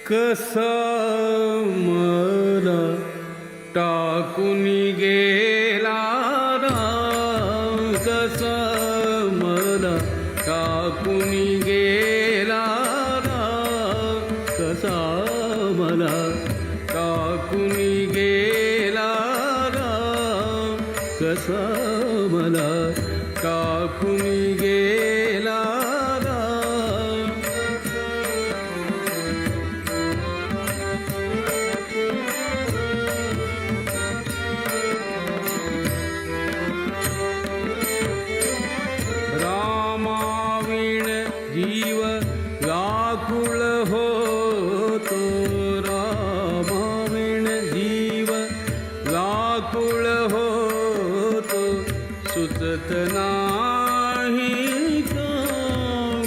कसा मला टाकून गेला राम, कसा मला टाकून गेला राम, कसा मला टाकून गेला राम, कसा मला टाकून गेला राम. रामाविण जीव व्याकुळ होतो, रामाविण जीव व्याकुळ होतो, सुचत नाही तो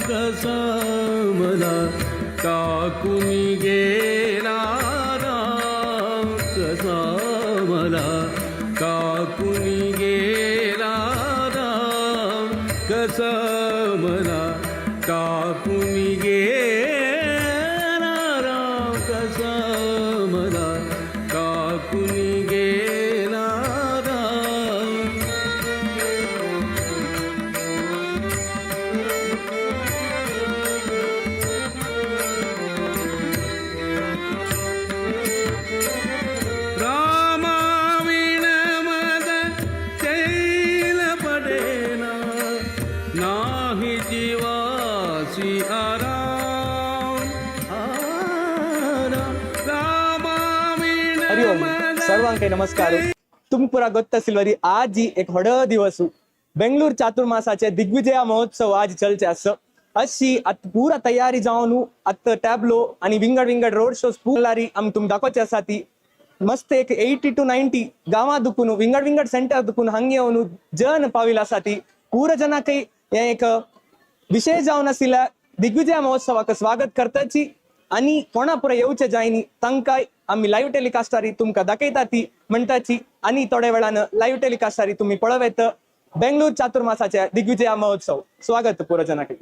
कसा मला टाकून गेला राम, कसा मला टाकून गेला राम, कसा मला टाकून गेला राम, कसा मला टाकून गेला राम. रामाविण मद चैन पडेना, नाही जीवासी आराम आराम. रामाविण हरिओम मद सर्वांक नमस्कार. तुमपुरा ಗೊತ್ತ ಸಿಲ್ವರಿ आजी एक व्हड दिवस बेंगलूर चातुर्मासाचे दिग्विजया महोत्सव आज चलचे आस. अशी आत पुरा तयारी जावन आत टॅब्लो आणि विंगड विंगड रोड शोज पुलारी आम तुम दाखोवचे आसा. ती मस्त एक 80 टू 90 गांवा दुखून विंगड विंगड सेंटर दुखून हांग येवन जन पाविल आसा. ती पुरा जनाकय हे एक विशेष जावन आशिल्ल्या दिग्विजया महोत्सवाक स्वागत करताची आणि कोणा पुरा येवचे जायनी तांकां आमी लाईव्ह टेलिकास्टारी तुमकां दाखयता ती म्हणटाची. आणि थोड्या वेळान लाईव्ह टेलिकास्टारी तुम्ही पळवेत बेंगलूर चातुर्मासाच्या दिग्विजया महोत्सव. स्वागत पुरा जनाक.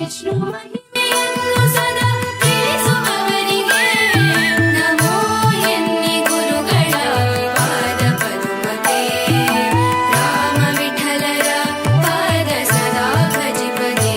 ವಿಷ್ಣು ಮಹಿಮೆಯನ್ನು ಸದಾ ತಿಳಿಸುವವರಿಗೆ ನಮೋ ಎನ್ನಿ ಗುರುಗಳ ಪಾದ ಪದ್ಮಕ್ಕೆ. ರಾಮ ವಿಠಲರ ಪಾದ ಸದಾ ಭಜಿಪಗೆ.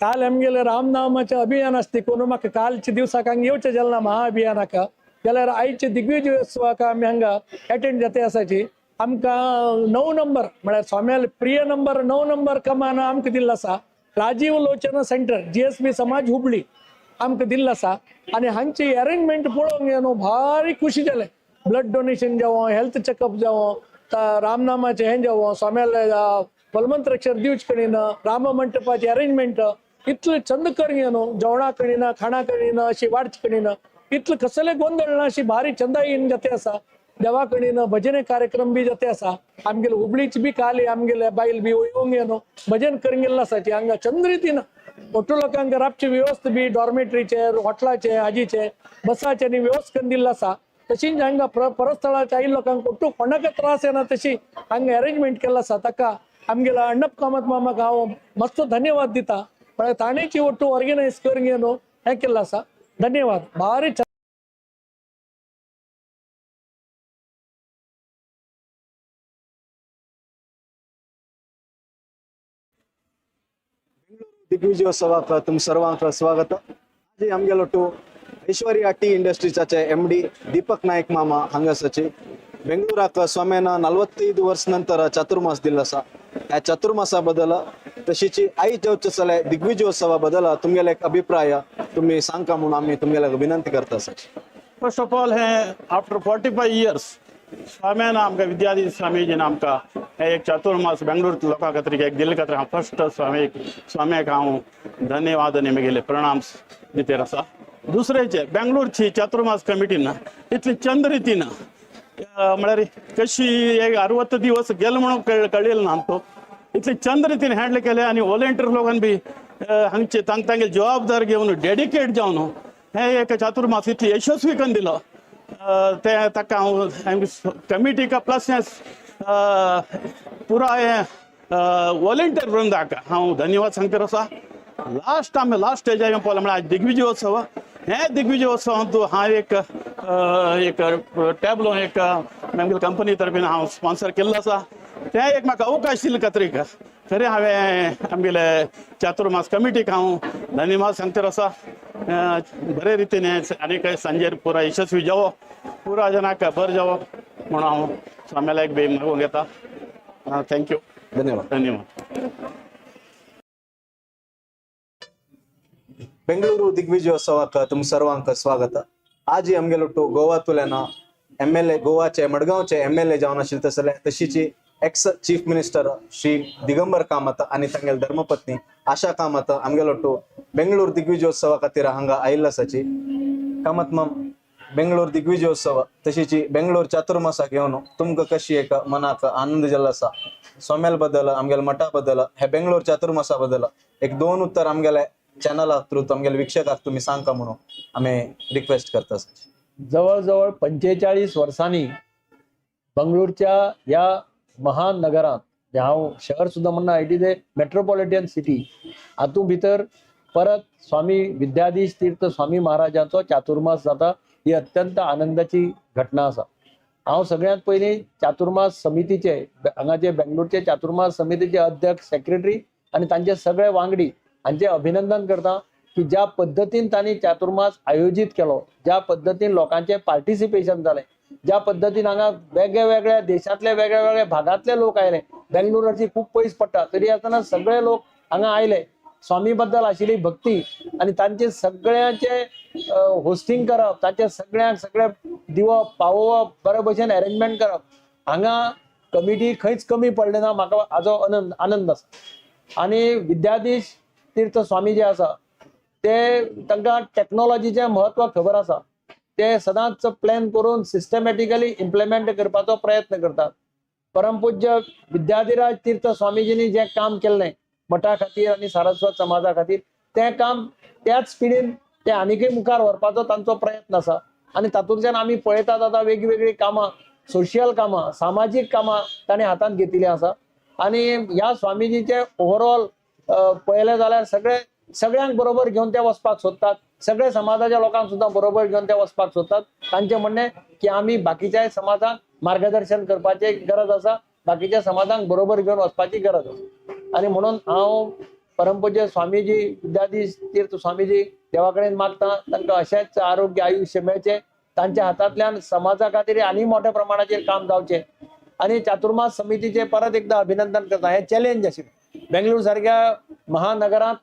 काल आमगेले रामनामाचें अभियान आसता कोण म्हाका कालच्या दिवसाक हांगा येवचें जालें ना महाअभियानाक, जाल्यार आयच्या दिग्विजयोत्सवाक आमी हांगा एटेंड जाता आसाची. आमकां 9 नंबर म्हळ्यार स्वाम्याले प्रिय नंबर 9 नंबर कमान आमकां दिल्लो आसा. राजीव लोचन सेंटर GSB समाज हुबळी आमकां दिल्लो आसा. आनी हांची अरेंजमेंट पळोवंक न्हू भारी खुशी जालें. ब्लड डोनेशन जावं, हेल्थ चॅकअप जावं, रामनामाचें हें जावं, स्वाम्याले बलमंत्राक्षर दिवचे कडेन राम मंटपाचें अरेंजमेंट इतलें चंद करून न्हू, जेवणा कडेन खाणा कडेन अशी वाडचे कडेन इतलें कसले गोंदळ ना, अशी भारी चंदायेन जाते आसा. देवा कडेन भजने कार्यक्रम बी जाते आसा. आमगेले हुबळीची बी काली आमगेले बायल बी येवंक न्हू भजन करून गेल्लो आसाची. हांगा चंद रितीन ಒಟ್ಟು लोकांक राबची व्यवस्था बी डॉर्मेटरीचे, हॉटलाचे, हाजीचे, बसाचे आनी व्यवस्था करून दिल्लो आसा. तशीच हांगा परस्थळाच्या आयिल्ल्या लोकांक ಒಟ್ಟು कोणाक त्रास येना तशी हांगा अरेंजमेंट केल्लो आसा. ताका आमगेल्या अण्णप कामत मामाक हांव मस्त धन्यवाद दिता. म्हळ्यार ताणेची ಒಟ್ಟು ऑर्गनायज करून न्हू हें केल्लो आसा. धन्यवाद. भारी दिग्विजयोत्सवाक तुम सर्वांक स्वागत. आज आमगेलोटू ऐश्वर्या टी इंडस्ट्रीजाचे MD Deepak Naik मामा हांगासचे. बेंगळूराक स्वाम्यान 45 वर्ष नंतर चातुर्मास दिल्लो आसा. ह्या चातुर्मासा बद्दल तशीची आई जेवचे चले दिग्विजयोत्सवा बद्दल तुमगेले एक अभिप्राय तुम्ही सांगका म्हणून आम्ही तुमगेले विनंती करता आसा. फर्स्ट ऑफ ऑल हे आफ्टर 45 इयर्स स्वाम्यान आमकां विद्याधीश स्वामीजीन आमकां हे एक चातुर्मास बेंगळूर लोकां खातीर एक दिल्ले खातीर हांव फर्स्ट स्वाम्याक हांव धन्यवाद आनी म्हगेले प्रणाम दितेर आसा. दुसरें बेंगळूरची चातुर्मास कमिटीन इतली चंद रितीन म्हळ्यार कशी एक 60 दिवस गेले म्हणून कळ्ळें ना आमकां, इतली चंद रितीन हँडल केले आनी वॉलेंटियर लोकांनी बी हांगचे तांगेली जबाबदार घेवन डेडिकेट जावन हे एक चातुर्मास इतली यशस्वी करून दिलो. ते ताका हांव कमिटीक प्लस हें पुराय वॉलेंटियर वृंदाक हांव धन्यवाद सांगता आसा. लास्ट आमी लास्ट स्टेजार येवन पळयलें म्हळ्यार आज दिग्विजयोत्सव. हे दिग्विजयोत्सवांत हांव एक एक टॅबलो एक आमगेले कंपनी तरफेन हांव स्पॉन्सर केल्लो आसा. तें एक म्हाका अवकाश दिले खातीर खरें हांवें आमगेले चातुर्मास कमिटीक हांव धन्यवाद सांगता आसा. बरे रितीन आनी सांजेर पुरा यशस्वी जावो, पुरा जनाक बरें जावो म्हणून हांव स्वाम्याला एक बी मागूंक येता. Thank you. धन्यवाद. धन्यवाद. बेंगळूರು ದಿಗ್ವಿಜಯೋತ್ಸವಕ್ಕೆ तुम सर्वांक स्वागत. आज आमगेलोटू गोवातुल्यान MLA गोवाचे मडगांवचे MLA जावन आशिल्ले तसले तशीची ex chief minister Shri Digambar Kamat आनी तांगेले धर्मपत्नी आशा कामत आमगेलोटू बेंगळूर दिग्विजयोत्सवा खातीर हांगा आयिल्लो आसाची. कामत माम, बेंगळूर दिग्विजयोत्सव तशीची बेंगळूर चातुर्मासाक येवन तुमकां कशी एक मनाक आनंद जाल्लो आसा? स्वाम्याल बद्दल, आमगेले मठा बद्दल, हे बेंगळूर चातुर्मासा बद्दल एक 2 उत्तर आमगेले चॅनला थ्रू आमगेले वीक्षकाक तुम्ही सांगका म्हणून आमी रिक्वेस्ट करता. जवळजवळ 45 वर्सांनी बंगळूरच्या ह्या महानगरांत, हांव शहर सुद्दां म्हणना, it is a metropolitan city, हातूंत भितर परत स्वामी विद्याधीश तीर्थ स्वामी महाराजांचो चातुर्मास जाता. ही अत्यंत आनंदाची घटना आसा. हांव सगळ्यांत पयलीं चातुर्मास समितीचे हांगाचे बेंगलोरचे चातुर्मास समितीचे अध्यक्ष, सेक्रेटरी आनी तांचे सगळे वांगडी हांचे अभिनंदन करता की ज्या पद्दतीन तांणी चातुर्मास आयोजीत केलो, ज्या पद्दतीन लोकांचें पार्टिसिपेशन जालें, ज्या पद्दतीन हांगा वेगळ्या वेगळ्या देशांतले वेगळ्या वेगळ्या भागांतले लोक आयले, बेंगलोराची खूब पयस पडटा तरी आसतना सगळे लोक हांगा आयले. स्वामी बद्दल आशिल्ली भक्ती आनी तांचे सगळ्यांचे होस्टिंग करप, तांचे सगळ्यांक सगळें दिवप पावोवप, बरे भशेन अरेंजमेंट करप, हांगा कमिटी खंयच कमी पडलें ना. म्हाका हाजो आनंद आसा. आनी विद्याधीश तीर्थ स्वामी जे आसा ते तांकां टॅक्नोलॉजीचें म्हत्व खबर आसा, ते सदांच प्लॅन करून सिस्टमॅटिकली इम्प्लिमेंट करपाचो प्रयत्न करतात. परमपूज्य विद्याधिराज तीर्थ स्वामीजींनी जें काम केल्लें मठा खातीर आनी सारस्वत समाजा खातीर, तें काम त्याच स्पिडीन ते आनीकय मुखार व्हरपाचो तांचो प्रयत्न आसा. आनी तातूंतल्यान आमी पळयतात आतां वेगवेगळीं कामां, सोशियल कामां, सामाजीक कामां तांणी हातांत घेतिल्लीं आसा. आनी ह्या स्वामीजीचे ओवरऑल पळयलें जाल्यार सगळे सगळ्यांक बरोबर घेवन ते वचपाक सोदतात, सगळे समाजाच्या लोकांक सुद्दां बरोबर घेवन ते वचपाक सोदतात. तांचें म्हणणें की आमी बाकीच्याय समाजाक मार्गदर्शन करपाची गरज आसा, बाकीच्या समाजाक बरोबर घेवन वचपाची गरज आसा. आनी म्हणून हांव परमपूज्य स्वामीजी विद्याधीश तीर्थ स्वामीजी देवा कडेन मागता तांकां अशेंच आरोग्य आयुश्य मेळचें, तांच्या हातांतल्यान समाजा खातीर आनी मोठ्या प्रमाणाचेर काम जावचें. आनी चातुर्मास समितीचें परत एकदा अभिनंदन करता. हें चॅलेंज आशिल्लें बेंगळूर सारक्या महानगरांत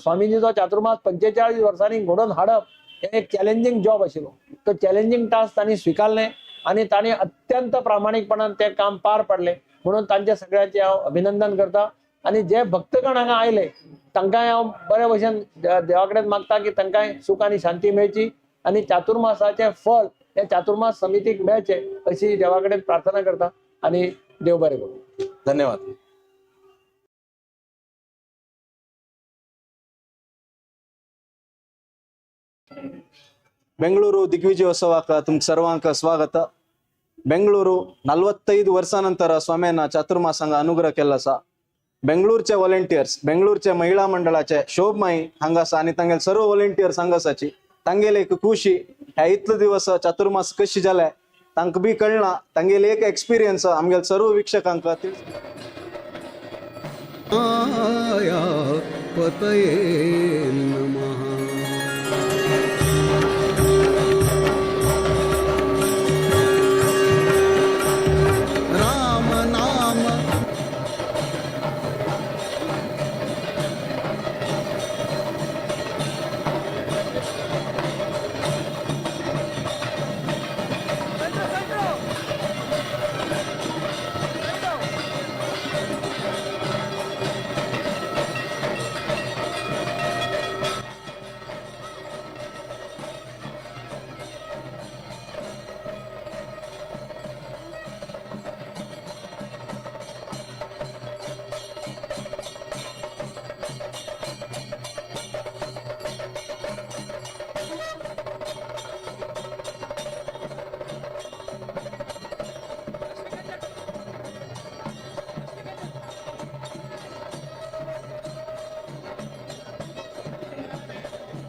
स्वामीजीचो चातुर्मास 45 वर्सांनी घडोवन हाडप हें एक चॅलेंजींग जॉब आशिल्लो. तो चॅलेंजींग टास्क तांणी स्विकारलें आनी तांणी अत्यंत प्रामाणीकपणान तें काम पार पाडलें. म्हणून तांचे सगळ्यांचें हांव अभिनंदन करता. आनी जे भक्तगण हांगा आयले तांकांय हांव बरे भशेन देवा कडेन मागता की तांकांय सुख आनी शांती मेळची आनी चातुर्मासाचें फल हें चातुर्मास समितीक मेळचें अशी देवा कडेन प्रार्थना करता आनी देव बरें करूं. धन्यवाद. ಬೆಂಗಳೂರು ದಿಗ್ವಿಜಯೋತ್ಸವಕ್ಕೆ ತುಮ್ ಸರ್ವಾಂಕ ಸ್ವಾಗತ. ಬೆಂಗಳೂರು 45 ವರ್ಷ ನಂತರ ಸ್ವಾಮಿಯನ್ನ ಚಾತುರ್ಮಾಸಂಗ ಅನುಗ್ರಹ ಕೆಲಸ. ಬೆಂಗಳೂरचे व्हॉलेंटियर्स, बेंगळूरचे महिला मंडळाचे शोभमाई हांगासा आनी तांगेले सर्व व्हॉलेंटियर्स हांगासाची तांगेले एक खुशी ह्या इतलो दिवस चातुर्मास कशी जाले तांकां बी कळना, तांगेले एक एक्सपिरियन्स आमगेले सर्व वीक्षकांक पतये नमः. राम नाम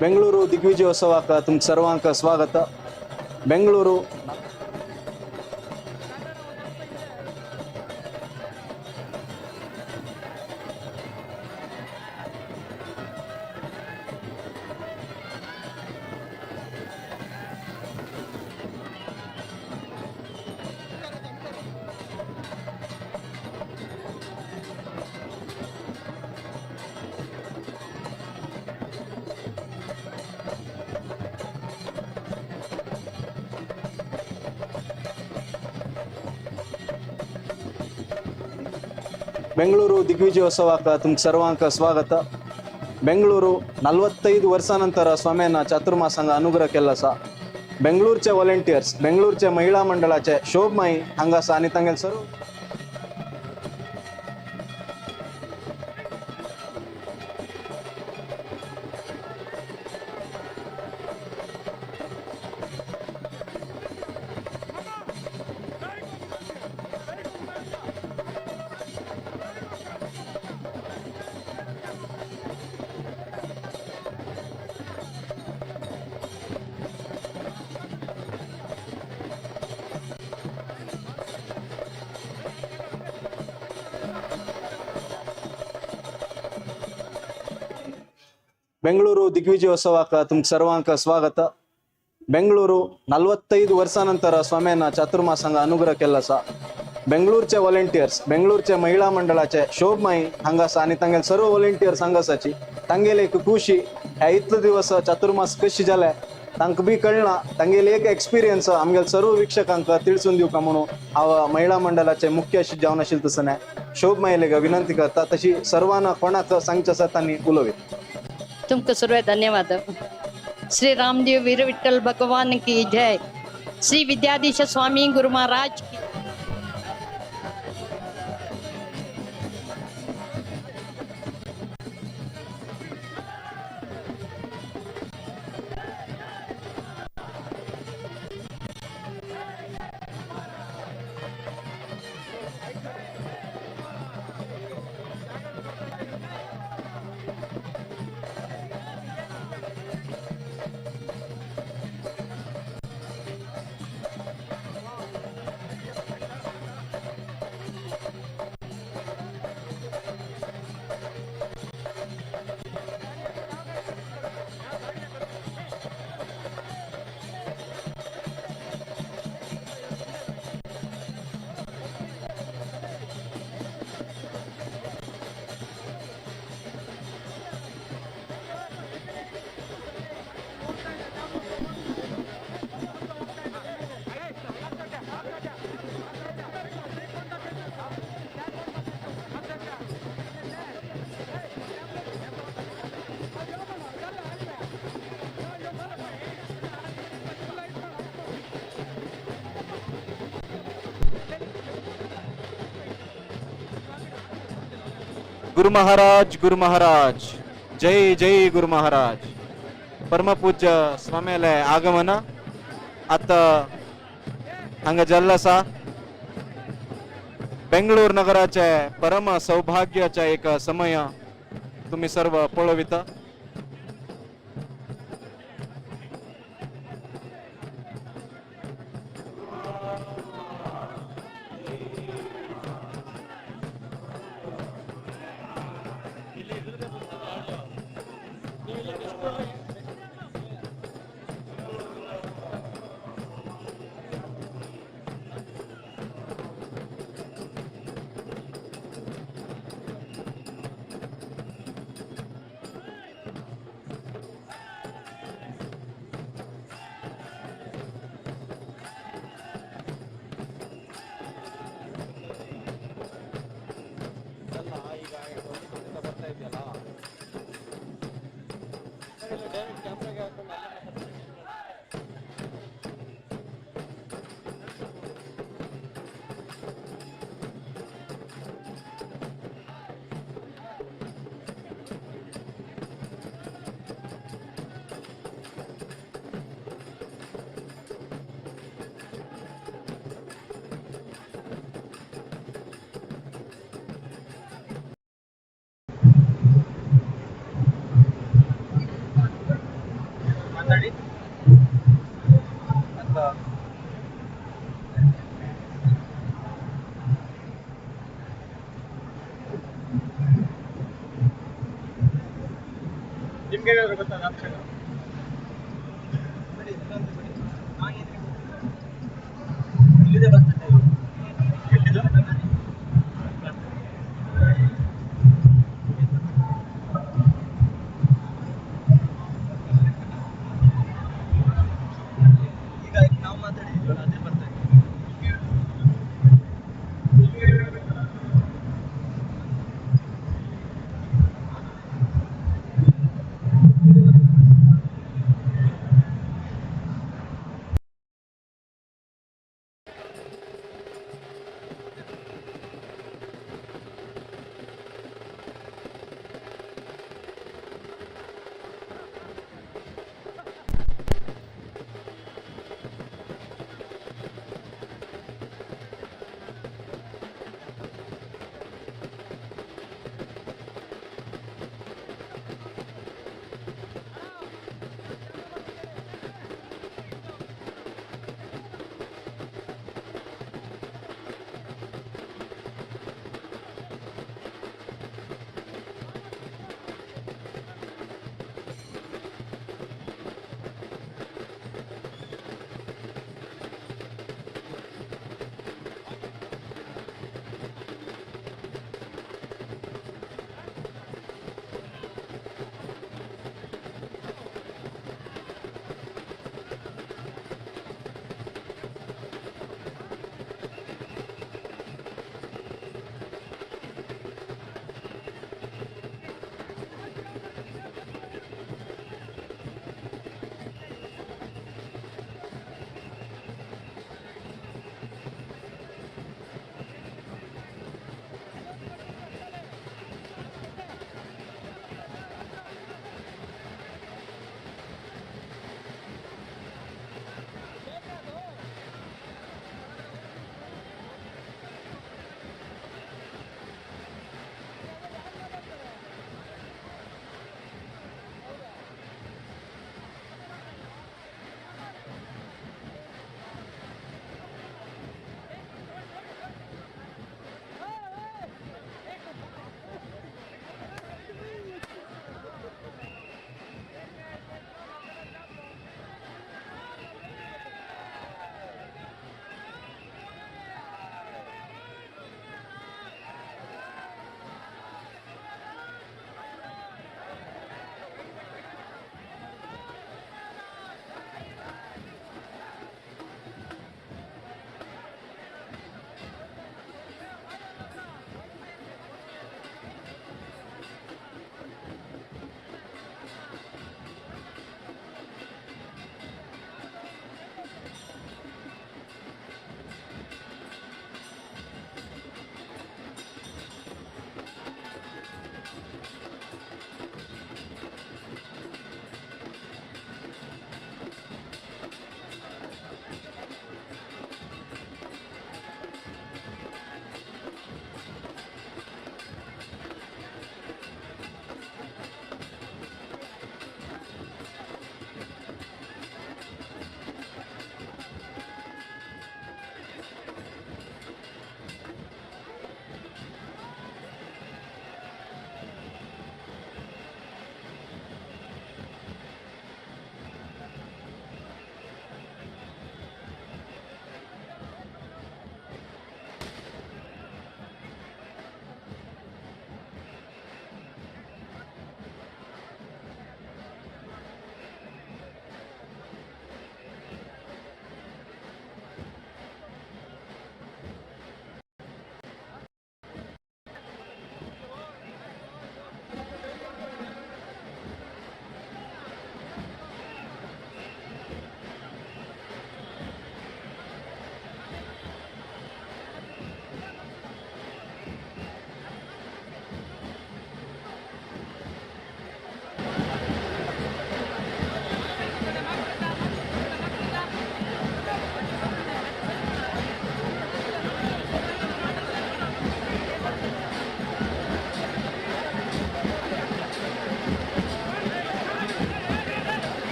ಬೆಂಗಳೂರು ದಿಗ್ವಿಜಯೋತ್ಸವಕ್ಕೆ ತುಮ್ ಸರ್ವಾಂಕ ಸ್ವಾಗತ. ಬೆಂಗಳೂರು ಬೆಂಗಳೂರು ದಿಗ್ವಿಜಯೋತ್ಸವಕ್ಕೆ ತುಮ್ ಸರ್ವಾಂಕ ಸ್ವಾಗತ. ಬೆಂಗಳೂರು 45 ವರ್ಷ ನಂತರ ಸ್ವಾಮಿಯನ್ನ ಚಾತುರ್ಮಾಸಂಗ ಅನುಗ್ರಹ ಕೆಲಸ. ಬೆಂಗಳೂरचे व्हॉलेंटियर्स, बेंगळूरचे महिला मंडळाचे शोभमाई हांगासा आनी तांगेले सर्व ಬೆಂಗಳೂರು ದಿಗ್ವಿಜಯೋತ್ಸವಕ್ಕೆ ತುಮ್ ಸರ್ವಾಂಕ ಸ್ವಾಗತ. ಬೆಂಗಳೂರು 45 ವರ್ಷ ನಂತರ ಸ್ವಾಮಿಯನ್ನ ಚಾತುರ್ಮಾಸಂಗ ಅನುಗ್ರಹ ಕೆಲಸ. ಬೆಂಗಳೂरचे व्हॉलेंटियर्स, बेंगळूरचे महिला मंडळाचे शोभमाई हांगासा आनी तांगेले सर्व व्हॉलेंटियर्स हांगासाची तांगेले एक खुशी ह्या इतलो दिवस चातुर्मास कशी जाले तांकां बी कळना, तांगेले एक एक्सपिरियन्स आमगेले सर्व वीक्षकांक तिळसून दिवका म्हणून हांव महिला मंडळाचे मुख्य अशी जावन आशिल्लें तसं शोभमाईले विनंती करता. तशी सर्वांना कोणाक सांगचें आसा तांणी उलोवया. तुमको सर्व धन्यवाद. श्री रामदेव वीर विठ्ठल भगवान की जय. श्री विद्याधीश स्वामी गुरु महाराज की. गुरु महाराज, गुरु महाराज, जय जय गुरु महाराज. परमपूज्य स्वाम्याले आगमन आतां हांगा जाल्लो आसा. बेंगळूर नगराचे परम सौभाग्याचे एक समय तुम्ही सर्व पळविता.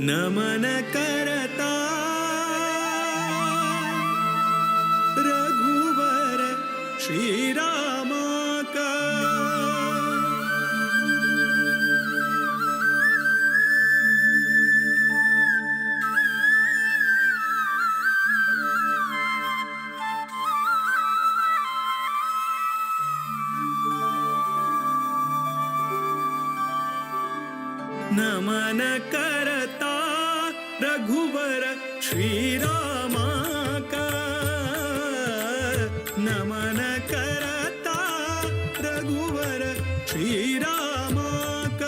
नमन करता रघुवर श्रीरामाक. नमन करता रघुवर श्रीरामाक. नमन करता रघुवर श्रीरामाक.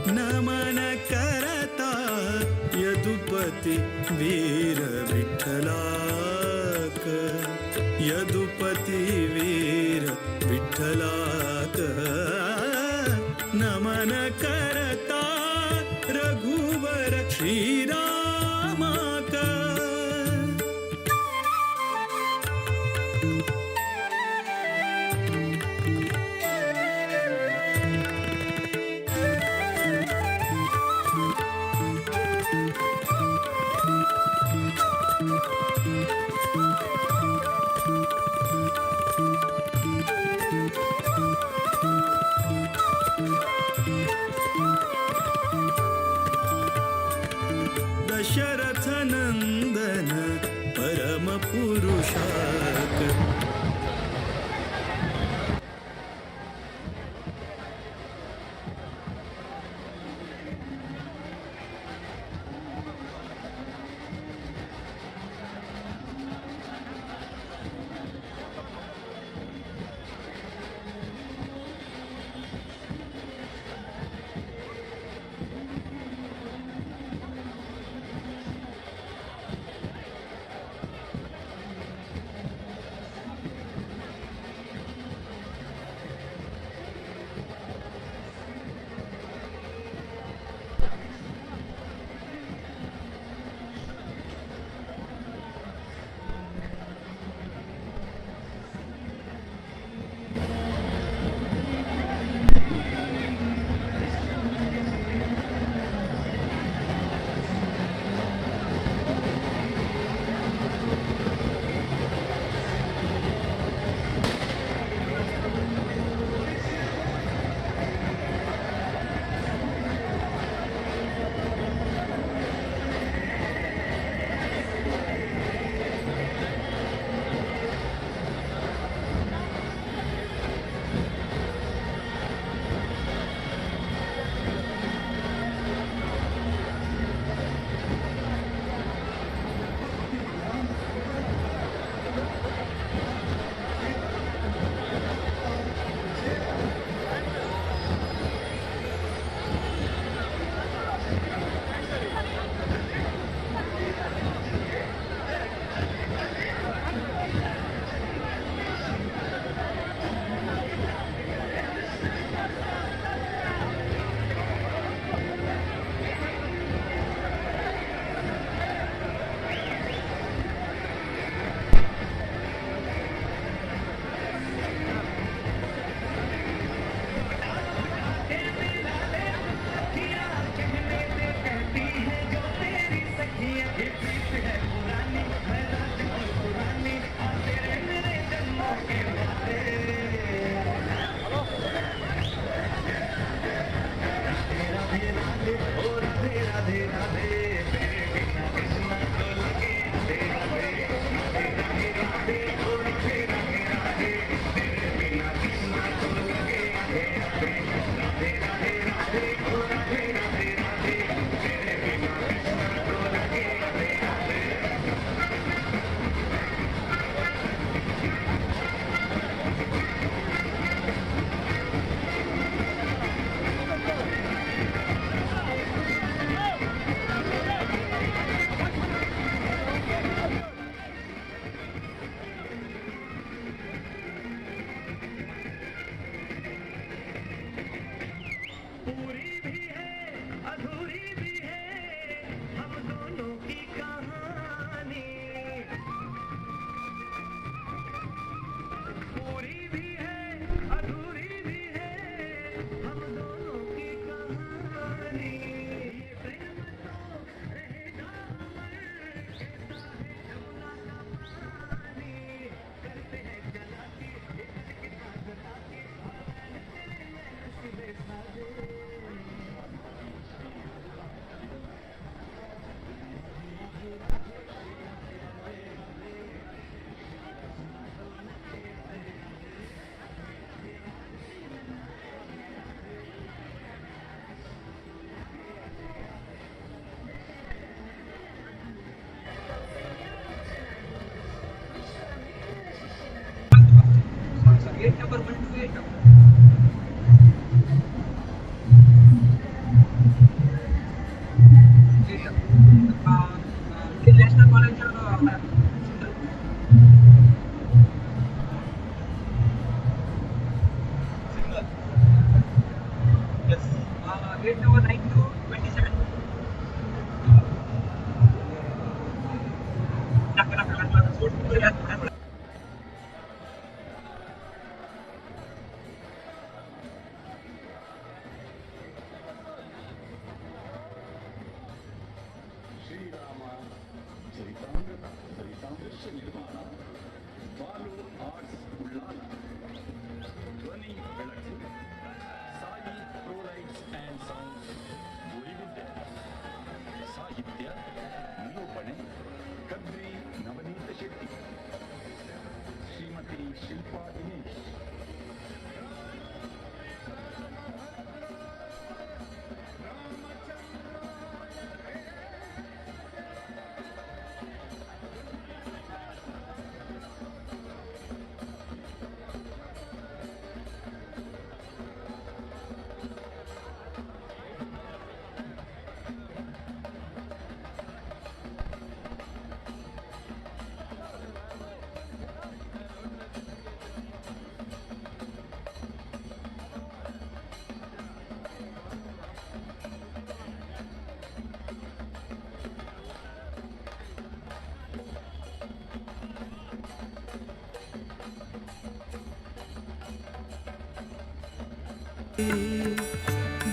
नमन करता यदुपति वीर विठ्ठलाक. यदुपति वीर विठ्ठलाक. नमन करता रघुवर श्रीरामाक. दशरथ नंदन परम पुरुषाक.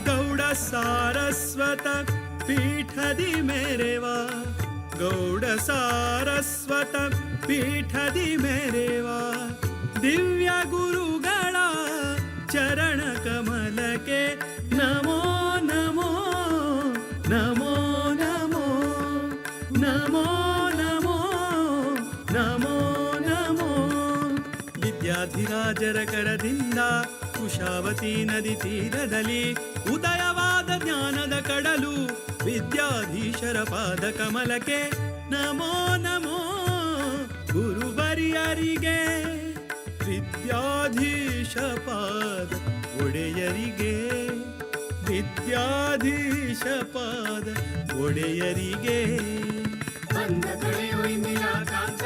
ಗೌಡ ಸಾರಸ್ವತ ಪೀಠದಿ ಮೇರೆವಾ, ಗೌಡ ಸಾರಸ್ವತ ಪೀಠದಿ ಮೇರೆವಾ, ದಿವ್ಯ ಗುರುಗಳ ಚರಣ ಕಮಲಕ್ಕೆ ನಮೋ ನಮೋ ನಮೋ ನಮೋ ನಮೋ ನಮೋ ನಮೋ ನಮೋ. ವಿದ್ಯಾಧಿರಾಜರ ಕರದಿಂದ ಕುಶಾವತಿ ನದಿ ತೀರದಲ್ಲಿ ಉದಯವಾದ ಜ್ಞಾನದ ಕಡಲು ವಿದ್ಯಾಧೀಶರ ಪಾದ ಕಮಲಕ್ಕೆ ನಮೋ ನಮೋ ಗುರುವರಿಯರಿಗೆ, ವಿದ್ಯಾಧೀಶ ಪಾದ ಒಡೆಯರಿಗೆ, ವಿದ್ಯಾಧೀಶ ಪಾದ ಒಡೆಯರಿಗೆ. ಬಂದ ಕಳೆಯು ಇಂದಿರಾಕಾಂತ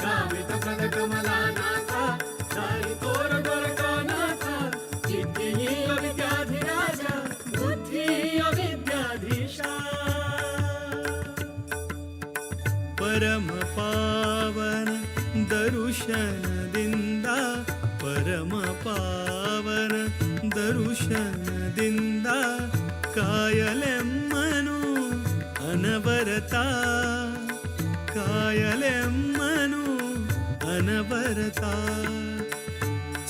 ಕಾಮಿತ ಪದ ಕಮಲಾನಾಥ, ದಾರಿ ತೋರ ದೊರಕಾನಾಥ, ಸಿದ್ಧಿಯ ವಿದ್ಯಾಧಿರಾಜ ಬುದ್ಧಿಯ ವಿದ್ಯಾಧೀಶ. ಪರಮ ಪಾವನ ದರುಶನದಿಂದ, ಪರಮ ಪಾವನ ದರುಶನದಿಂದ ಕಾಯಲೆಮ್ಮನು ಅನವರತ, ಕಾಯಲೆಮ್ಮನು ಅನವರತ.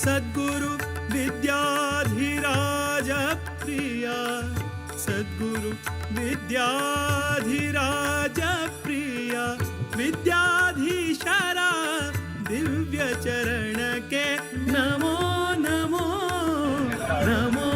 ಸದ್ಗುರು ವಿದ್ಯಾಧಿರಾಜ ಪ್ರಿಯ, ಸದ್ಗುರು ವಿದ್ಯಾಧಿರಾಜ ಪ್ರಿಯ, ವಿದ್ಯಾಧೀಶರ ದಿವ್ಯ ಚರಣಕ್ಕೆ ನಮೋ ನಮೋ ನಮೋ.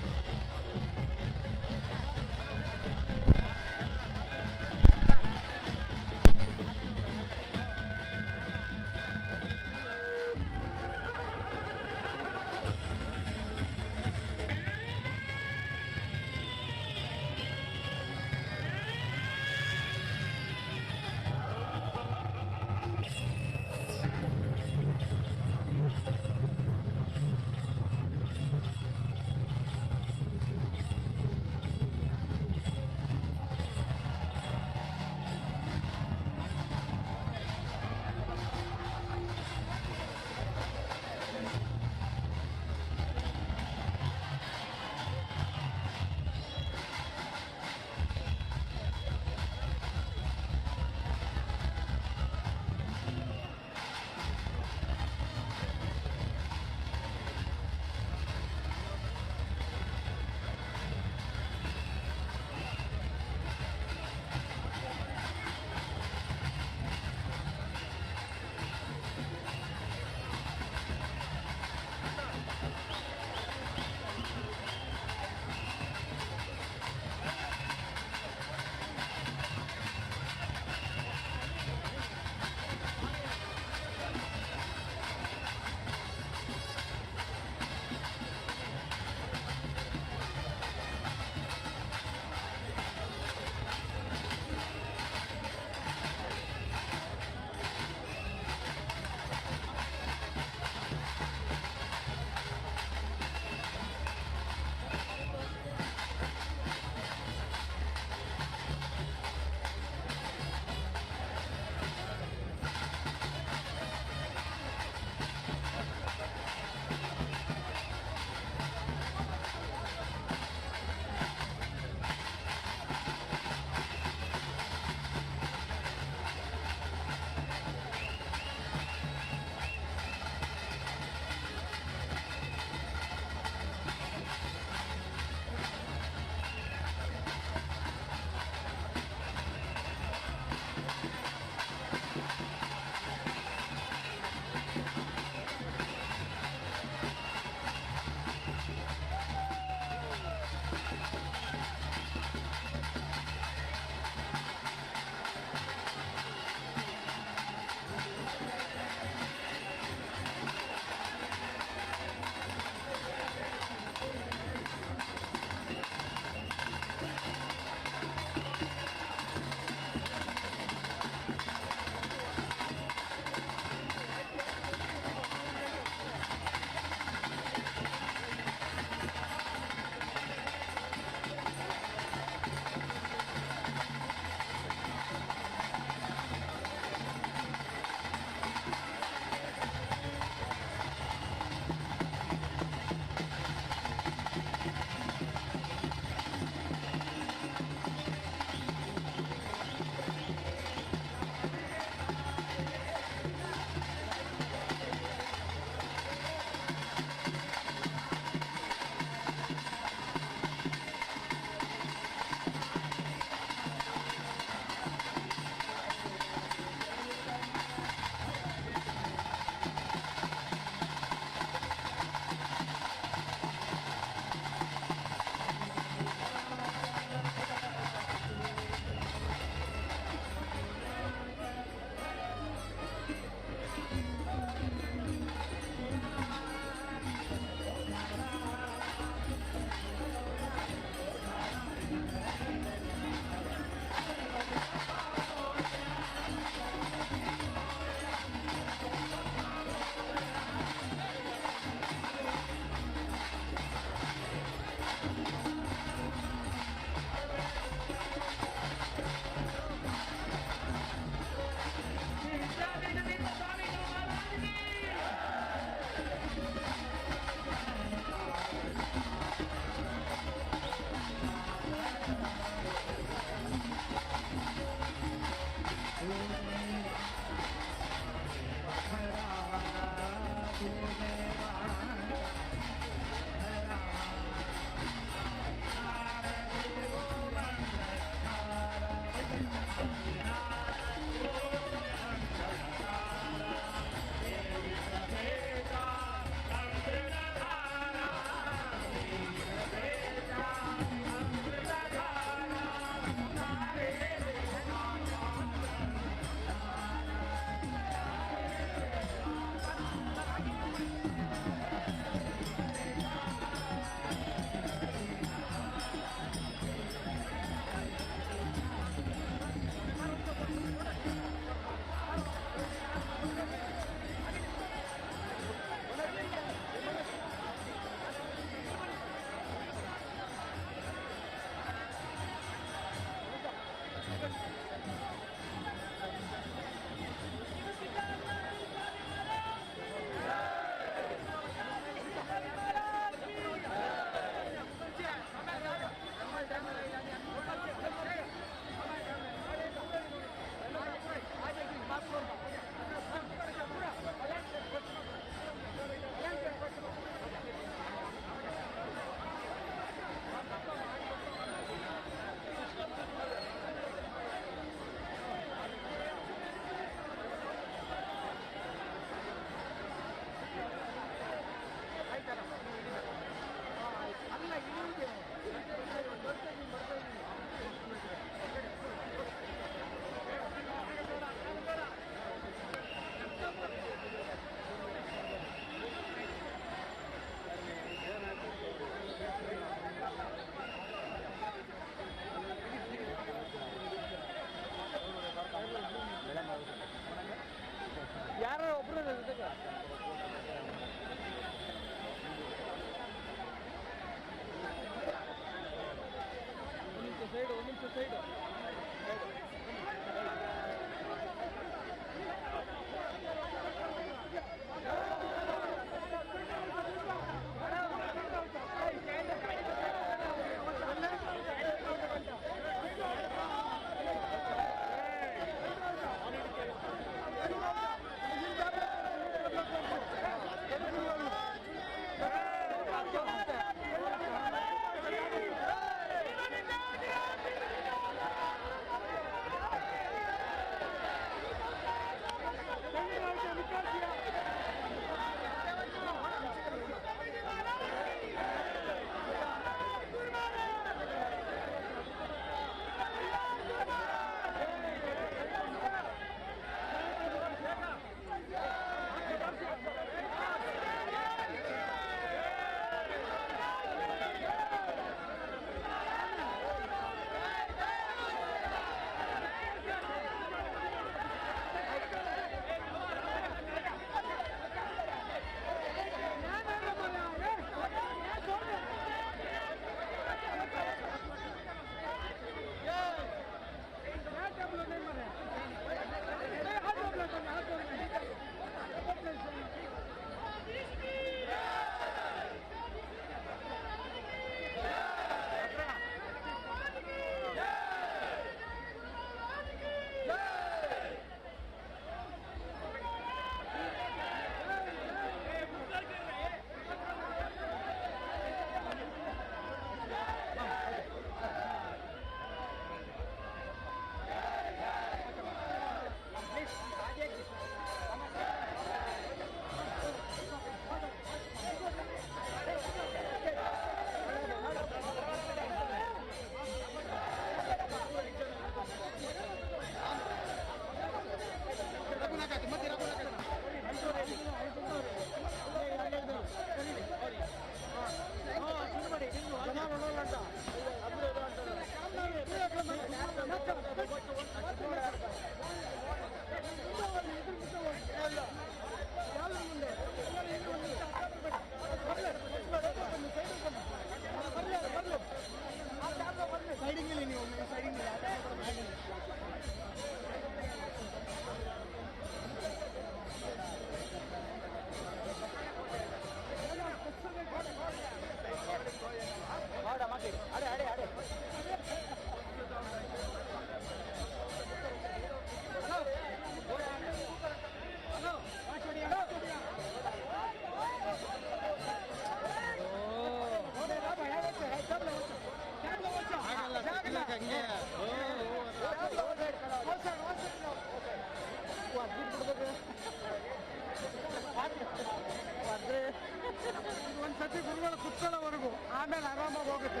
ಆಮೇಲೆ ಆರಾಮಾಗಿ ಹೋಗುತ್ತೆ.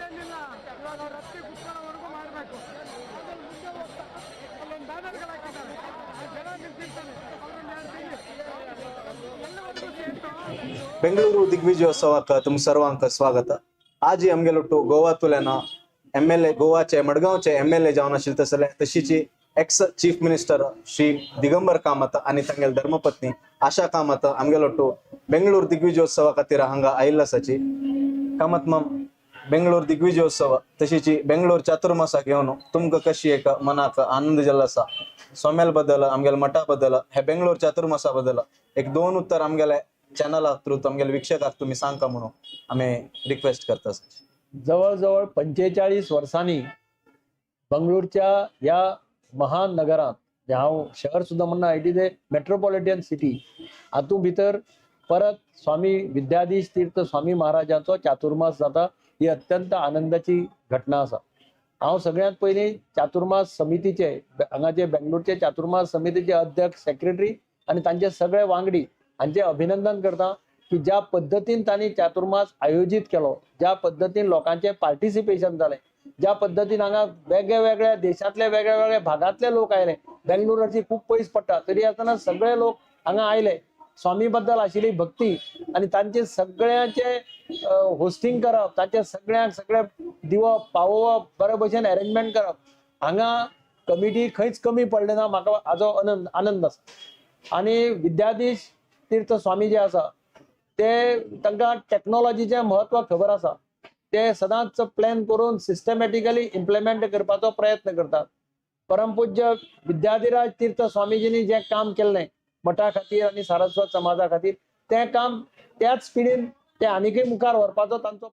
ಏನಿಲ್ಲ, ಇವಾಗ ಅವ್ರ ಹತ್ತಿ ಕುತ್ಕೊಳ್ಳೋವರೆಗೂ ಮಾಡಬೇಕು. ಅದ್ರಲ್ಲಿ ಮುಂದೆ ಹೋಗ್ತಾ ಅಲ್ಲೊಂದು ಬ್ಯಾನರ್ಗಳು ಹಾಕಿದ್ದಾರೆ, ಆ ಜನ ನಿಂತಿರ್ತಾನೆ, ಅವ್ರನ್ನ ಯಾರು ಎಲ್ಲವರೆಗೂ ಸೇರ್ತು. ಬೆಂಗಳೂರು ದಿಗ್ವಿಜಯೋತ್ಸವಕ್ಕೆ तुम सर्वांक स्वागत. आज आमगेलोटू गोवातुल्यान एम एल ए, गोवाचे मडगांवचे एम एल ए जावन आशिल्ले तसले तशीची ex chief minister Shri Digambar Kamat आनी तांगेले धर्मपत्नी आशा कामत आमगेलोटू बेंगळूर दिग्विजयोत्सवा खातीर हांगा आयिल्लो आसाची. कामत माम, बेंगळूर दिग्विजयोत्सव तशीची बेंगळूर चातुर्मासाक येवन तुमकां कशी एक मनाक आनंद जाल्लो आसा? स्वाम्याल बद्दल, आमगेले मठा बद्दल, हे बेंगळूर चातुर्मासा बद्दल एक दोन उत्तर आमगेले चॅनला थ्रू आमगेले वीक्षकाक तुमी सांगका म्हणून आमी रिक्वेस्ट करता. जवळजवळ 45 वर्सांनी बंगळूरच्या ह्या महानगरांत, हांव शहर सुद्दां म्हणना, it is a metropolitan city, हातूंत भितर परत स्वामी विद्याधीश तीर्थ स्वामी महाराजांचो चातुर्मास जाता, ही अत्यंत आनंदाची घटना आसा. हांव सगळ्यांत पयलीं चातुर्मास समितीचे, हांगाचे बेंगलोरचे चातुर्मास समितीचे अध्यक्ष, सेक्रेटरी आनी तांचे सगळे वांगडी हांचे अभिनंदन करता की ज्या पद्दतीन तांणी चातुर्मास आयोजीत केलो, ज्या पद्दतीन लोकांचें पार्टिसिपेशन जालें, ज्या पद्दतीन हांगा वेगळे वेगळ्या देशांतले वेगळ्या वेगळ्या भागांतले लोक आयले, बेंगलोराची खूब पयस पडटा तरी आसतना सगळे लोक हांगा आयले, स्वामी बद्दल आशिल्ली भक्ती आनी तांचे सगळ्यांचे होस्टिंग करप, तांचे सगळ्यांक सगळें दिवप पावोवप, बरे भशेन अरेंजमेंट करप, हांगा कमिटी खंयच कमी पडले ना, म्हाका हाजो आनंद आसा. आनी विद्याधीश तीर्थ स्वामी जे आसा ते तांकां टॅक्नोलॉजीचें म्हत्व खबर आसा, ते सदांच प्लॅन करून सिस्टमॅटिकली इम्प्लिमेंट करपाचो प्रयत्न करतात. परमपूज्य विद्याधिराज तीर्थ स्वामीजींनी जें काम केल्लें मठा खातीर आनी सारस्वत समाजा खातीर, तें काम त्याच स्पिडीन ते आनीकय मुखार व्हरपाचो तांचो.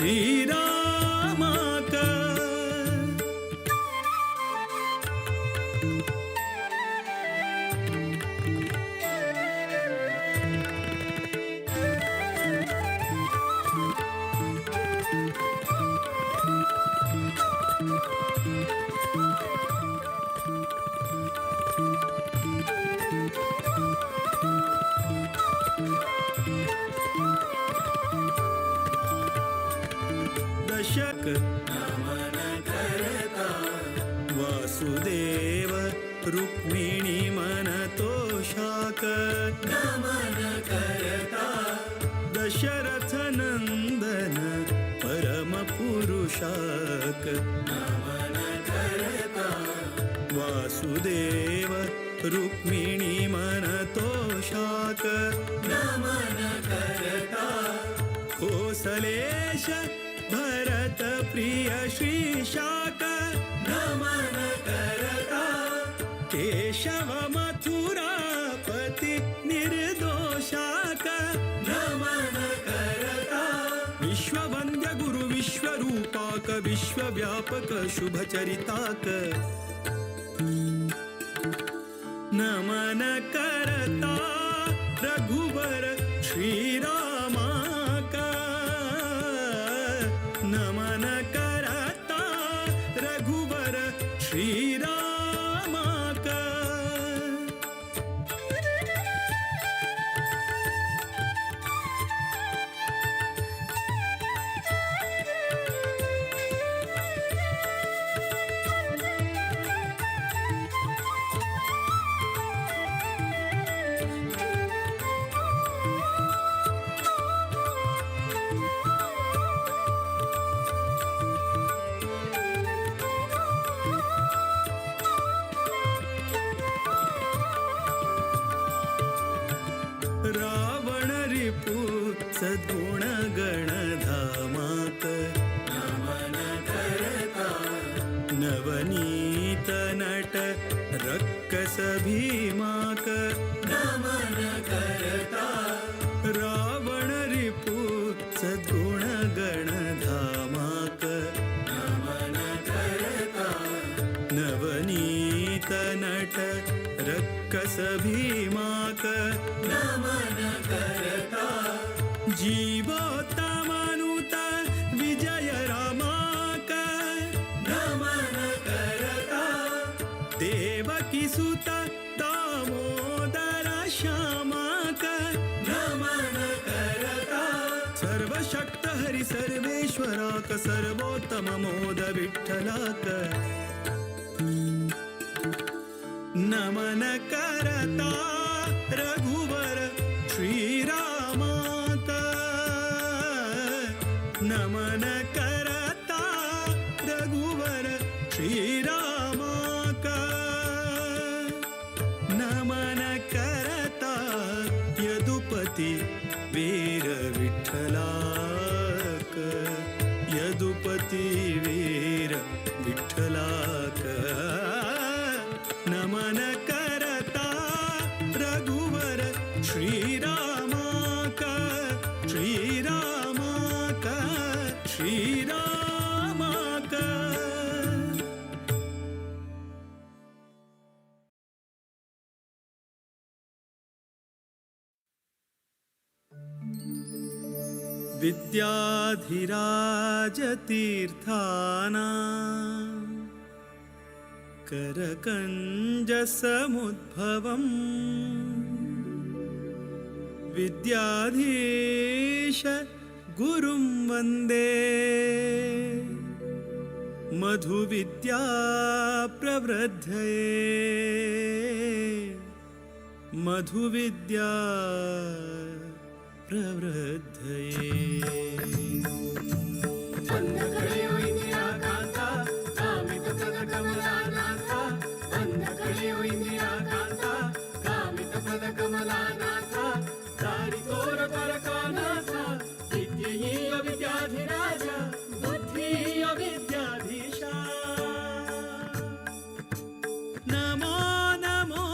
श्रीरामाक. दशक नमन करता वासुदेव रुक्मिणी मन तोषाक नमन करता दशरथ नंदन परम पुरुषाक नमन करता वासुदेव रुक्मिणी मन तोषाक नमन करता कोसलेश भरत प्रिय श्री शाक नमन करता केशव मथुरापति निर्दोषाक नमन करता विश्ववंद्य गुरु विश्वरूपाक विश्वव्यापक शुभचरिताक नमन करता रघुवर श्रीरामाक नमन करता रघुवर श्रीरामाक. रावण रिपु सद्गुण गणधामाक नमन करता नवनीत नट रक्कस भीमाक नमन करता रावण रिपु सद्गुण गणधामाक नमन करता नवनीत नट रक्कस भीमाक नमन करता जीवोत्तमनुत विजय रामाक नमन करता देवकी सुत दामोदर श्यामाक नमन करता सर्वशक्त हरि सर्वेश्वराक सर्वोत्तम मोद विठ्ठलाक नमन करता रघुवर श्रीरामाक नमन करता रघुवर श्रीरामाक नमन करता यदुपति वीर विठ्ठलाक यदुपति वीर विठ्ठलाक नमन करता रघुवर श्रीरामाक श्रीरामाक श्रीरामाक. विद्याधिराजतीर्थाना करकञ्जसमुद्भवम् विद्याधीश गुरुं वन्दे मधुविद्या प्रवृद्धये मधुविद्या प्रवृद्धये. नमो नमो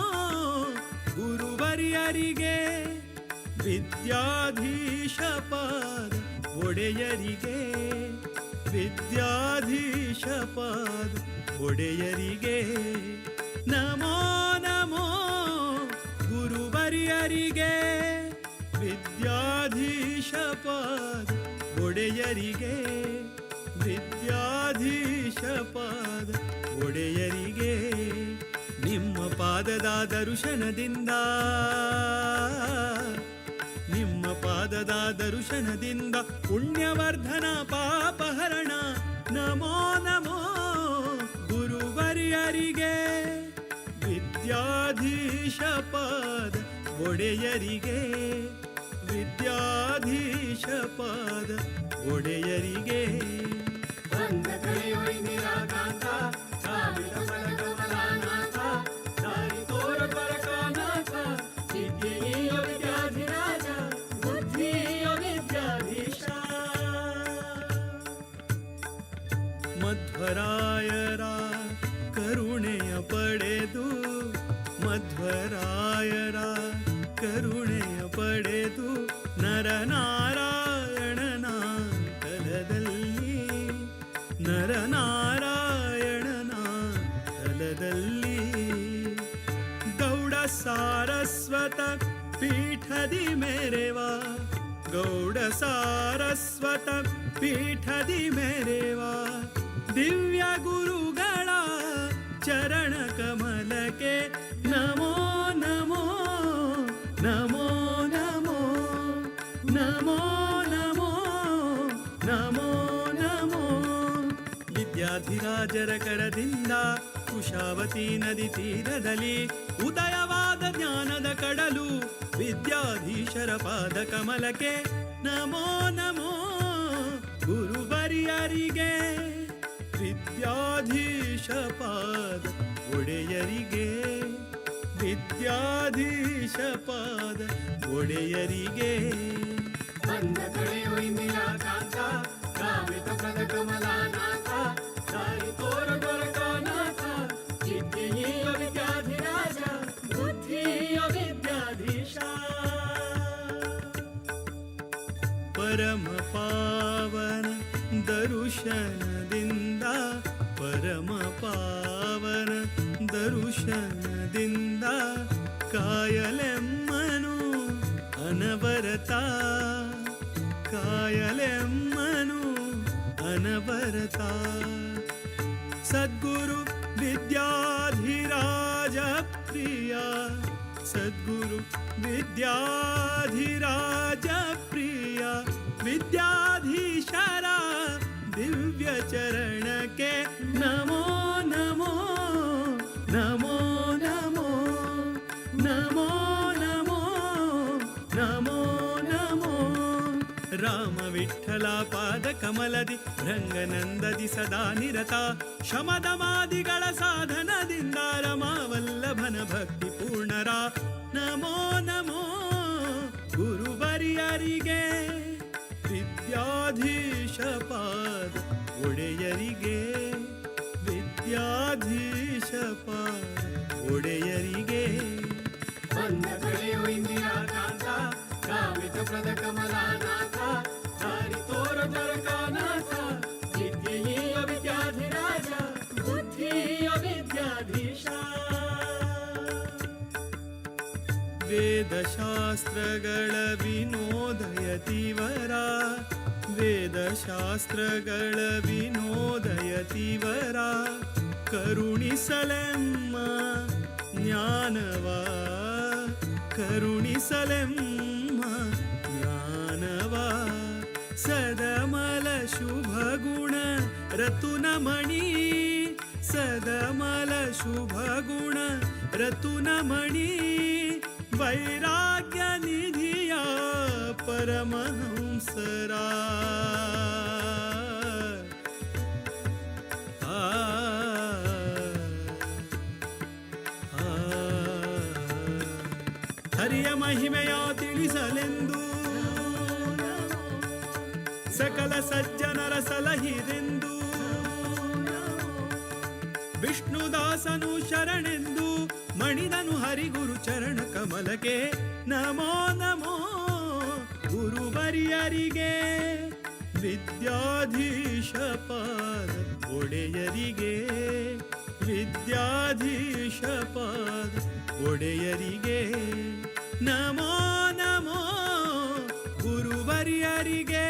ಗುರುವರ್ಯರಿಗೆ ವಿದ್ಯಾಧೀಶ ಪಾದ ಒಡೆಯರಿಗೆ. ವಿದ್ಯಾಧೀಶ ಪಾದ ಒಡೆಯರಿಗೆ ನಮೋ ನಮೋ ಗುರುವರ್ಯರಿಗೆ ವಿದ್ಯಾಧೀಶ ಪಾದ ಒಡೆಯರಿಗೆ ವಿದ್ಯಾಧೀಶ ಪಾದ ಒಡೆಯರಿಗೆ ನಿಮ್ಮ ಪಾದದ ದರ್ಶನದಿಂದ ನಿಮ್ಮ ಪಾದದ ದರ್ಶನದಿಂದ ಪುಣ್ಯವರ್ಧನ ಪಾಪಹರಣ ನಮೋ ನಮೋ ಗುರುವರ್ಯರಿಗೆ ವಿದ್ಯಾಧೀಶ ಪಾದ ಒಡೆಯರಿಗೆ ವಿದ್ಯಾಧೀಶ ಪಾದ ಒಡೆಯರಿಗೆ. ಬಂದ ಕಳೆಯೊಯ್ ನಿರಾಕಾಂತ ಕಾಮಿತ ಫಲ ಕಮಲಾನಾಥ ದಾರಿ ತೋರ ದ್ವಾರಕಾನಾಥ ವಿದ್ಯೆಯ ವಿದ್ಯಾಧಿರಾಜ ಬುದ್ಧಿಯ ವಿದ್ಯಾಧೀಶ. ಮಧ್ವರಾಯರ ಕರುಣೆಯ ಪಡೆದು ಮಧ್ವರಾಯರ ಕರುಣೆಯ ಪಡೆದು ನರನಾರಾಯಣನ ತಲದಲ್ಲಿ ನರನಾರಾಯಣನ ತಲದಲ್ಲಿ ಗೌಡ ಸಾರಸ್ವತ ಪೀಠದಿ ಮೇರೆವಾ ಗೌಡ ಸಾರಸ್ವತ ಪೀಠದಿ ಮೇರೆವಾ ದಿವ್ಯ ಗುರುಗಳ ಚರಣ ಕಮಲಕ್ಕೆ ನಮೋ ನಮೋ ನಮೋ ನಮೋ ನಮೋ ನಮೋ ನಮೋ ನಮೋ. ವಿದ್ಯಾಧಿರಾಜರ ಕರದಿಂದ ಕುಶಾವತಿ ನದಿ ತೀರದಲ್ಲಿ ಉದಯವಾದ ಜ್ಞಾನದ ಕಡಲು ವಿದ್ಯಾಧೀಶರ ಪಾದ ಕಮಲಕ್ಕೆ ನಮೋ ನಮೋ ಗುರುವರ್ಯರಿಗೆ ವಿದ್ಯಾಧೀಶ ಪಾದ ಒಡೆಯರಿಗೆ ವಿದ್ಯಾಧೀಶ ಪಾದ ಒಡೆಯರಿಗೆ. ಬಂದ ಕಳೆಯೊಯ್ ನಿರಾಕಾಂತ ಕಾಮಿತ ಫಲ ಕಮಲಾನಾಥ ದಾರಿ ತೋರ ದ್ವಾರಕಾನಾಥ ವಿದ್ಯೆಯ ವಿದ್ಯಾಧಿರಾಜ ಬುದ್ಧಿಯ ವಿದ್ಯಾಧೀಶ. ಪರಮ ಪಾವನ ದರುಶನದಿಂದ ಪರಮ ಪಾವನ ದರುಶನದಿಂದ ಕಾಯಲೆಮ್ಮನು ಅನವರತ ಕಾಯಲೆಮ್ಮನು ಅನವರತ. ಸದ್ಗುರು ವಿದ್ಯಾಧಿರಾಜ ಪ್ರಿಯ ಸದ್ಗುರು ವಿದ್ಯಾಧಿರಾಜ ಪ್ರಿಯ ವಿದ್ಯಾಧೀಶರ ದಿವ್ಯ ಚರಣಕ್ಕೆ ನಮೋ ನಮೋ ನಮೋ ನಮೋ ನಮೋ ನಮೋ ನಮೋ ನಮೋ. ರಾಮ ವಿಠಲ ಪಾದ ಕಮಲದಿ ಭೃಂಗನಂದದಿ ಸದಾ ನಿರತ ಶಮದಮಾದಿಗಳ ಸಾಧನದಿಂದ ರಮಾವಲ್ಲಭನ ಭಕ್ತಿ ಪೂರ್ಣರ ನಮೋ ನಮೋ ಗುರುವರ್ಯರಿಗೆ ವಿದ್ಯಾಧೀಶ ಪಾದ ಒಡೆಯರಿಗೆ ವಿದ್ಯಾಧೀಶ ಪಾದ ಒಡೆಯರಿಗೆ. ಬಂದ ಕಳೆಯೊಯ್ ನಿರಾಕಾಂತ ಕಾಮಿತ ಫಲ ಕಮಲಾನಾಥ ದಾರಿ ತೋರ ದ್ವಾರಕಾನಾಥ ವಿದ್ಯೆಯ ವಿದ್ಯಾಧಿರಾಜ ಬುದ್ಧಿಯ ವಿದ್ಯಾಧೀಶ. ವೇದಶಾಸ್ತ್ರಗಳ ವಿನೋದಯತಿವರ ವೇದಶಾಸ್ತ್ರಗಳ ವಿನೋದಯತಿವರ ಕರುಣಿಸಲೆಮ್ಮ ಜ್ಞಾನವ ಕರುಣಿಸಲೆಮ್ಮ ಜ್ಞಾನವ. ಸದಮಲ ಶುಭ ಗುಣ ರತುನಮಣಿ ಸದಮಲ ಶುಭ ಗುಣ ರತುನಮಣಿ ವೈರಾಗ್ಯ ನಿಧಿಯ ಪರಮಹಂಸರ ಆ ಆ. ಹರಿಯ ಮಹಿಮೆಯ ತಿಳಿಸಲೆಂದು ಸಕಲ ಸಜ್ಜನರ ಸಲಹಿರೆಂದು ವಿಷ್ಣುದಾಸನು ಶರಣೆಂದು ಮಣಿದನು ಹರಿಗುರು ಚರಣ ಕಮಲಕ್ಕೆ ನಮೋ ನಮೋ ಗುರುವರ್ಯರಿಗೆ. ವಿದ್ಯಾಧೀಶ ಪಾದ ಒಡೆಯರಿಗೆ, ವಿದ್ಯಾಧೀಶ ಪಾದ ಒಡೆಯರಿಗೆ. ನಮೋ ನಮೋ ಗುರುವರ್ಯರಿಗೆ,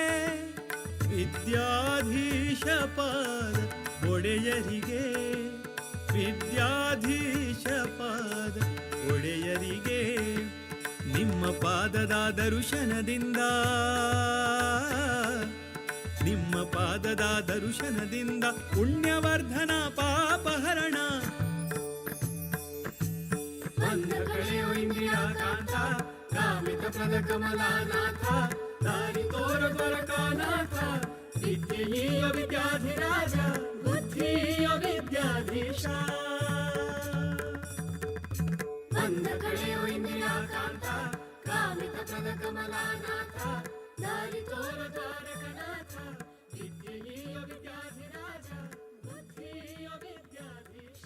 ವಿದ್ಯಾಧೀಶ ಪಾದ ಒಡೆಯರಿಗೆ, ವಿದ್ಯಾಧೀಶ ಪಾದ ಒಡೆಯರಿಗೆ. ನಿಮ್ಮ ಪಾದದ ದರ್ಶನದಿಂದ, ನಿಮ್ಮ ಪಾದದ ದರ್ಶನದಿಂದ ಪುಣ್ಯವರ್ಧನ ಪಾಪಹರಣ. ಬಂದ ಕಳೆಯೋ ಇಂದಿರಾ ಕಾಂತ, ಕಾಮಿತ ಪ್ರದ ಕಮಲಾನಾಥ, ದಾರಿ ತೋರ ದ್ವಾರಕಾನಾಥ, ವಿದ್ಯೆಯ ವಿದ್ಯಾಧಿರಾಜ, ಬುದ್ಧಿಯ ವಿದ್ಯಾಧೀಶ. ಬಂದ ಕಳೆಯೋ ಇಂದಿರಾ ಕಾಂತ, ಕಾಮಿತ ಪ್ರದ ಕಮಲಾನಾಥ, ದಾರಿ ತೋರ ದ್ವಾರಕನಾಥ, ವಿದ್ಯೆಯ ವಿದ್ಯಾಧಿರಾಜ, ಬುದ್ಧಿಯ ವಿದ್ಯಾಧೀಶ.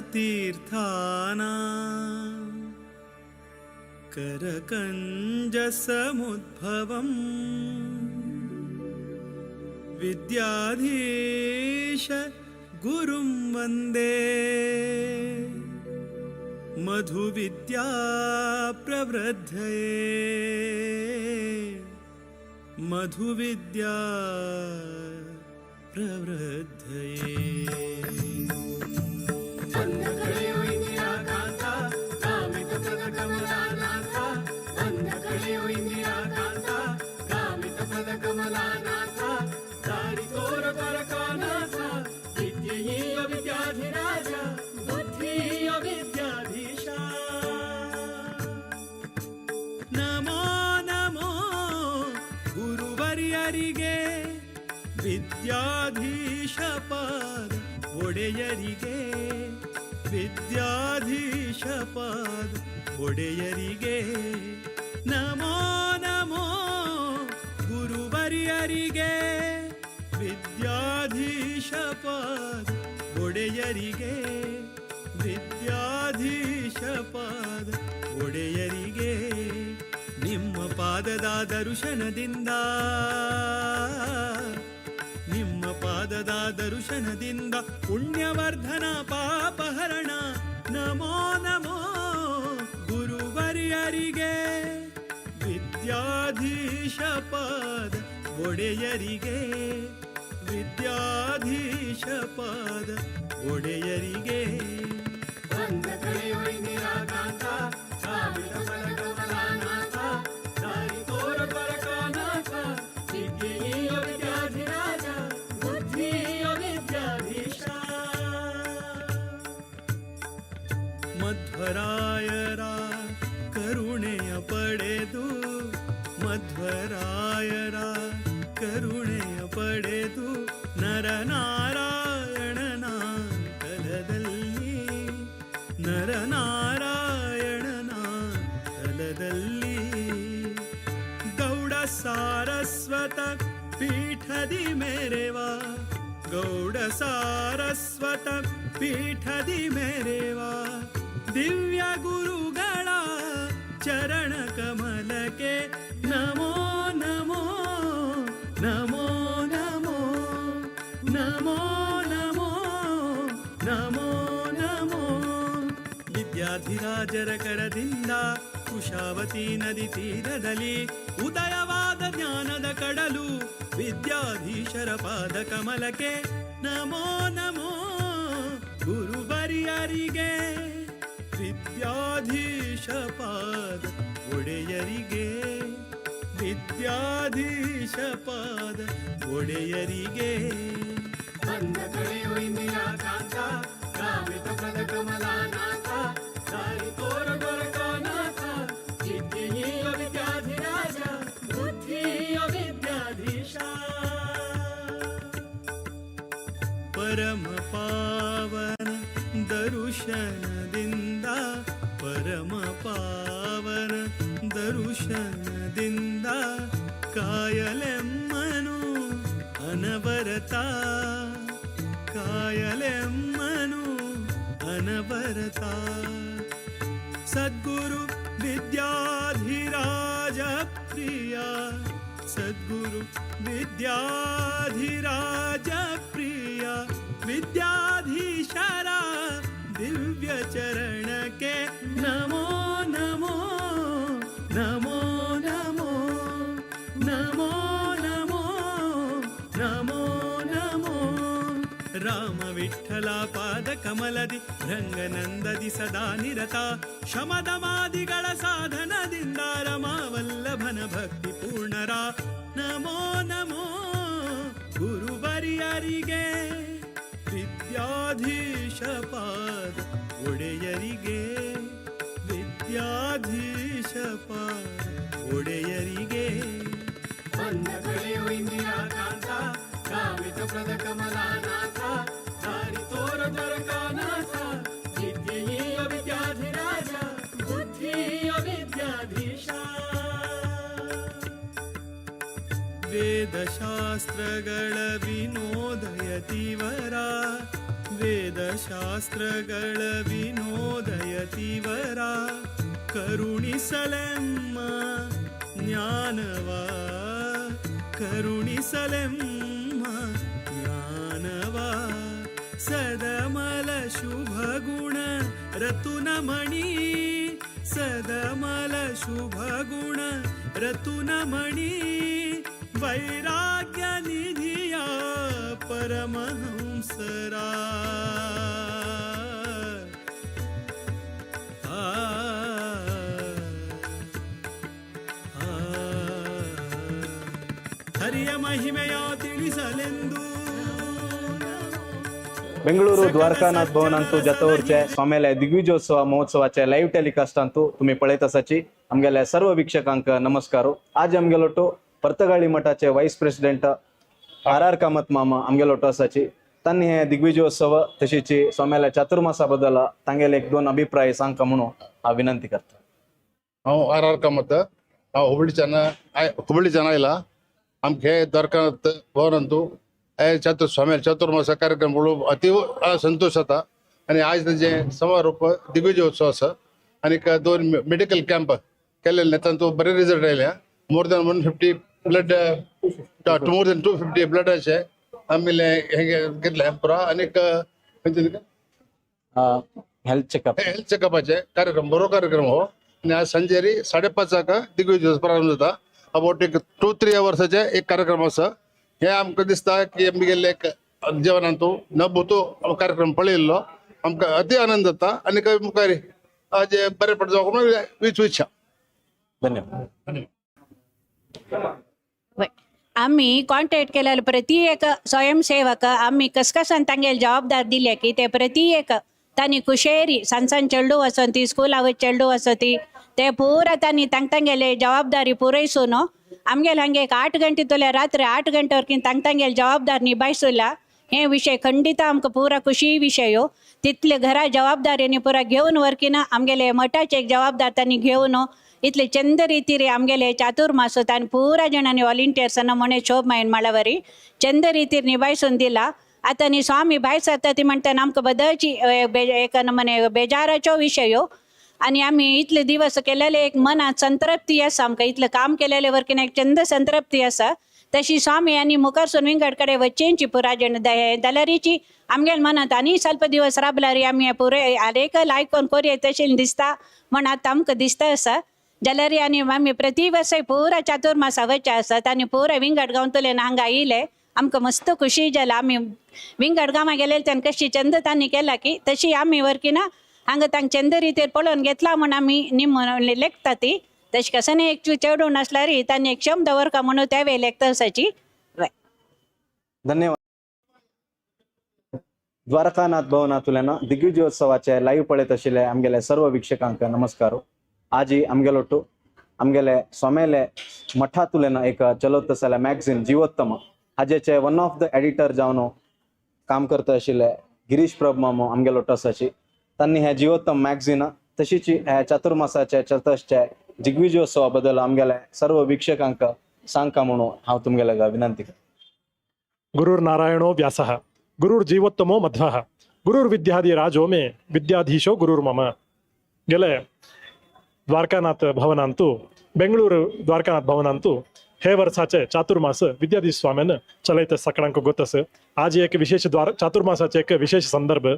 ವಿದ್ಯಾಧಿರಾಜತೀರ್ಥಾನ ಕರಕಂಜಸಮುದ್ಭವಂ ವಿದ್ಯಾಧೀಶ ಗುರುಂ ವಂದೇ ಮಧುವಿದ್ಯಾ ಪ್ರವೃದ್ಧಯೇ, ಮಧುವಿದ್ಯಾ ಪ್ರವೃದ್ಧಯೇ. ಬಂದ ಕಳೆಯೋ ಇಂದಿರಾ ಕಾಂತ, ಕಾಮಿತ ಪ್ರದ ಕಮಲಾನಾಥ, ಬಂದ ಕಳೆಯೋ ಇಂದಿರಾ ಕಾಂತ, ಕಾಮಿತ ಪ್ರದ ಕಮಲಾನಾಥ, ದಾರಿ ತೋರ ದ್ವಾರಕಾನಾಥ, ವಿದ್ಯೆಯ ವಿದ್ಯಾಧಿರಾಜ, ಬುದ್ಧಿಯ ವಿದ್ಯಾಧೀಶ. ನಮೋ ನಮೋ ಗುರುವರ್ಯರಿಗೆ, ವಿದ್ಯಾಧೀಶ ಪಾದ ಒಡೆಯರಿಗೆ, ವಿದ್ಯಾಧೀಶ ಪಾದ ಒಡೆಯರಿಗೆ. ನಮೋ ನಮೋ ಗುರುವರ್ಯರಿಗೆ, ವಿದ್ಯಾಧೀಶ ಪಾದ ಒಡೆಯರಿಗೆ, ವಿದ್ಯಾಧೀಶ ಪಾದ ಒಡೆಯರಿಗೆ. ನಿಮ್ಮ ಪಾದದ ದರ್ಶನದಿಂದ, ನಿಮ್ಮ ಪಾದದ ದರ್ಶನದಿಂದ ಪುಣ್ಯವರ್ಧನ ಪಾಪಹರಣ. ನಮೋ ನಮೋ ಗುರುವರ್ಯರಿಗೆ, ವಿದ್ಯಾಧೀಶ ಪಾದ ಒಡೆಯರಿಗೆ, ವಿದ್ಯಾಧೀಶ ಪಾದ ಒಡೆಯರಿಗೆ. ಬಂದ ಕಳೆಯೋ ಇಂದಿರಾ ಕಾಂತ, ಕಾಮಿತ ಪ್ರದ ಕಮಲಾನಾಥ, ದಾರಿ ತೋರ ದ್ವಾರಕಾನಾಥ, ವಿದ್ಯೆಯ ವಿದ್ಯಾಧಿರಾಜ, ಬುದ್ಧಿಯ ವಿದ್ಯಾಧೀಶ. ಮಧ್ವರಾಯರ ಕರುಣೆಯ ಪಡೆದು, ಮಧ್ವರಾಯರ ಕರುಣೆಯ ಪಡೆದು ನರನಾರಾಯಣನ ತಲದಲ್ಲಿ, ನರನಾರಾಯಣನ ತಲದಲ್ಲಿ. ಗೌಡ ಸಾರಸ್ವತ ಪೀಠದಿ ಮೇರೆವಾ, ಗೌಡ ಸಾರಸ್ವತ ಪೀಠದಿ ಮೇರೆವಾ, ದಿವ್ಯ ಗುರುಗಳ ಚರಣ ಕಮಲಕ್ಕೆ ನಮೋ ನಮೋ ನಮೋ ನಮೋ ನಮೋ ನಮೋ ನಮೋ ನಮೋ. ವಿದ್ಯಾಧಿರಾಜರ ಕರದಿಂದ ಕುಶಾವತಿ ನದಿ ತೀರದಲ್ಲಿ ಉದಯವಾದ ಜ್ಞಾನದ ಕಡಲು ವಿದ್ಯಾಧೀಶರ ಪಾದ ಕಮಲಕ್ಕೆ ನಮೋ ನಮೋ ಗುರುವರ್ಯರಿಗೆ, ವಿದ್ಯಾಧೀಶ ಪಾದ ಒಡೆಯರಿಗೆ, ವಿದ್ಯಾಧೀಶ ಪಾದ ಒಡೆಯರಿಗೆ. ಬಂದ ಕಳೆಯೋ ಇಂದಿರಾ ಕಾಂತ, ಕಾಮಿತ ಪ್ರದ ಕಮಲಾನಾಥ, ದಾರಿ ತೋರ ದ್ವಾರಕಾನಾಥ, ವಿದ್ಯೆಯ ವಿದ್ಯಾಧಿರಾಜ, ಬುದ್ಧಿಯ ವಿದ್ಯಾಧೀಶ. ಪರಮ ಪಾವನ ದರ್ಶನದಿಂದ, ಪರಮ ಪಾವನ ದರ್ಶನದಿಂದ ಕಾಯಲೆಮ್ಮನು ಅನವರತ, ಕಾಯಲೆಮ್ಮನು ಅನವರತ ಸದ್ಗುರು ವಿದ್ಯಾಧಿರಾಜ ಪ್ರಿಯ ಸದ್ಗುರು ವಿದ್ಯಾಧಿರಾಜ ಪ್ರಿಯ ವಿದ್ಯಾಧೀಶರ ದಿವ್ಯ ಚರಣಕ್ಕೆ ನಮೋ ನಮೋ ನಮೋ ನಮೋ ನಮೋ ನಮೋ ನಮೋ ನಮೋ. ರಾಮ ವಿಠಲ ಪಾದ ಕಮಲದಿ ರಂಗನಂದದಿ ಸದಾ ನಿರತ ಶಮದಮಾದಿಗಳ ಸಾಧನದಿಂದ ರಮಾವಲ್ಲಭನ ಭಕ್ತಿ ಪೂರ್ಣರ ನಮೋ ನಮೋ ಗುರುವರಿಯರಿಗೆ ವಿದ್ಯಾಧೀಶ ಪಾದ ಒಡೆಯರಿಗೆ ವಿದ್ಯಾಧೀಶ ಪಾದ ಒಡೆಯರಿಗೆ. ಬಂದ ಕಡೆಯು ಇಂದಿರಾ ಕಾಂತ ಕಾಮಿತ ಪ್ರದ ಕಮಲಾನಾಥ ದಾರಿ ತೋರ ದ್ವಾರಕಾನಾಥ ವಿದ್ಯೆಯ ವಿದ್ಯಾಧಿರಾಜ ಬುದ್ಧಿಯ ವಿದ್ಯಾಧೀಶ. ವೇದಶಾಸ್ತ್ರಗಳ ವಿನೋದಯತಿವರ ವೇದಶಾಸ್ತ್ರಗಳ ವಿನೋದಯತಿವರ ಕರುಣಿಸಲೆಮ್ಮ ಜ್ಞಾನವ ಕರುಣಿಸಲೆಮ್ಮ ಜ್ಞಾನವ ಸದಮಲ ಶುಭ ಗುಣ ರತುನಮಣಿ ಸದಮಲ ಶುಭ ಗುಣ ರತುನಮಣಿ ವೈರಾಗ್ಯ ನಿಧಿಯ ಪರಮಹಂಸರ ಆ, ಆ, ಹರಿಯ ಮಹಿಮೆಯ ತಿಳಿಸಲೆಂದು. ಬೆಂಗಳೂರು ದ್ವಾರಕಾನಾಥ್ भवन अंतू जतवरचे स्वाम्याले दिग्विजयोत्सव महोत्सवाचे लाईव्ह टेलिकास्ट अंतू तुम्ही पळयत आसाची. आमगेले सर्व वीक्षकांक नमस्कार. आज आमगेलो पर्तगाळी मठाचे vice president R R Kamath मामा आमगेलो आसाची. तांणी हे दिग्विजयोत्सव तशीच स्वाम्याल्या चातुर्मासा बद्दल तांगेले एक दोन अभिप्राय सांगका म्हणून हांव विनंती करता. हांव आर आर कामत. हांव हुबळीच्यान हुबळीच्यान आयला. आमचे द्वारकानाथ भवनांतू हे चातुर स्वामी चातुर्मासा कार्यक्रम पळोवन अतीव संतोष जाता आनी आज तेंचे समारोप दिग्विजयोत्सव आसा आनीक दोन मेडिकल कॅम्प केलेले, तांतूत बरे रिजल्ट आयले. More than 150 blood, more than 250 ब्लडाचे आमी हे घेतले पुरा. आनीक हेल्थ चेकअप. हेल्थ चेकअपाचे कार्यक्रम, बरो कार्यक्रम हो. आनी आज सांजेरी 5:30 दिग्विजय प्रारंभ जाता. अबाउट एक 2-3 अवर्साचे एक कार्यक्रम आसा. हे आमकां दिसता की आमगेले एक जीवनांतू न भूतो कार्यक्रम पळयल्लो आमकां अति आनंद जाता आनी मुखार आज बरें पडटा जावंक हीच इच्छा. धन्यवाद. आम्ही कॉन्टॅक्ट केलेले प्रति एक स्वयंसेवक आम्ही कसकसान तांगेले जबाबदार दिल्या की ते प्रति एक तांणी कुशेरी सान सान चेडू आसो ती स्कुला वयता चेडू आसो ती ते पुरा तांणी तांग तांगेले जबाबदारी पुरयसून आमगेले हांगे एक 8 गंटे तुल्या रात्री 8 गंटे वरकीन तांग तांगेले जबाबदार निभायसुला. हे विषय खंडित आमकां पुरा खुशी विषय हो. तितले घरा जबाबदारीनी पुरा घेवन वरकीन आमगेले मठाचे एक जबाबदार तांणी घेवन इतले चंद रितीरे आमगेले चातुर्मास तांणी पुरा जणांनी व्हॉलिंटियर्सांना म्हणे शोभ मायन माळावरी चंद रितीर निभायसून दिला. आतां न्ही स्वामी भायर सरता ती म्हणटा आमकां बदलची एक नमने बेजाराचो विशय हो. आनी आमी इतले दिवस केलेले एक मनात संतृप्ती आसा. आमकां इतलें काम केलेले वरकीन एक चंद संतृप्ती आसा. तशी स्वामी आनी मुखारसून विंगड कडेन वचेंची पुरा जण जाल्यारीची आमगेले मनात आनी ಸ್ವಲ್ಪ दिवस राबल्यार आमी हें पुराय आरेकल आयकोन कोरये तशें दिसता म्हण आतां आमकां दिसता आसा. जाल्यार आनी आमी प्रति वर्साय पुरा चातुर्मासा वचचे आसात आनी पुरा विंगड गांवतल्यान हांगा आयिल्ले आमकां मस्त खुशी जाला. आमी विंगड गांवां गेलेले तेन्ना कशी चंद तांणी केला की तशी आमी वरकीना हांगा तांकां चंद रितीर पळोवन घेतला म्हूण आमी निम लेखता ती तशें कसं एक चेडूं नासल्यार तांणी एक क्षम दवरका म्हणून त्या वेळ लेखता आसाची. धन्यवाद. द्वारकानाथ भवनातुल्यान दिग्विजयोत्सवाचे लाईव्ह पळयत आशिल्ले आमगेले सर्व वीक्षकांक नमस्कार. आजी आमगेलोटू आमगेले सोमेले मठातुल्यान एक चलत आसले मॅगझीन जीवोत्तम हाजेचे वन ऑफ the editor जावन काम करता आशिल्ले गिरीश प्रभू मामो आमगेलोटू आसाची. तांणी हे जीवोत्तम मॅगझीन तशीच हे चातुर्मासाचे चतुर्थचे दिग्विजयोत्सवा बद्दल आमगेले सर्व वीक्षकांक सांगका म्हणून हांव तुमगेले विनंती करता. गुरुर्नारायणो व्यासः, गुरुर्जीवोत्तमो मध्वः. गुरुर विद्याधी राजो मे विद्याधीशो गुरुर्मम. गेले द्वारकानाथ भवनांतू, बेंगळूर द्वारकानाथ भवनांतू हे वर्साचे चातुर्मास विद्याधीश स्वाम्यान चलयत सगळ्यांक गोत. आज एक विशेष द्वार चातुर्मासाचे एक विशेष संदर्भ.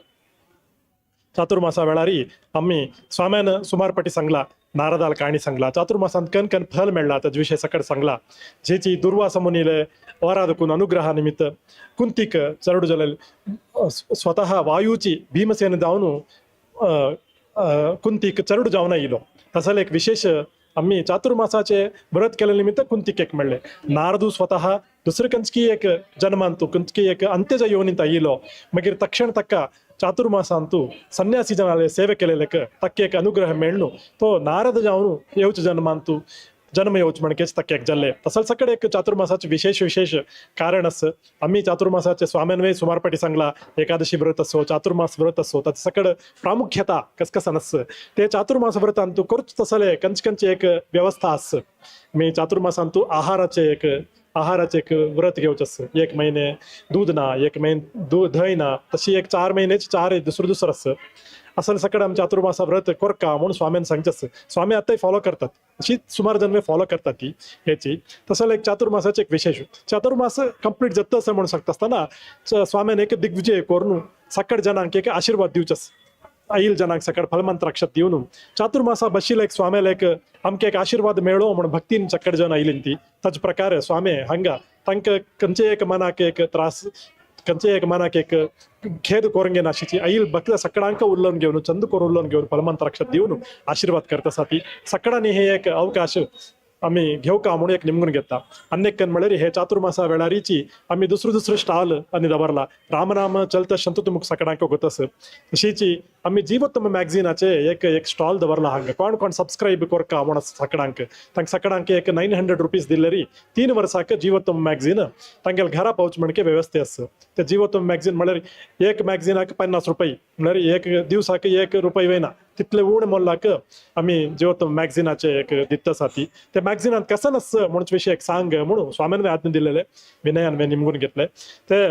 चातुर्मासा वेळारी आम्ही स्वाम्यान सुमार पटी सांगला, नारदाल काणी सांगला, चातुर्मासांत कन कन फल मेळ्ळा ताजे विशय सकट सांगला. जेची दुर्वासा मुनीले वरादकून अनुग्रहा निमित्त कुंतीक चरडू जलेल स्वतः वायूची भीमसेन जावन कुंतीक चरडू जावन येयलो. तसले एक विशेष आम्ही चातुर्मासाचे व्रत केले निमित्त कुंतीक एक मेळ्ळे. नारदू स्वतः दुसरे कंचकी एक जन्मांतू कंचकी एक अंत्यज योनींत येयलो. मागीर तक्षण तक्का चातुर्मासांतू संन्यासी जनाले सेवे केलेलेक तक्के एक अनुग्रह मेळ्ळू तो नारद जावन येवचे जन्मांतू जन्म येवच म्हणकेच तक्के एक जाल्ले. तसंच सगळे एक चातुर्मासाचे विशेष विशेष कारण आस. आम्ही चातुर्मासाचे स्वाम्यानवे सुमारपटी सांगला, एकादशी व्रत असो, चातुर्मास व्रत असो, ताचे सगळं प्रामुख्यता कसकसान आस. ते चातुर्मास व्रतांतू करच तसले कंच कंच एक व्यवस्था आस. मी चातुर्मासांतू आहाराचे एक व्रत घेवचें आस. 1 महिने दूध ना, 1 महिने धंय ना, तशी एक 4 महिन्याचे 4 दुसरं दुसरं आस. असल सगळं आमच्या चातुर्मासा व्रत कोरका म्हणून स्वाम्यान सांगचें आस. स्वामी आतांय फॉलो करतात, अशी सुमार जण फॉलो करतात ती हेची. तसं एक चातुर्मासाचे एक विशेष चातुर्मास कंप्लीट जाता असं म्हणून शकता आसतना स्वाम्यान एक दिग्विजय करून सकट जणांक एक आशीर्वाद दिवचो आस. आईल जणांक सकट फलमंत्राक्षत दिवन चातुर्मासा बशील एक स्वाम्याला एक आमकां एक आशीर्वाद मेळो म्हण भक्तीन सकट जण आयलीन ती. ताज प्रकार स्वामी हांगा तांकां खंयचे एक मनाक एक त्रास, खंयचे एक मनाक एक खेद करूंक नाशिची आईल भक्त सगळ्यांक उल्लोवन घेवन चंद करून उल्लोवन घेवन फलमंत्राक्षत दिवन आशीर्वाद करता आसा. ती सगळ्यांनी हे एक अवकाश आमी घेवका म्हणून एक निमगून घेता. आनी एक म्हळ्यार हे चातुर्मासा वेळारीची आमी दुसरो दुसरो स्टॉल आनी दवरला. रामनाम चलता शंत तुमकां सगळ्यांक गोत आसा. तशीची आमी जीवोत्तम मॅगझिनाचे एक एक स्टॉल दवरला हांगा. कोण कोण सबस्क्रायब करका म्हण सगळ्यांक तांकां सगळ्यांक एक 900 रुपीज दिल्लेरी 3 वर्साक जीवोत्तम मॅगझीन तांगेले घरा पावच म्हणके व्यवस्थे आसा. ते जीवोत्तम मॅगझीन म्हळ्यार एक मॅगझिनाक 50 रुपये, म्हळ्यार एक दिवसाक 1 रुपये वयना तितले उण मोलाक आमी जीवोत्तम मॅगझिनाचे एक दिता आसा. ती ते मॅगझिनात कसं नस म्हणून विशय एक सांग म्हणून स्वाम्यान आज्ञा दिलेले विनयान निमगून घेतले. ते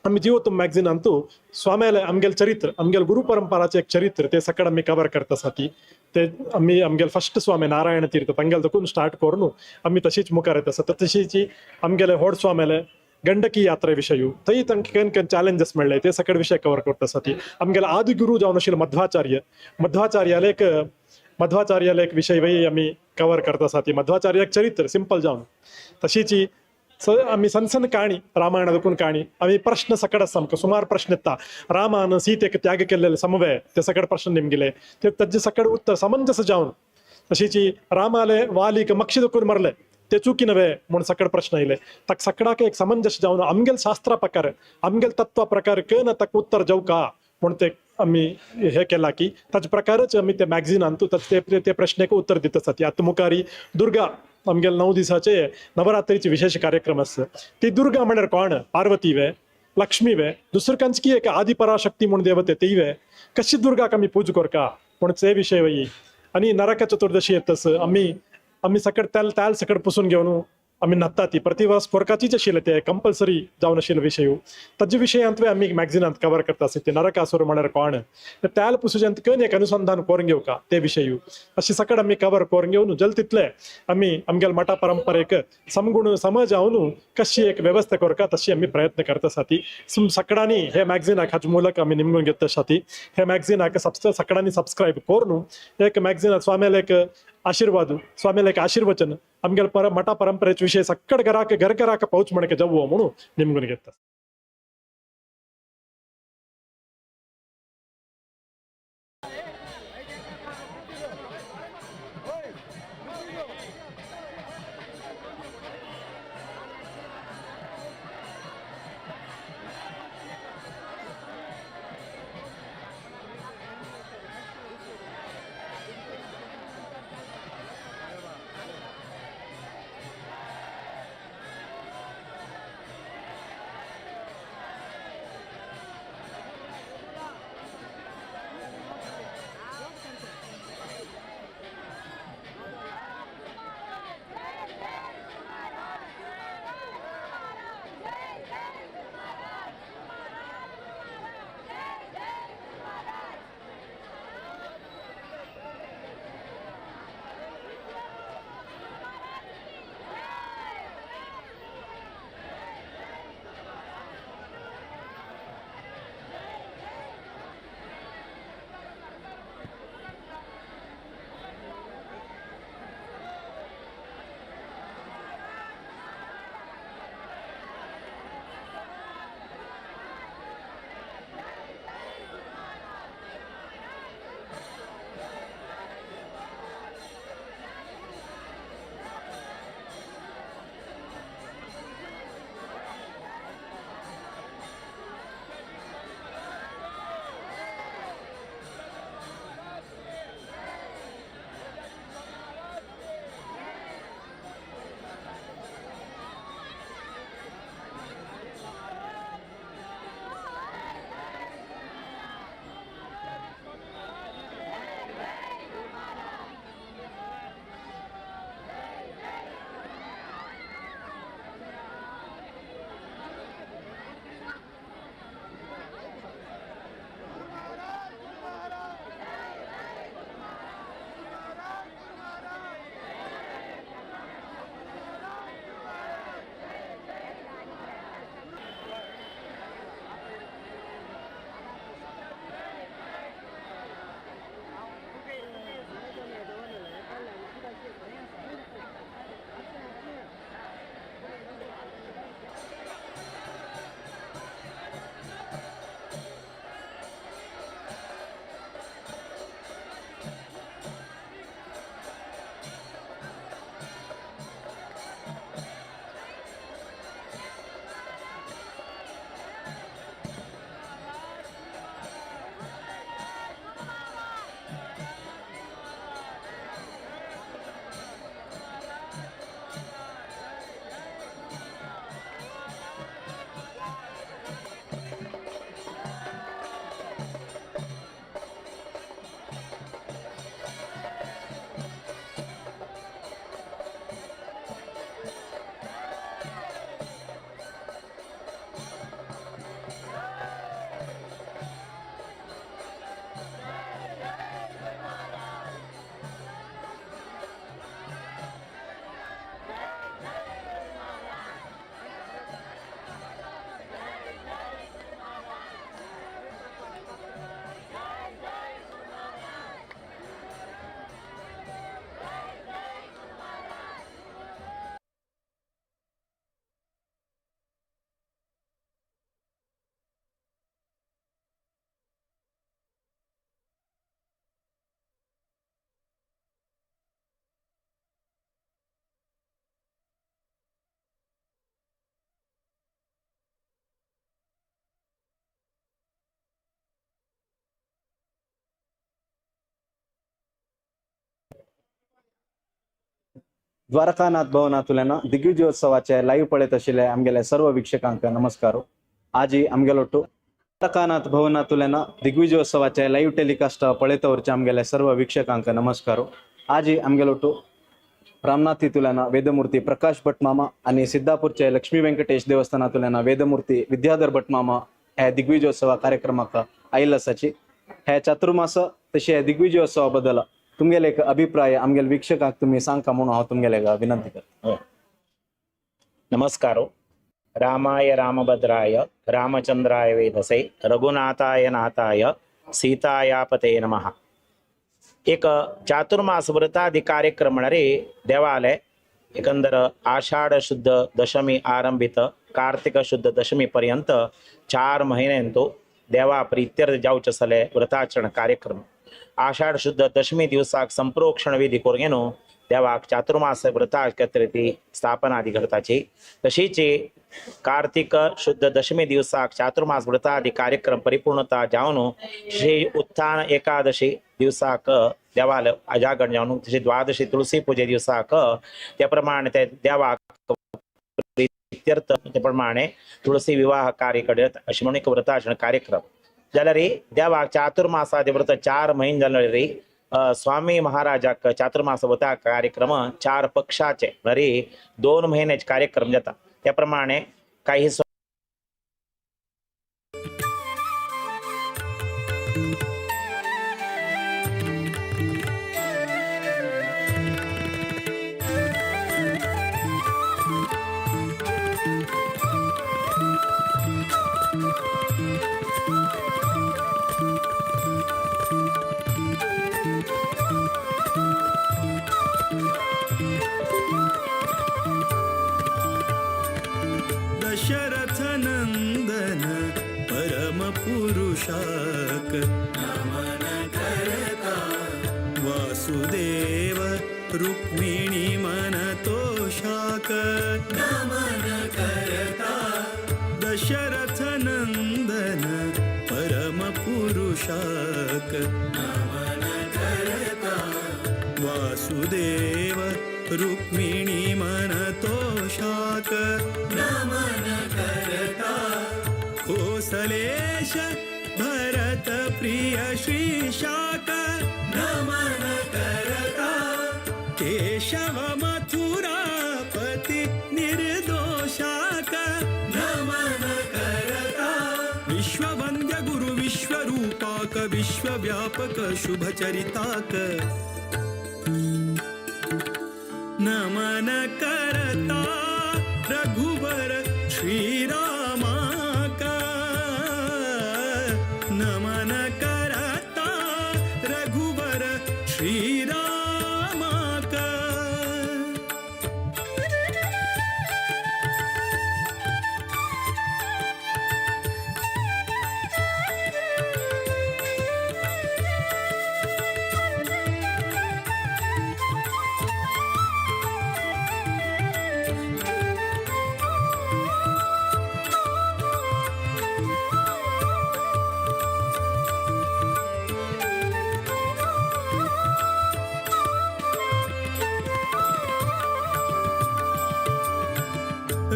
आमी जीवोत्तम मॅगझिनांतू स्वाम्याले आमगेले चरित्र, आमगेले गुरु परंपराचे एक चरित्र ते सगळं आमी कवर करता आसा. ती ते आमी आमगेले फस्ट स्वामी नारायण तीर्थ तांगेले देखून स्टार्ट करून आमी तशीच मुखार येता आसा. तशीच आमगेले व्हड स्वाम्याले गंडकी यात्रे विशयू थंय तांकां खंय खंय चॅलेंजस मेळ्ळे ते सगळे विशय कवर करता आसा. ती आमगेले आदिगुरू जावन आशिल्ले मध्वाचार्य, मध्वाचार्याले एक विशय वय आमी कवर करता आसा. ती मध्वाचार्य एक चरित्र सिंपल जावन. तशीच आमी सण सण काणी रामायणा देखून काणी आमी प्रश्न सकट आसा. आमकां सुमार प्रश्न येता. रामान सीतेक त्याग केल्ले समवे ते सकट प्रश्न निमगिले ते ताजे सकट उत्तर समंजस जावन. तशीच रामाले वालीक मक्षी देखून मरले ते चुकी नव्हे म्हूण सकट प्रश्न येयले. ताका सगळ्याक एक समंजस जावन आमगेल शास्त्रा प्रकार आमगेल तत्वा प्रकार कन ताका उत्तर जावका म्हूण ते आमी हे केला की ताजे प्रकारच आमी ते मॅगझिनांतू ते ते प्रश्नेक उत्तर दिता आसा. आतां मुखारी दुर्गा आमगेले 9 दिसाचे नवरात्रीचे विशेष कार्यक्रम आसा. ती दुर्गा म्हळ्यार कोण? पार्वती वे, लक्ष्मी वे, दुसरे कंचकी एक आदिपराशक्ती म्हूण देवते ती वे, कशी दुर्गाक आमी पूज करका म्हूण ते विशय वयी. आनी नरक चतुर्दशी येतस आमी आमी सकट तेल तेल सकट पुसून घेवन आमी न्हाता. ती प्रतिवर्स कोरकाचीच आशिल्ले ते कंपल्सरी जावन आशिल्ले विशय ताजे विशयांत आमी मॅगझिनांत कवर करता आसा. ते नरकासूर म्हळ्यार कोण, तेल पुसूच्यांत कन एक अनुसंधान करून घेवका ते विशय अशें सकट आमी कवर करून घेवन जल तितले आमी आमगेले मठा परंपरेक समगुण समज जावन कशी एक व्यवस्था करका तशी आमी प्रयत्न करता आसा. ती सगळ्यांनी हे मॅगझिनाक हाजे मुलक आमी निमगून घेता आसा. ती हे मॅगझिनाक सगळ्यांनी सबस्क्रायब करून एक मॅगझिनाक स्वाम्याले एक आशीर्वाद, स्वाम्याले एक आशीर्वचन आमगेले पर मठा परंपरेचे विशय सकट घराक घर घराक पावच म्हणके जावो म्हणून निमगून घेता. द्वारकानाथ भवनांतल्यान दिग्विजयोत्सवाचे लाईव्ह पळयत आशिल्ले आमगेले सर्व वीक्षकांक नमस्कार. आजी आमगेलोटू द्वारकानाथ भवनांतल्यान दिग्विजयोत्सवाचे लाईव्ह टेलिकास्ट पळयत उरचे आमगेले सर्व वीक्षकांक नमस्कार. आजी आमगेलोटू रामनाथ वेदमूर्ती प्रकाश भट मामा आणि सिद्धापूरचे लक्ष्मी व्यंकटेश देवस्थानातुल्यान वेदमूर्ती विद्याधर भट मामा हे दिग्विजयोत्सव कार्यक्रमाक आयिल्लो आसाची. हे चातुर्मास तशें हे दिग्विजयोत्सवा बद्दल तुमगेले एक अभिप्राय आमगेले वीक्षकांक तुम्ही सांगका म्हणून हांव तुमगेले विनंती करता. नमस्कार. रामाय रामभद्राय रामचंद्राय वेधसे रघुनाथाय नाथाय सीतायापते नमः. एक चातुर्मास व्रतादी कार्यक्रम म्हळ्यार देवालय एकंदर आषाढ शुद्ध दशमी आरंभित कार्तिक शुद्ध दशमी पर्यंत 4 महिन्यांतो देवा प्रित्यर्थ जावचे आसले व्रताचरण कार्यक्रम. आषाढ शुद्ध दशमी दिवसाक संप्रोक्षण विधी करून देवाक चातुर्मास व्रता ती स्थापना आदी करताची. तशीच कार्तिक शुद्ध दशमी दिवसाक चातुर्मास व्रता आदी कार्यक्रम परिपूर्णता जावन श्री उत्थान एकादशी दिवसाक देवाल जागरण जावन तशी द्वादशी तुळसी पूजे दिवसाक त्या प्रमाणे ते देवाक प्रित्यर्थ ते प्रमाणे तुळसी विवाह कार्य करत अशी म्हणून एक व्रताचरण कार्यक्रम जाल्यार देवाक चातुर्मासादी व्रत 4 महिने जाल्यार स्वामी महाराजाक चातुर्मास व्रता कार्यक्रम 4 पक्षाचे म्हळ्यार 2 महिन्याचे कार्यक्रम जाता. त्या प्रमाणे काही दशरथ नंदन परम पुरुषाक नमन करता वासुदेव रुक्मिणी मन तोषाक नमन करता दशरथ नंदन परम पुरुषाक नमन करता वासुदेव रुक्मिणी मन तोषाक नमन करता कोसलेश भरत प्रिय श्रीशाक नमन करता केशव मथुरापति निर्दोषाक नमन करता विश्ववंद्य गुरु विश्वरूपाक विश्वव्यापक शुभचरिताक नमन करता रघुवर श्रीरामाक नमन करता रघुवर श्रीरामाक.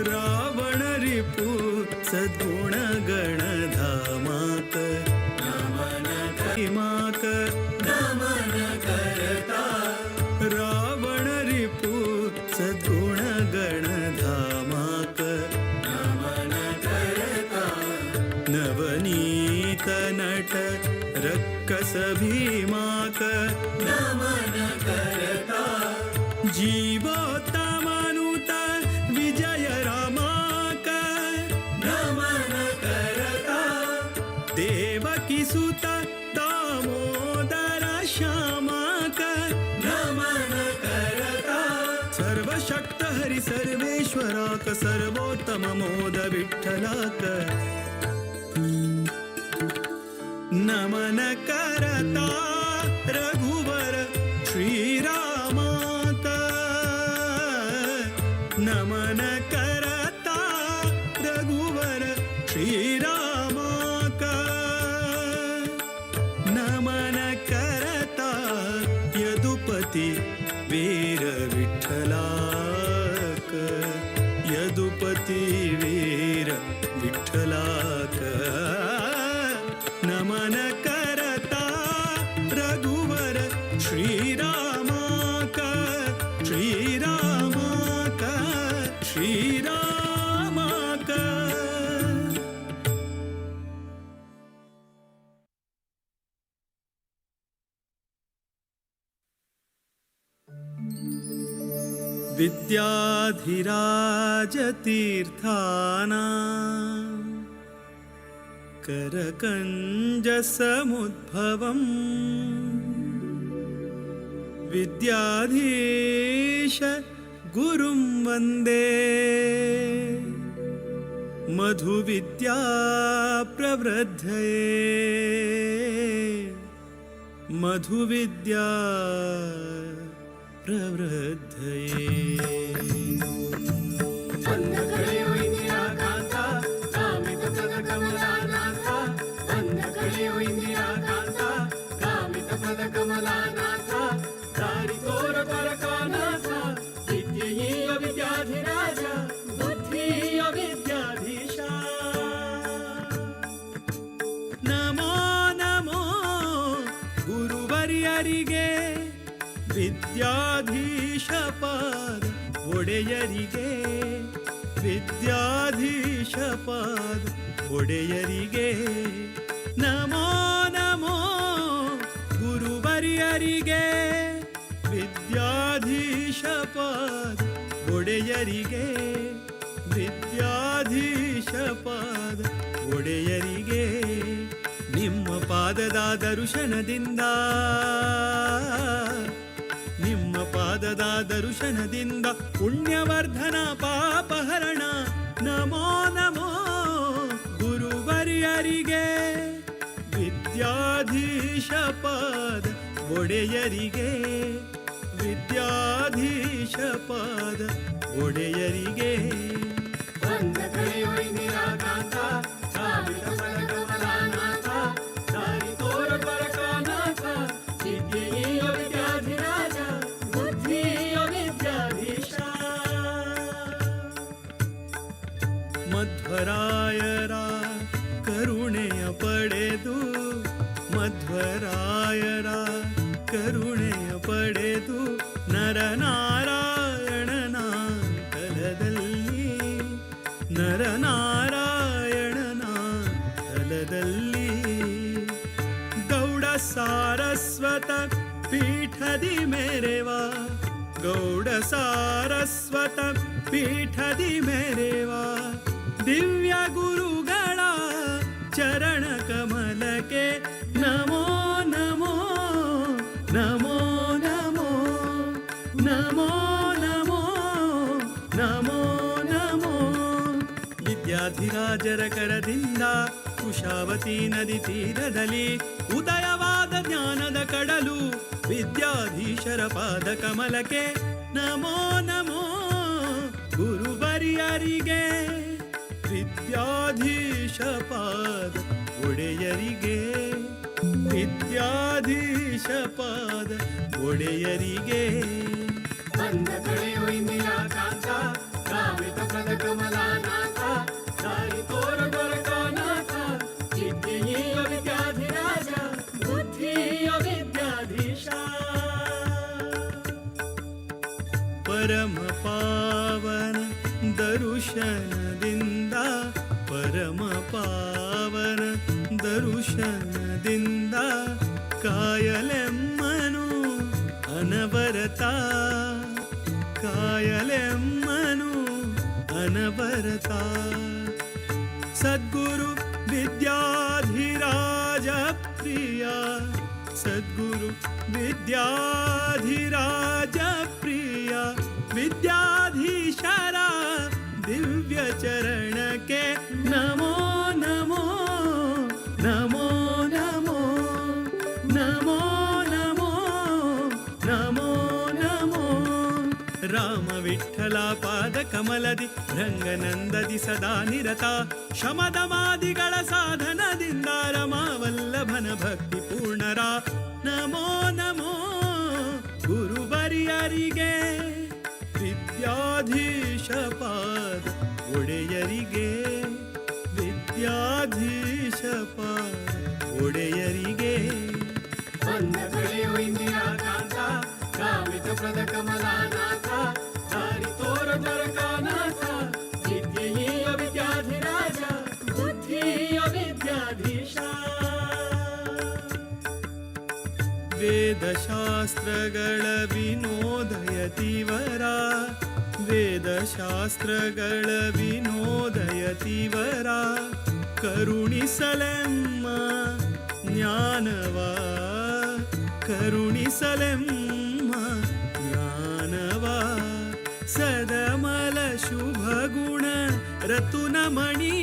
रावण रिपु सद्गुण गणधामाक नमन माक नमन करता रावण रिपु सद्गुण गणधामाक नमन करता नवनीत नट रक्कस भीमाक नमन करता जीवोत्तमानुत विजय रामाक नमन करता देवकी सुत दामोदर श्यामाक नमन करता सर्वशक्त हरि सर्वेश्वराक सर्वोत्तम मोद विठ्ठलाक नमन करता रघुवर श्रीरामाक नमन करता रघुवर श्रीरामाक नमन करता यदुपती वीर विठ्ठला. विद्याधिराजतीर्थाना करकञ्जसमुद्भवम् विद्याधीश गुरुं वन्दे मधुविद्या प्रवृद्धये मधुविद्या प्रवृद्धये. ನಮೋ ನಮೋ ಗುರುವರ್ಯರಿಗೆ, ವಿದ್ಯಾಧೀಶ ಪಾದ ಒಡೆಯರಿಗೆ, ವಿದ್ಯಾಧೀಶ ಪಾದ ಒಡೆಯರಿಗೆ. ನಮೋ ನಮೋ ಗುರುವರ್ಯರಿಗೆ, ವಿದ್ಯಾಧೀಶ ಪಾದ ಒಡೆಯರಿಗೆ, ವಿದ್ಯಾಧೀಶ ಪಾದ ಒಡೆಯರಿಗೆ. ನಿಮ್ಮ ಪಾದದ ದರ್ಶನದಿಂದ, ನಿಮ್ಮ ಪಾದದ ದರ್ಶನದಿಂದ ಪುಣ್ಯವರ್ಧನ ಪಾಪಹರಣ. ನಮೋ ನಮೋ ಗುರುವರ್ಯರಿಗೆ, ವಿದ್ಯಾಧೀಶ ಪಾದ ಒಡೆಯರಿಗೆ, ವಿದ್ಯಾಧೀಶ ಪಾದ ಒಡೆಯರಿಗೆ. ಮಧ್ವರಾಯರ ಕರುಣೆಯ ಪಡೆದು, ಮಧ್ವರಾಯರ ಕರುಣೆಯ ಪಡೆದು ನರನಾರಾಯಣನ ತಲದಲ್ಲಿ, ನರನಾರಾಯಣನ ತಲದಲ್ಲಿ. ಗೌಡ ಸಾರಸ್ವತ ಪೀಠದಿ ಮೇರೆವಾ, ಗೌಡ ಸಾರಸ್ವತ ಪೀಠದಿ ಮೇರೆವಾ ದಿವ್ಯ ಗುರುಗಳ ಚರಣ ಕಮಲಕ್ಕೆ ನಮೋ ನಮೋ ನಮೋ ನಮೋ ನಮೋ ನಮೋ ನಮೋ ನಮೋ. ವಿದ್ಯಾಧಿರಾಜರ ಕರದಿಂದ ಕುಶಾವತಿ ನದಿ ತೀರದಲ್ಲಿ ಉದಯವಾದ ಜ್ಞಾನದ ಕಡಲು ವಿದ್ಯಾಧೀಶರ ಪಾದ ಕಮಲಕ್ಕೆ ನಮೋ ನಮೋ ಗುರುವರ್ಯರಿಗೆ, ವಿದ್ಯಾಧೀಶ ಪಾದ ಒಡೆಯರಿಗೆ, ವಿದ್ಯಾಧೀಶ ಪಾದ ಒಡೆಯರಿಗೆ. ಪರಮ ಪಾವನ ದರುಶನದಿಂದ, ಪರಮ ಪಾವನ ದರುಶನದಿಂದ ಕಾಯಲೆಮ್ಮನು ಅನವರತ, ಕಾಯಲೆಮ್ಮನು ಅನವರತ. ಸದ್ಗುರು ವಿದ್ಯಾಧಿರಾಜ ಪ್ರಿಯ, ಸದ್ಗುರು ವಿದ್ಯಾಧಿರಾಜ ಪ್ರಿಯ ವಿದ್ಯಾಧೀಶರ ದಿವ್ಯ ಚರಣಕ್ಕೆ ನಮೋ ನಮೋ ನಮೋ ನಮೋ ನಮೋ ನಮೋ ನಮೋ ನಮೋ. ರಾಮ ವಿಠಲ ಪಾದ ಕಮಲದಿ ರಂಗನಂದದಿ ಸದಾ ನಿರತ ಶಮದಮಾದಿಗಳ ಸಾಧನದಿಂದ ರಮಾವಲ್ಲಭನ ಭಕ್ತಿ ಪೂರ್ಣರ ನಮೋ ನಮೋ ಗುರುವರ್ಯರಿಗೆ, ವಿದ್ಯಾಧೀಶ ಪಾದ ಒಡೆಯರಿಗೆ, ವಿದ್ಯಾಧೀಶ ಪಾದ ಒಡೆಯರಿಗೆ. ವೇದ ವೇದಶಾಸ್ತ್ರಗಳ ವಿನೋದಯತಿವರ, ವೇದಶಾಸ್ತ್ರಗಳ ವಿನೋದಯತಿವರ, ಕರುಣಿಸಲೆಮ್ಮ ಜ್ಞಾನವ, ಕರುಣಿಸಲೆಮ್ಮ ಜ್ಞಾನವ. ಸದಮಲ ಶುಭ ಗುಣ ರತುನಮಣಿ,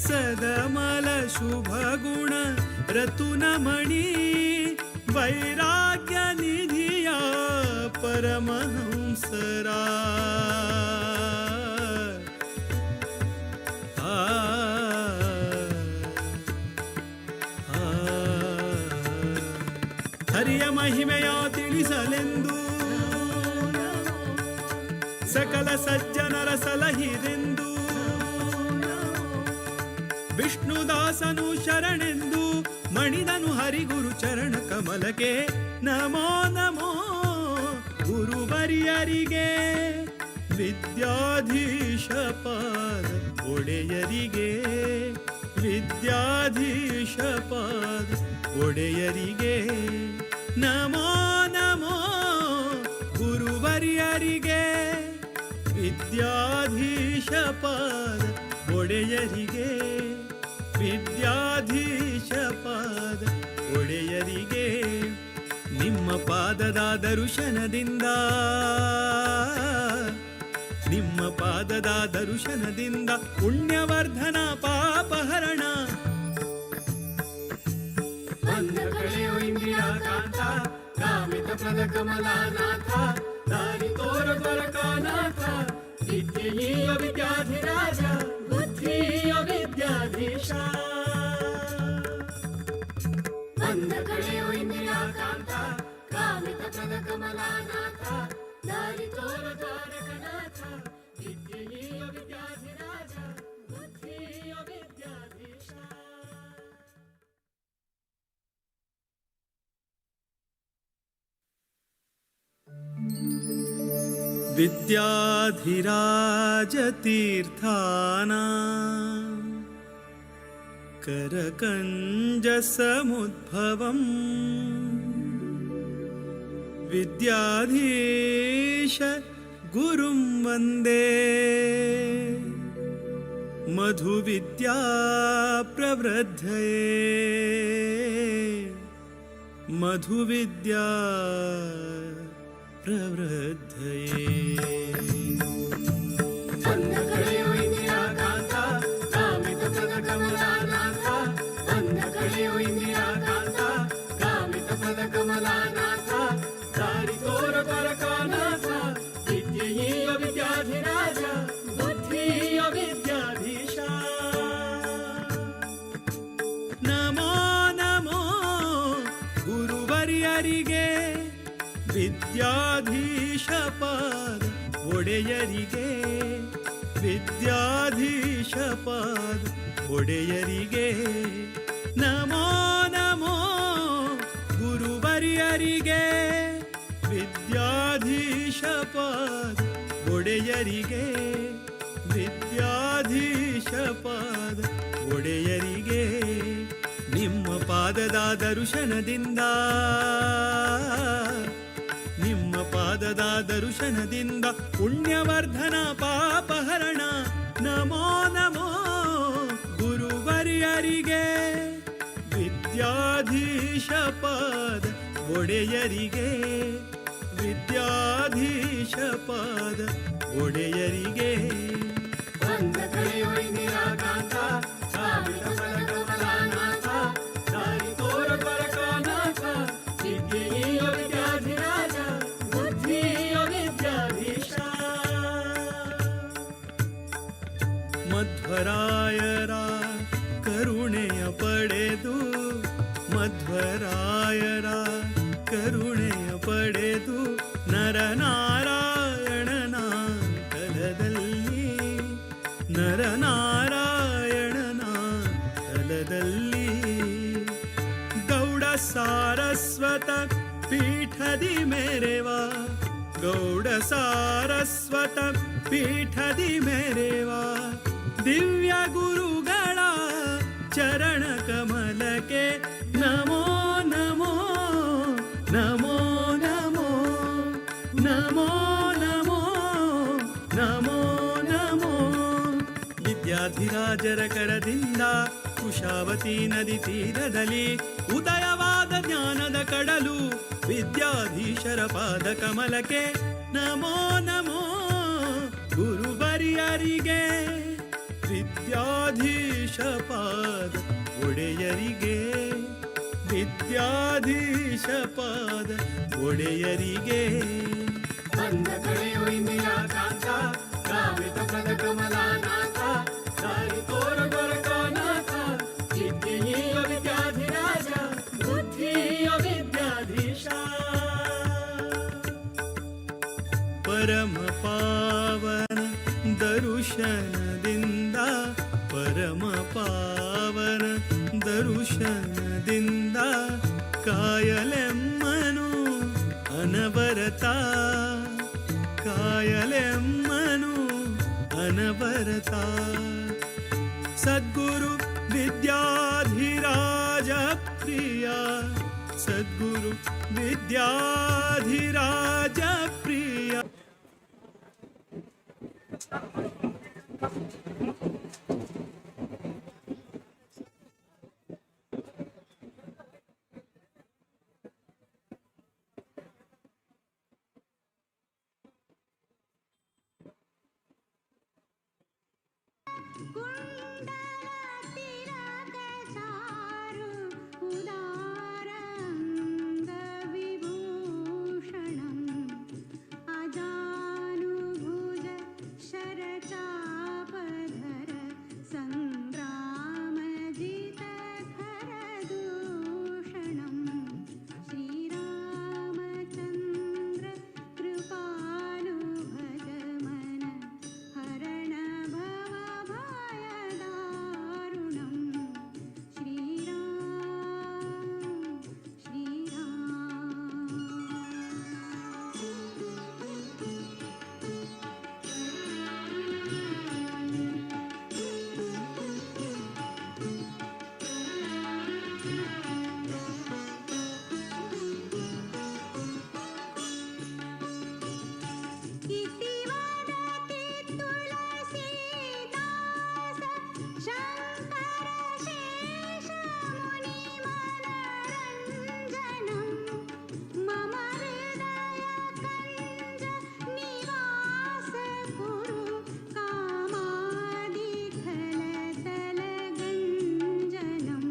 ಸದಮಲ ಶುಭ ಗುಣ ರತುನಮಣಿ, ವೈರಾಗ್ಯ ನಿಧಿಯ ಪರಮಹಂಸರ. ಆ ಹರಿಯ ಮಹಿಮೆಯ ತಿಳಿಸಲೆಂದು, ಸಕಲ ಸಜ್ಜನರ ಸಲಹಿರೆಂದು, ವಿಷ್ಣುದಾಸನು ಶರಣೆಂದು ಮಣಿದನು ಹರಿಗುರು ಚರಣ ಕಮಲಕ್ಕೆ. ನಮೋ ನಮೋ ಗುರುವರಿಯರಿಗೆ, ವಿದ್ಯಾಧೀಶ ಪಾದ ಒಡೆಯರಿಗೆ, ವಿದ್ಯಾಧೀಶ ಪಾದ ಒಡೆಯರಿಗೆ. ನಮೋ ನಮೋ ಗುರುವರಿಯರಿಗೆ, ವಿದ್ಯಾಧೀಶ ಪಾದ ಒಡೆಯರಿಗೆ, ವಿದ್ಯಾಧೀಶ ಪಾದ ಒಡೆಯರಿಗೆ. ನಿಮ್ಮ ಪಾದದ ದರ್ಶನದಿಂದ, ನಿಮ್ಮ ಪಾದದ ದರ್ಶನದಿಂದ ಪುಣ್ಯವರ್ಧನ ಪಾಪಹರಣ. ಬಂದ ಕಳೆಯೋ ಇಂದಿರಾ ಕಾಂತ, ಕಾಮಿತ ಪ್ರದ ಕಮಲಾನಾಥ, ದಾರಿ ತೋರ ದ್ವಾರಕಾನಾಥ, ವಿದ್ಯೆಯ ವಿದ್ಯಾಧಿರಾಜ, ಬುದ್ಧಿಯ ವಿದ್ಯಾಧೀಶ. ಬಂದ ಕಳೆಯೋ ಇಂದಿರಾ ಕಾಂತ, ಕಾಮಿತ ಪ್ರದ ಕಮಲಾನಾಥ, ದಾರಿ ತೋರ ದ್ವಾರಕನಾಥ, ವಿದ್ಯೆಯ ವಿದ್ಯಾಧಿರಾಜ, ಬುದ್ಧಿಯ ವಿದ್ಯಾಧೀಶ. ವಿದ್ಯಾಧಿರಾಜತೀರ್ಥಾನ ಕರಕಂಜಸಮುದ್ಭವಂ, ವಿದ್ಯಾಧೀಶ ಗುರುಂ ವಂದೇ ಮಧುವಿದ್ಯಾ ಪ್ರವೃದ್ಧಯೇ, ಮಧುವಿದ್ಯಾ ಪ್ರವೃದ್ಧಯೇ. ಬಂದ ಕಳೆಯೋ ಇಂದಿರಾ ಕಾಂತ, ಕಾಮಿತ ಪ್ರದ ಕಮಲಾನಾಥ, ಬಂದ ಕಳೆಯೋ ಇಂದಿರಾ ಕಾಂತ, ಕಾಮಿತ ಪ್ರದ ಕಮಲಾನಾಥ, ದಾರಿ ತೋರ ದ್ವಾರಕಾನಾಥ, ವಿದ್ಯೆಯ ವಿದ್ಯಾಧಿರಾಜ, ಬುದ್ಧಿಯ ವಿದ್ಯಾಧೀಶ. ನಮೋ ನಮೋ ಗುರುವರಿಯರಿಗೆ, ವಿದ್ಯಾಧೀಶ ಪಾದ ಒಡೆಯರಿಗೆ, ವಿದ್ಯಾಧೀಶ ಪಾದ ಒಡೆಯರಿಗೆ. ನಮೋ ನಮೋ ಗುರುವರಿಯರಿಗೆ, ವಿದ್ಯಾಧೀಶ ಪಾದ ಒಡೆಯರಿಗೆ, ವಿದ್ಯಾಧೀಶ ಪಾದ ಒಡೆಯರಿಗೆ. ನಿಮ್ಮ ಪಾದದ ದರ್ಶನದಿಂದ, ನಿಮ್ಮ ಪಾದದ ದರ್ಶನದಿಂದ ಪುಣ್ಯವರ್ಧನ ಪಾಪಹರಣ. ನಮೋ ನಮೋ ಗುರುವರಿಯರಿಗೆ, ವಿದ್ಯಾಧೀಶ ಪಾದ ಒಡೆಯರಿಗೆ, ವಿದ್ಯಾಧೀಶ ಪಾದ ಒಡೆಯರಿಗೆ. ಬಂದ ಕಳೆಯೋ ಇಂದಿರಾ ಕಾಂತ, ಕಾಮಿತ ಪ್ರದ ಕಮಲಾನಾಥ, ದಾರಿ ತೋರ ದ್ವಾರಕಾನಾಥ, ವಿದ್ಯೆಯ ವಿದ್ಯಾಧಿರಾಜ, ಬುದ್ಧಿಯ ವಿದ್ಯಾಧೀಶ. ಮಧ್ವರಾಯರ ಕರುಣೆಯ ಪಡೆದು, ಮಧ್ವರಾಯರ ಕರುಣೆಯ ಪಡೆದು, ನರನಾರಾಯಣನ ತಲದಲ್ಲಿ, ನರನಾರಾಯಣನ ತಲದಲ್ಲಿ, ಗೌಡ ಸಾರಸ್ವತ ಪೀಠದಿ ಮೇರೆವಾ, ಗೌಡ ಸಾರಸ್ವತ ಪೀಠದಿ ಮೇರೆವಾ, ದಿವ್ಯ ಗುರುಗಳ ಚರಣ ಕಮಲಕ್ಕೆ ನಮೋ ನಮೋ ನಮೋ ನಮೋ ನಮೋ ನಮೋ ನಮೋ ನಮೋ. ವಿದ್ಯಾಧಿರಾಜರ ಕರದಿಂದ ಕುಶಾವತಿ ನದಿ ತೀರದಲ್ಲಿ ಉದಯವಾದ ಜ್ಞಾನದ ಕಡಲು ವಿದ್ಯಾಧೀಶರ ಪಾದ ಕಮಲಕ್ಕೆ ನಮೋ ನಮೋ. ಗುರುವರಿಯರಿಗೆ, ವಿದ್ಯಾಧೀಶ ಪಾದ ಒಡೆಯರಿಗೆ, ವಿದ್ಯಾಧೀಶ ಪಾದ ಒಡೆಯರಿಗೆ. ಬಂದ ಕಳೆಯೋ ಇಂದಿರಾಕಾಂತ, ಕಾಮಿತ ಪದ ಕಮಲಾನಾಥ, ದಾರಿ ತೋರ ಗೊರಕಾನಾಥ, ಸಿದ್ಧಿಯ ವಿದ್ಯಾಧಿರಾಜ, ಬುದ್ಧಿಯ ವಿದ್ಯಾಧೀಶ. ಪರಮ ಪಾವನ ದರುಶನದಿಂದ, ಪರಮ ಪಾವನ ದರುಶನದಿಂದ ಕಾಯಲೆಮ್ಮನು ಅನವರತ, ಕಾಯಲೆಮ್ಮನು ಅನವರತ. ಸದ್ಗುರು ವಿದ್ಯಾಧಿರಾಜ ಪ್ರಿಯ, ಸದ್ಗುರು ವಿದ್ಯಾಧಿರಾಜ ಪ್ರಿಯ. ಕುಂಡಲತಿಲಕಚಾರು ಉದಾರಂಗವಿಭೂಷಣಂ ಅಜಾನುಭುಜ ಶರಚಾಪಧರ ಸಂಗ್ರಾಮಜಿತಖರದೂಷಣಂ ಶ್ರೀರಾಮಚಂದ್ರ ಕೃಪಾಲು ಭಜ ಮನ ಹರಣ ಭವ ಭಯದಾರುಣಂ ಶ್ರೀರಾಮ ಶ್ರೀರಾಮ. इति वदति तुलसीदास शङ्कर शेषमुनिमनरञ्जनं मम हृदयकञ्ज निवास कुरु कामादिखलतलगञ्जनं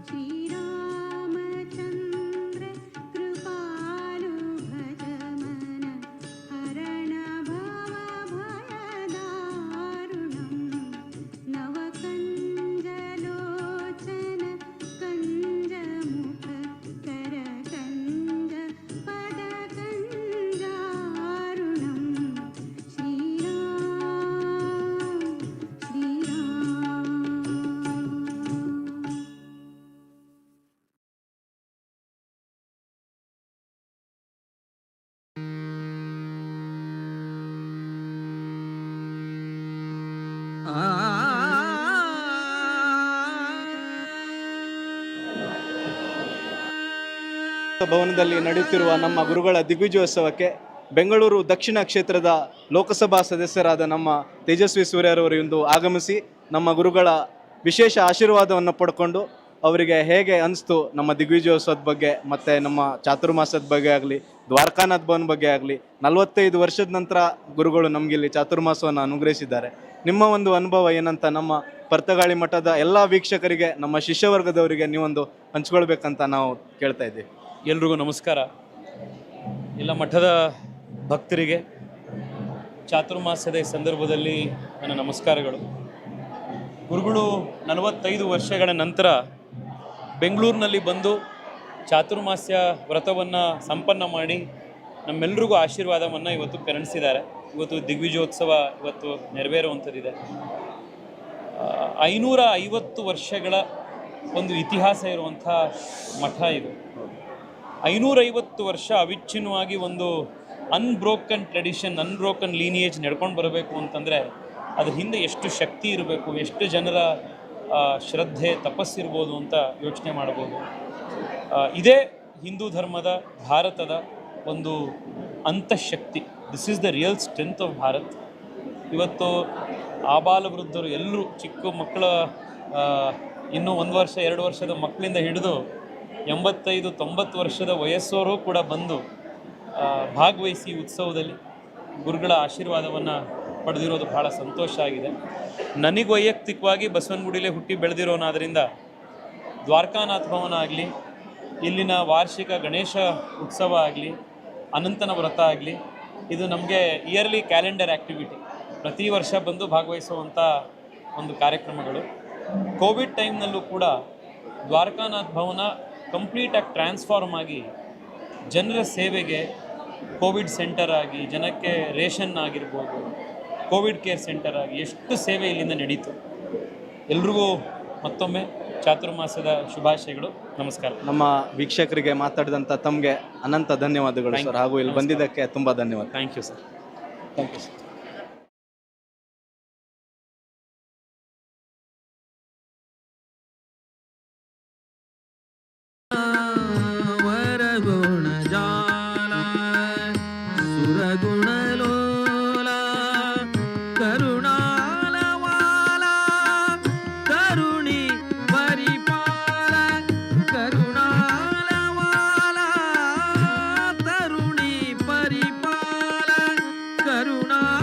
श्रीरामचन्द्र कृपालु भज मन हरण भव भयदारुणं नवकञ्जलोचन कञ्जमुख करकञ्ज पदकञ्जारुणं श्रीराम श्रीराम. ಭವನದಲ್ಲಿ ನಡೆಯುತ್ತಿರುವ ನಮ್ಮ ಗುರುಗಳ ದಿಗ್ವಿಜಯೋತ್ಸವಕ್ಕೆ ಬೆಂಗಳೂರು ದಕ್ಷಿಣ ಕ್ಷೇತ್ರದ ಲೋಕಸಭಾ ಸದಸ್ಯರಾದ ನಮ್ಮ ತೇಜಸ್ವಿ ಸೂರ್ಯರವರು ಇಂದು ಆಗಮಿಸಿ ನಮ್ಮ ಗುರುಗಳ ವಿಶೇಷ ಆಶೀರ್ವಾದವನ್ನು ಪಡ್ಕೊಂಡು ಅವರಿಗೆ ಹೇಗೆ ಅನಿಸ್ತು ನಮ್ಮ ದಿಗ್ವಿಜಯೋತ್ಸವದ ಬಗ್ಗೆ ಮತ್ತು ನಮ್ಮ ಚಾತುರ್ಮಾಸದ ಬಗ್ಗೆ ಆಗಲಿ, ದ್ವಾರಕಾನಾಥ್ ಭವನ್ ಬಗ್ಗೆ ಆಗಲಿ, 45 ವರ್ಷದ ನಂತರ ಗುರುಗಳು ನಮಗಿಲ್ಲಿ ಚಾತುರ್ಮಾಸವನ್ನು ಅನುಗ್ರಹಿಸಿದ್ದಾರೆ. ನಿಮ್ಮ ಒಂದು ಅನುಭವ ಏನಂತ ನಮ್ಮ ಪರ್ತಗಾಳಿ ಮಠದ ಎಲ್ಲ ವೀಕ್ಷಕರಿಗೆ, ನಮ್ಮ ಶಿಷ್ಯವರ್ಗದವರಿಗೆ ನೀವೊಂದು ಹಂಚ್ಕೊಳ್ಬೇಕಂತ ನಾವು ಕೇಳ್ತಾ ಇದ್ದೀವಿ. ಎಲ್ರಿಗೂ ನಮಸ್ಕಾರ. ಎಲ್ಲ ಮಠದ ಭಕ್ತರಿಗೆ ಚಾತುರ್ಮಾಸ್ಯದ ಈ ಸಂದರ್ಭದಲ್ಲಿ ನನ್ನ ನಮಸ್ಕಾರಗಳು. ಗುರುಗಳು 45 ವರ್ಷಗಳ ನಂತರ ಬೆಂಗಳೂರಿನಲ್ಲಿ ಬಂದು ಚಾತುರ್ಮಾಸ್ಯ ವ್ರತವನ್ನು ಸಂಪನ್ನ ಮಾಡಿ ನಮ್ಮೆಲ್ರಿಗೂ ಆಶೀರ್ವಾದವನ್ನು ಇವತ್ತು ಕರುಣಿಸಿದ್ದಾರೆ. ಇವತ್ತು ದಿಗ್ವಿಜಯೋತ್ಸವ ಇವತ್ತು ನೆರವೇರುವಂಥದ್ದಿದೆ. 550 ವರ್ಷಗಳ ಒಂದು ಇತಿಹಾಸ ಇರುವಂಥ ಮಠ ಇದು. 550 ವರ್ಷ ಅವಿಚ್ಛಿನ್ನವಾಗಿ ಒಂದು ಅನ್ಬ್ರೋಕನ್ ಟ್ರೆಡಿಷನ್, ಅನ್ಬ್ರೋಕನ್ ಲೀನಿಯೇಜ್ ನಡ್ಕೊಂಡು ಬರಬೇಕು ಅಂತಂದರೆ ಅದ್ರ ಹಿಂದೆ ಎಷ್ಟು ಶಕ್ತಿ ಇರಬೇಕು, ಎಷ್ಟು ಜನರ ಶ್ರದ್ಧೆ ತಪಸ್ಸಿರ್ಬೋದು ಅಂತ ಯೋಚನೆ ಮಾಡ್ಬೋದು. ಇದೇ ಹಿಂದೂ ಧರ್ಮದ, ಭಾರತದ ಒಂದು ಅಂತಃಶಕ್ತಿ. This is the real strength of Bharat. ಇವತ್ತು ಆಬಾಲ ವೃದ್ಧರು ಎಲ್ಲರೂ, ಚಿಕ್ಕ ಮಕ್ಕಳ, ಇನ್ನೂ 1 ವರ್ಷ 2 ವರ್ಷದ ಮಕ್ಕಳಿಂದ ಹಿಡಿದು 85-90 ವರ್ಷದ ವಯಸ್ಸವರು ಕೂಡ ಬಂದು ಭಾಗವಹಿಸಿ ಉತ್ಸವದಲ್ಲಿ ಗುರುಗಳ ಆಶೀರ್ವಾದವನ್ನು ಪಡೆದಿರೋದು ಬಹಳ ಸಂತೋಷ ಆಗಿದೆ. ನನಗೆ ವೈಯಕ್ತಿಕವಾಗಿ ಬಸವನಗುಡಿಲೇ ಹುಟ್ಟಿ ಬೆಳೆದಿರೋನಾದ್ರಿಂದ ದ್ವಾರಕಾನಾಥ ಭವನ ಆಗಲಿ, ಇಲ್ಲಿನ ವಾರ್ಷಿಕ ಗಣೇಶ ಉತ್ಸವ ಆಗಲಿ, ಅನಂತನ ವ್ರತ ಆಗಲಿ, ಇದು ನಮಗೆ ಇಯರ್ಲಿ ಕ್ಯಾಲೆಂಡರ್ ಆ್ಯಕ್ಟಿವಿಟಿ, ಪ್ರತಿ ವರ್ಷ ಬಂದು ಭಾಗವಹಿಸುವಂಥ ಒಂದು ಕಾರ್ಯಕ್ರಮಗಳು. ಕೋವಿಡ್ ಟೈಮ್ನಲ್ಲೂ ಕೂಡ ದ್ವಾರಕಾನಾಥ ಭವನ ಕಂಪ್ಲೀಟಾಗಿ ಟ್ರಾನ್ಸ್ಫಾರ್ಮ್ ಆಗಿ ಜನರ ಸೇವೆಗೆ ಕೋವಿಡ್ ಸೆಂಟರ್ ಆಗಿ, ಜನಕ್ಕೆ ರೇಷನ್ ಆಗಿರ್ಬೋದು, ಕೋವಿಡ್ ಕೇರ್ ಸೆಂಟರ್ ಆಗಿ ಎಷ್ಟು ಸೇವೆ ಇಲ್ಲಿಂದ ನಡೀತು. ಎಲ್ರಿಗೂ ಮತ್ತೊಮ್ಮೆ ಚಾತುರ್ಮಾಸದ ಶುಭಾಶಯಗಳು. ನಮಸ್ಕಾರ. ನಮ್ಮ ವೀಕ್ಷಕರಿಗೆ ಮಾತಾಡಿದಂಥ ತಮಗೆ ಅನಂತ ಧನ್ಯವಾದಗಳು ಸರ್, ಹಾಗೂ ಇಲ್ಲಿ ಬಂದಿದ್ದಕ್ಕೆ ತುಂಬ ಧನ್ಯವಾದ. Thank you sir. Thank you sir. ವರಗುಣ ಜಾಲ ಸುರಗುಣ ಲೋಲ ಕರುಣಾಲವಾಲ ತರುಣಿ ಪರಿಪಾಲ ಕರುಣಾಲವಾಲ ತರುಣಿ ಪರಿಪಾಲ ಕರುಣಾಲವಾಲ.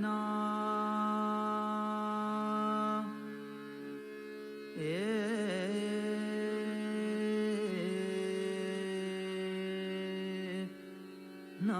ना ए ना ना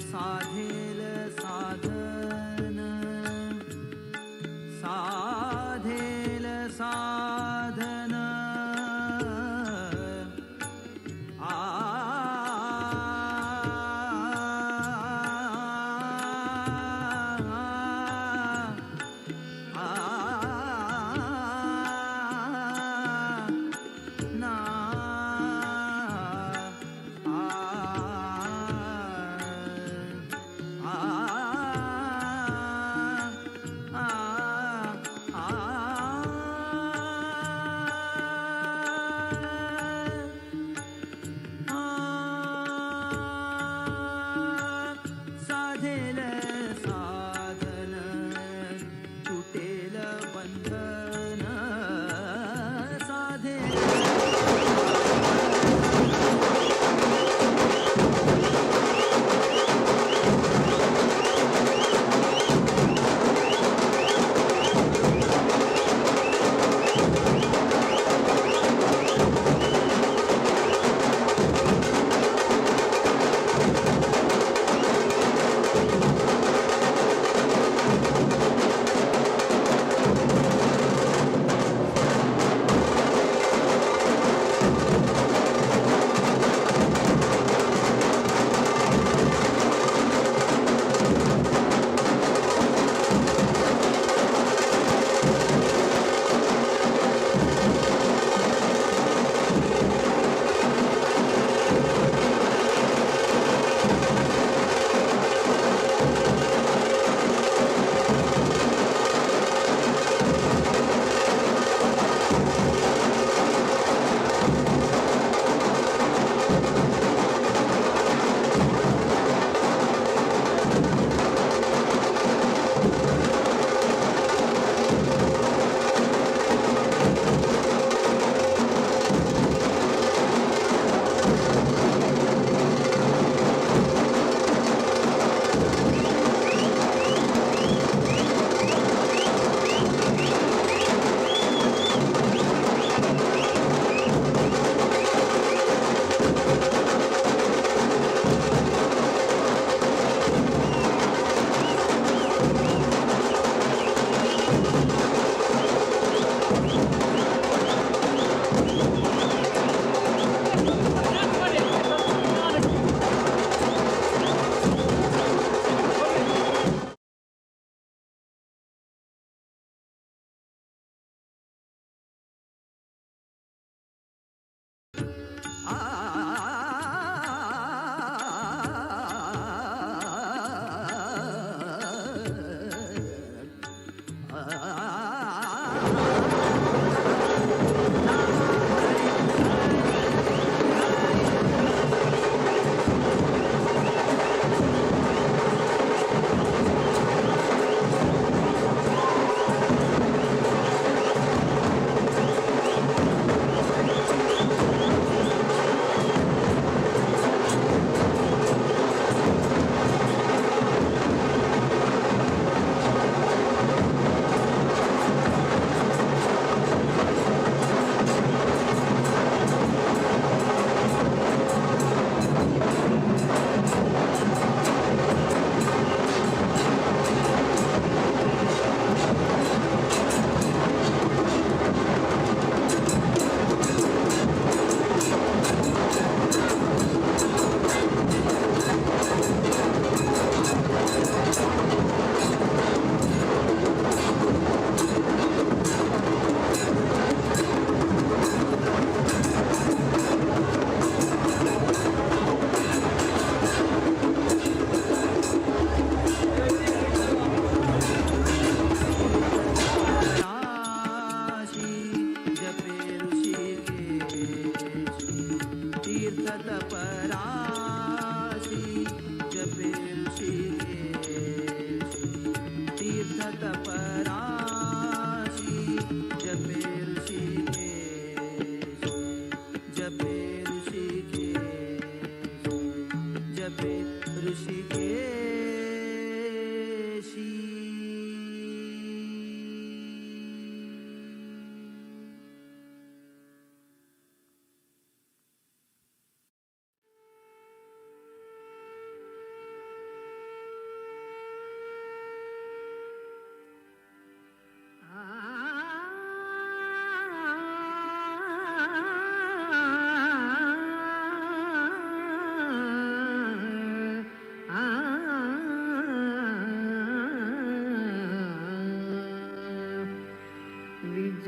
साधेल साधन साधेल साधन आ ना आ आ।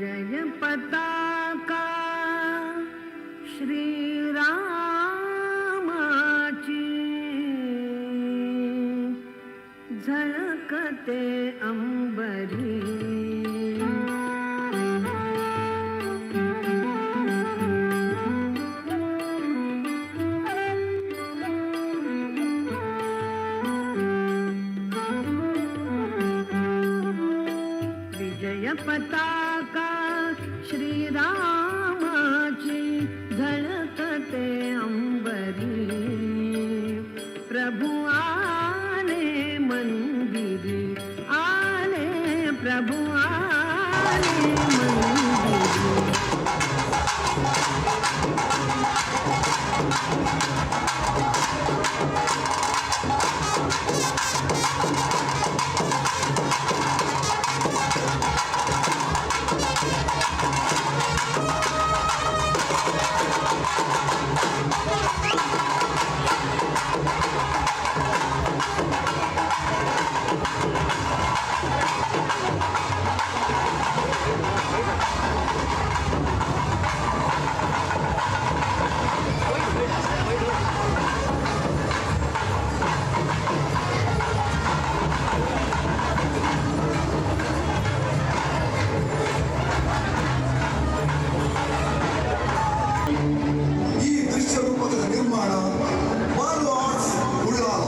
विजय पताका श्रीरामाची झळकते अंबरी। विजय पताका श्रीरामाची झळकते अंबरी। प्रभु आले मंदिरी, आले प्रभु आले मंदिरी। ಈ ದೃಶ್ಯ ರೂಪಕದ ನಿರ್ಮಾಣ ಬಾಲು ಆರ್ಟ್ಸ್ ಉಳ್ಳಾಲ.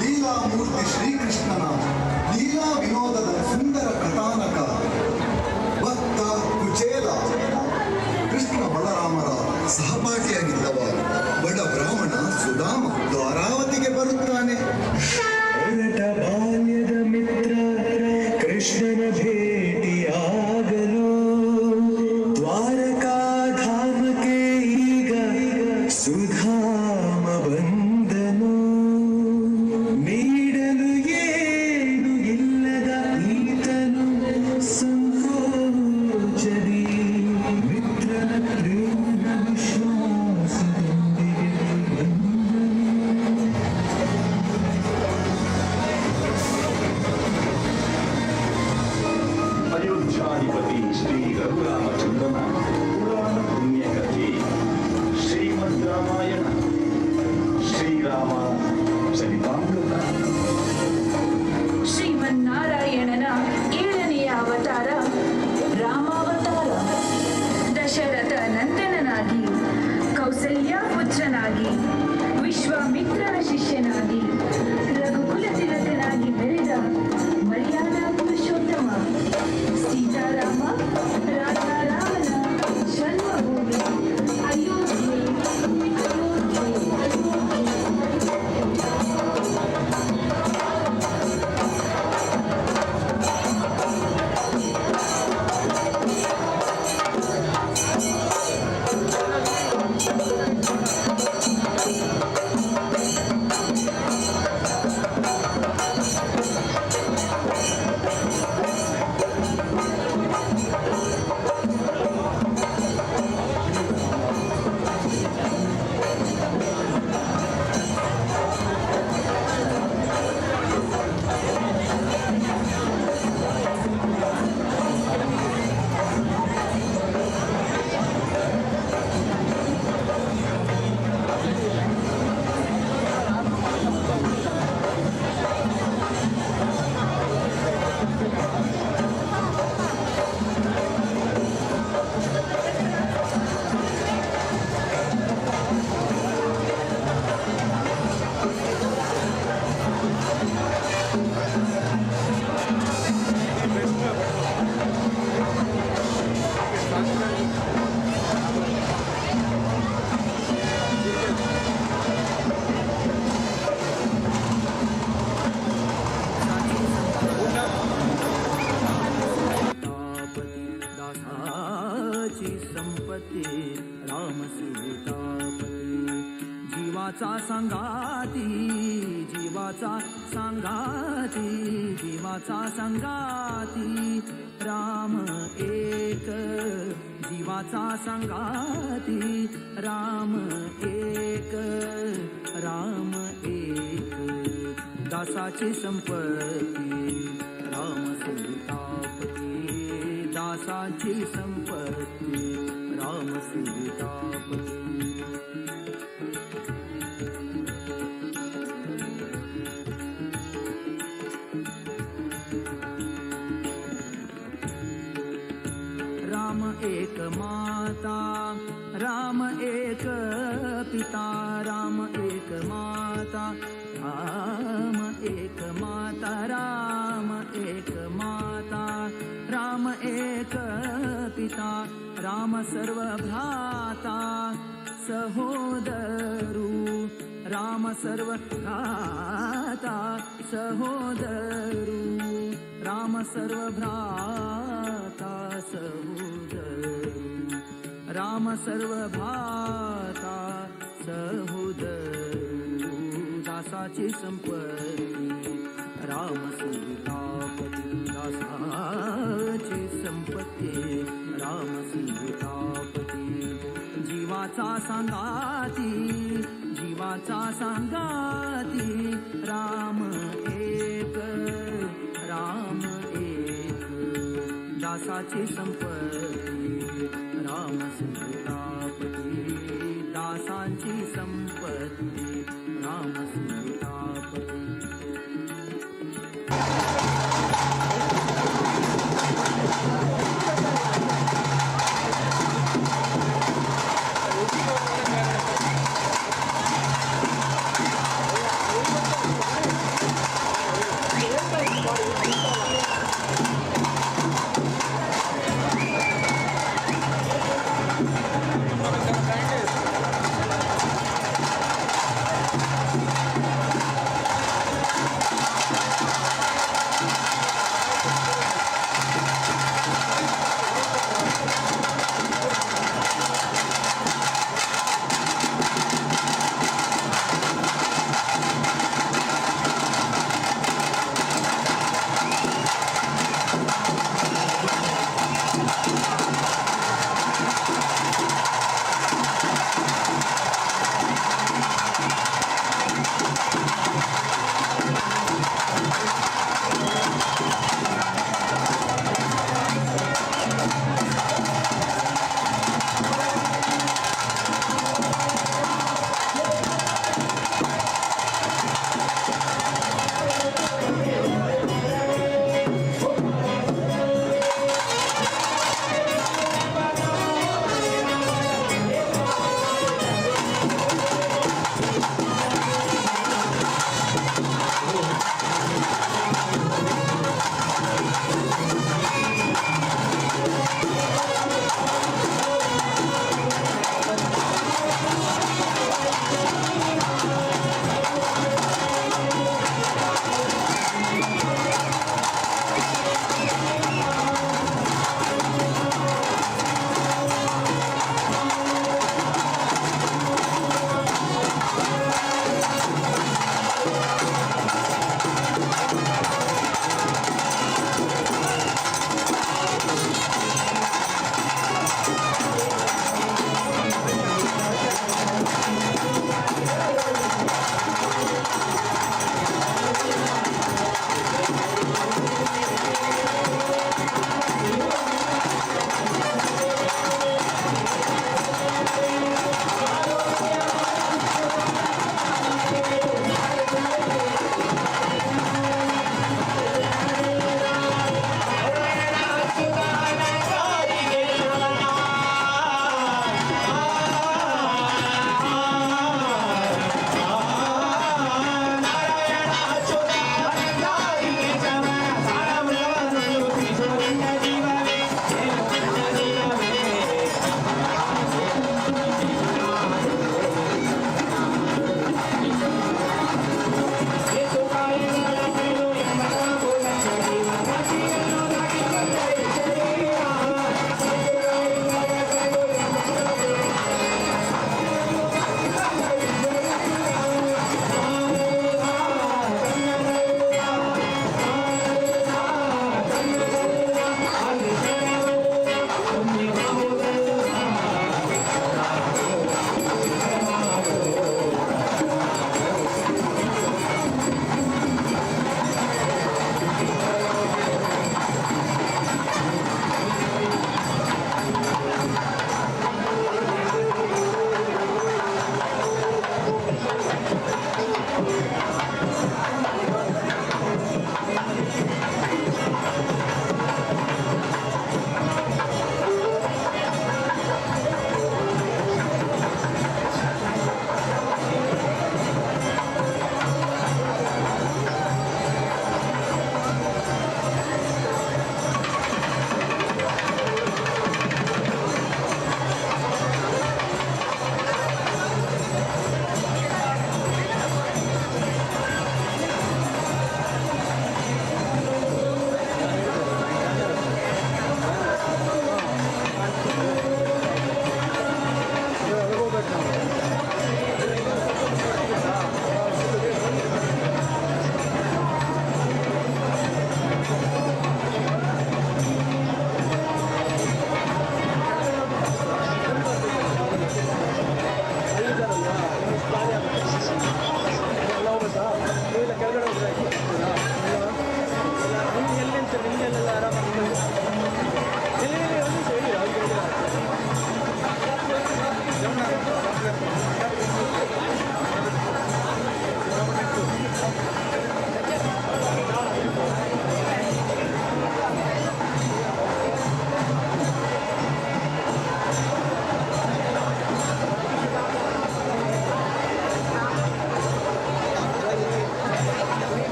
ಲೀಲಾಮೂರ್ತಿ ಶ್ರೀಕೃಷ್ಣನ ಲೀಲಾ ವಿನೋದದ ಸುಂದರ ಕಥಾನಕ ಭಕ್ತ ಕುಚೇಲ. ಕೃಷ್ಣ ಬಲರಾಮರ ಸಹಪಾಠಿಯಾಗಿದ್ದವ ಬಡ ಬ್ರಾಹ್ಮಣ ಸುಧಾಮ ದ್ವಾರಾವತಿಗೆ ಬರುತ್ತಾನೆ. ಹೊರಟ ಬಾಲ್ಯದ ಮಿತ್ರ ಕೃಷ್ಣನ ಭೇಟಿಯಾಗಲು ದ್ವಾರಕಾಧಾಮಕ್ಕೆ ಈಗ ಸುಧಾಮ ಬಂದನು. ನೀಡಲು ಏನು ಇಲ್ಲದ ಈತನು ಸಂಕೋಚದಿ ಮಿತ್ರನ ಪ್ರೇಮದ ವಿಶ್ವಾಸದೊಂದಿಗೆ ಬಂದನು. ಅಯೋಧ್ಯಾಧಿಪತಿ ಶ್ರೀ ರಘುರಾಮಚಂದ್ರನ ಪುರಾಣ ಪುಣ್ಯಕಥೆ ಶ್ರೀಮದ್ ರಾಮಾಯಣ, ಶ್ರೀರಾಮ ಚರಿತಾಮೃತ. ಶ್ರೀಮನ್ನಾರಾಯಣನ ಏಳನೆಯ ಅವತಾರ ರಾಮಾವತಾರ. ದಶರಥ ನಂದನನಾಗಿ, ಕೌಸಲ್ಯ ಪುತ್ರನಾಗಿ, ವಿಶ್ವಾಮಿತ್ರನ ಶಿಷ್ಯನಾಗಿ, ರಘುಕುಲ ತಿಲಕನಾಗಿ ಮೆರೆದ ಮರ್ಯಾದಾ ಪುರುಷೋತ್ತಮ ಸೀತಾರಾಮ ರಾಜಾರಾಮನ ಜನ್ಮಭೂಮಿ ಅಯೋಧ್ಯೆ, ಅಯೋಧ್ಯೆ, ಅಯೋಧ್ಯೆ. दासाची संपत्ती राम सीतापती. जीवाचा सांगाती, जीवाचा सांगाती, जीवाचा सांगाती राम एक. जीवाचा सांगाती राम एक, राम एक. दासाची संपत्ती राम सीतापती. दासा दासाची संपत्ती राम सीतापती. राम एक माता राम एक पिता राम एक माता राम एक माता राम एक माता राम एक पिता राम सर्व भ्राता सहोदरू राम सर्व भ्राता सहोदरू राम सर्व भ्राता सहोदरू राम सर्व भ्राता सहोदरू दासाची संपत्ती राम सीतापती दासाची संपत्ती राम सीतापती. जीवाचा सांगाती जीवाचा सांगाती राम एक दासाची संपत्ती राम सीतापती दासांची संपत्ती राम सीतापती.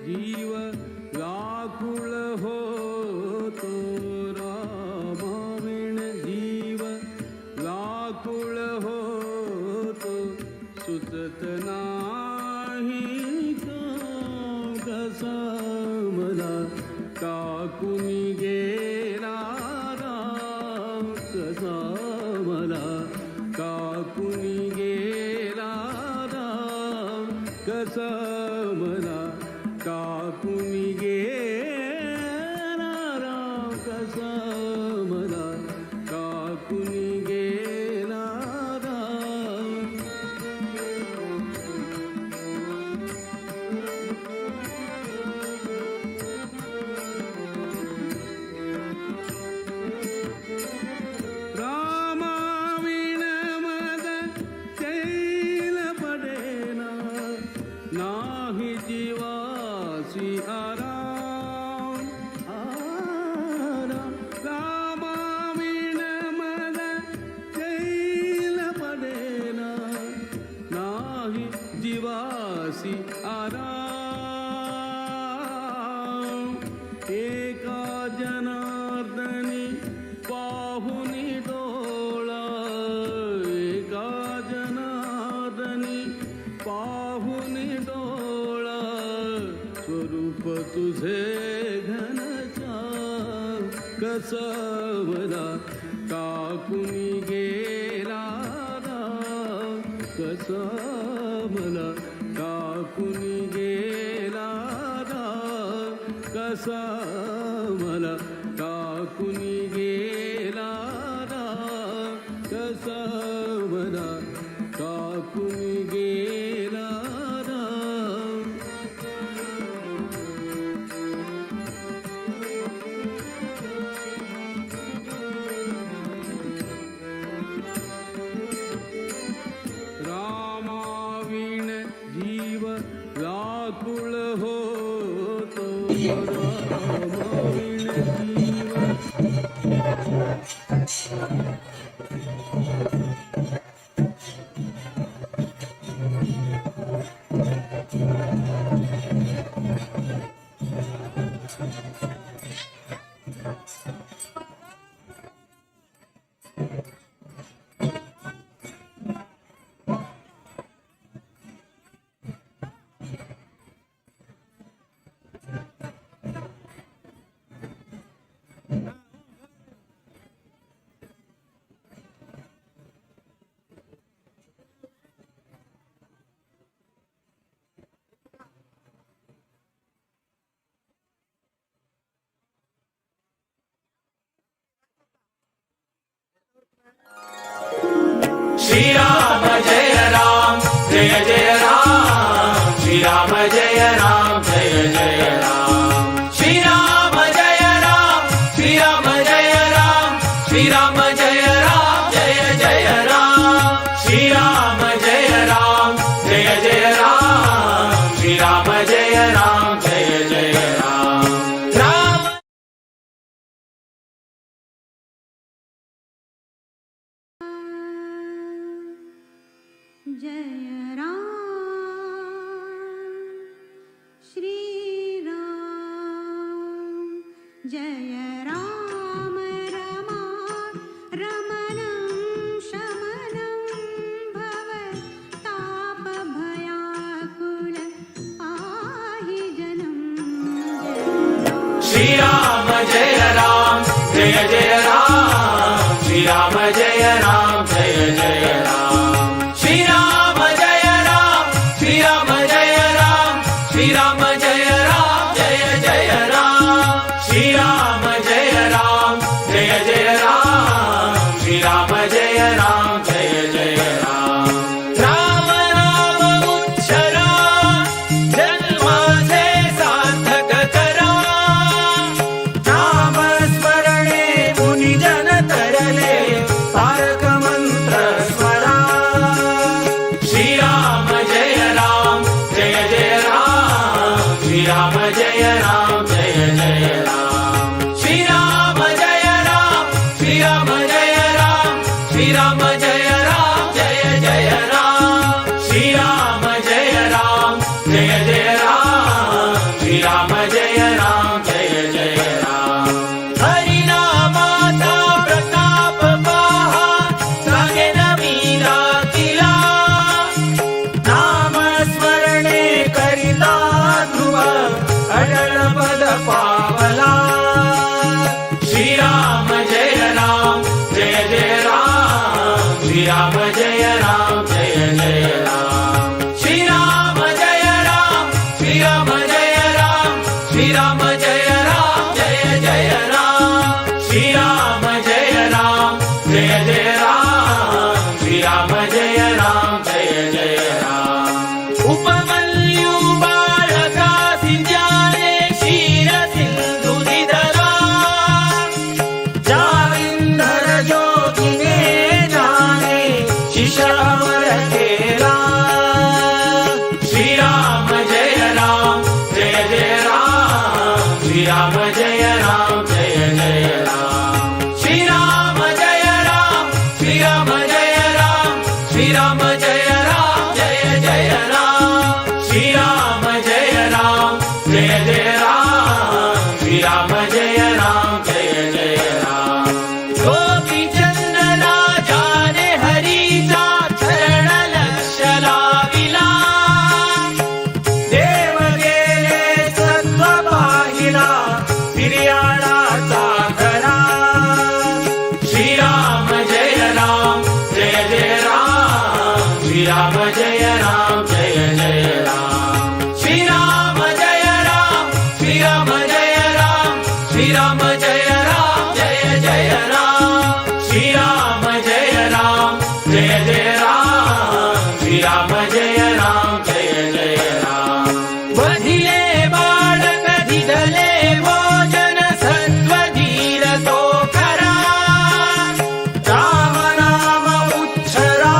जीव व्याकुळ होतो रामाविण जीव व्याकुळ होतो सुचत नाही कसा मला काकुनी गेला राम कसा मला काकुनी गेला राम कसा मला काकुनी गेला राम कसा मला काकुनी गेला राम. रामाविण मद चैन पडेना नाही जीवासी आराम आराम. रामाविण मद चैन पडेना नाही जीवासी आराम. एका जनार्दनी पाहुनी डोळा एका जनार्दनी पाहुनी डोळा स्वरूप तुझे घनश्याम कसा मला काकुनी गेला राम कसा मला काकुनी गेला राम कसा मला काकुनी गेला राम कसा मला काकुनी गेला राम. रामाविण जीव व्याकुळ होतो रामाविण जीव. श्री राम जय राम जय जय राम श्री राम जय राम जय जय राम श्री राम जय राम श्री राम जय राम श्री राम जय राम जय जय राम श्री राम जय राम जय जय राम श्री राम जय राम जय जय राम राम. जय राम श्री राम जय राम रमा रमणं शमनं भव ताप भयाकुल पाहि जनम. श्री राम जय राम जय जय राम श्री राम जय राम जय जय राम श्री राम जय राम श्री राम जय राम श्री राम जय राम जय जय राम श्री राम जय राम जय जय राम श्री राम जय राम जय जय राम. राम नाम उच्चरा जन्माचे सार्थक करा नाम स्मरणे मुनिजन तरले तारक मंत्र स्मरा. श्री राम जय राम जय जय राम श्री राम जय राम जय जय राम श्री राम जय राम श्री राम जय राम श्री राम जय राम जय जय राम श्री राम जय राम जय जय राम श्री श्रीराम जय राम जय जय राम. हरिनामाचा प्रताप पहा सांगेन मी दाखिला, नामस्मरणे करिता ध्रुव अटल पद पावला. श्रीराम जय राम जय जय राम, श्रीराम जय राम जय जय राम. श्रीराम जय राम श्रीराम जय राम, श्रीराम जय राम जय जय राम. श्रीराम जय राम जय जय राम, श्रीराम जय राम जय जय राम. उपमन्यु बाळकासी ज्ञाने क्षीर सिंधु दिदला, जालिंधर जोगिने जाने शिष अमर केला. श्रीराम जय राम जय जय राम, श्रीराम जय राम जय जय राम. श्रीराम जय राम श्रीराम जय राम, श्रीराम जय राम जय जय राम. श्रीराम जय राम जय जय राम, श्रीराम जय राम जय जय राम. गोपीचंद राजाने हरीचा चरण लक्ष लाविला, देव गेले सत्व पाहिला फिर्याळाचा खरा. श्रीराम जय राम जय जय राम, श्रीराम जय राम जय जय राम. श्रीराम जय राम श्रीराम जय राम, श्रीराम जय राम जय जय राम. श्रीराम जय राम जय जय राम, श्रीराम जय राम जय जय राम. वधिले बाळक दिदले भोजन सत्वधीर तो खरा, राम नाम उच्छरा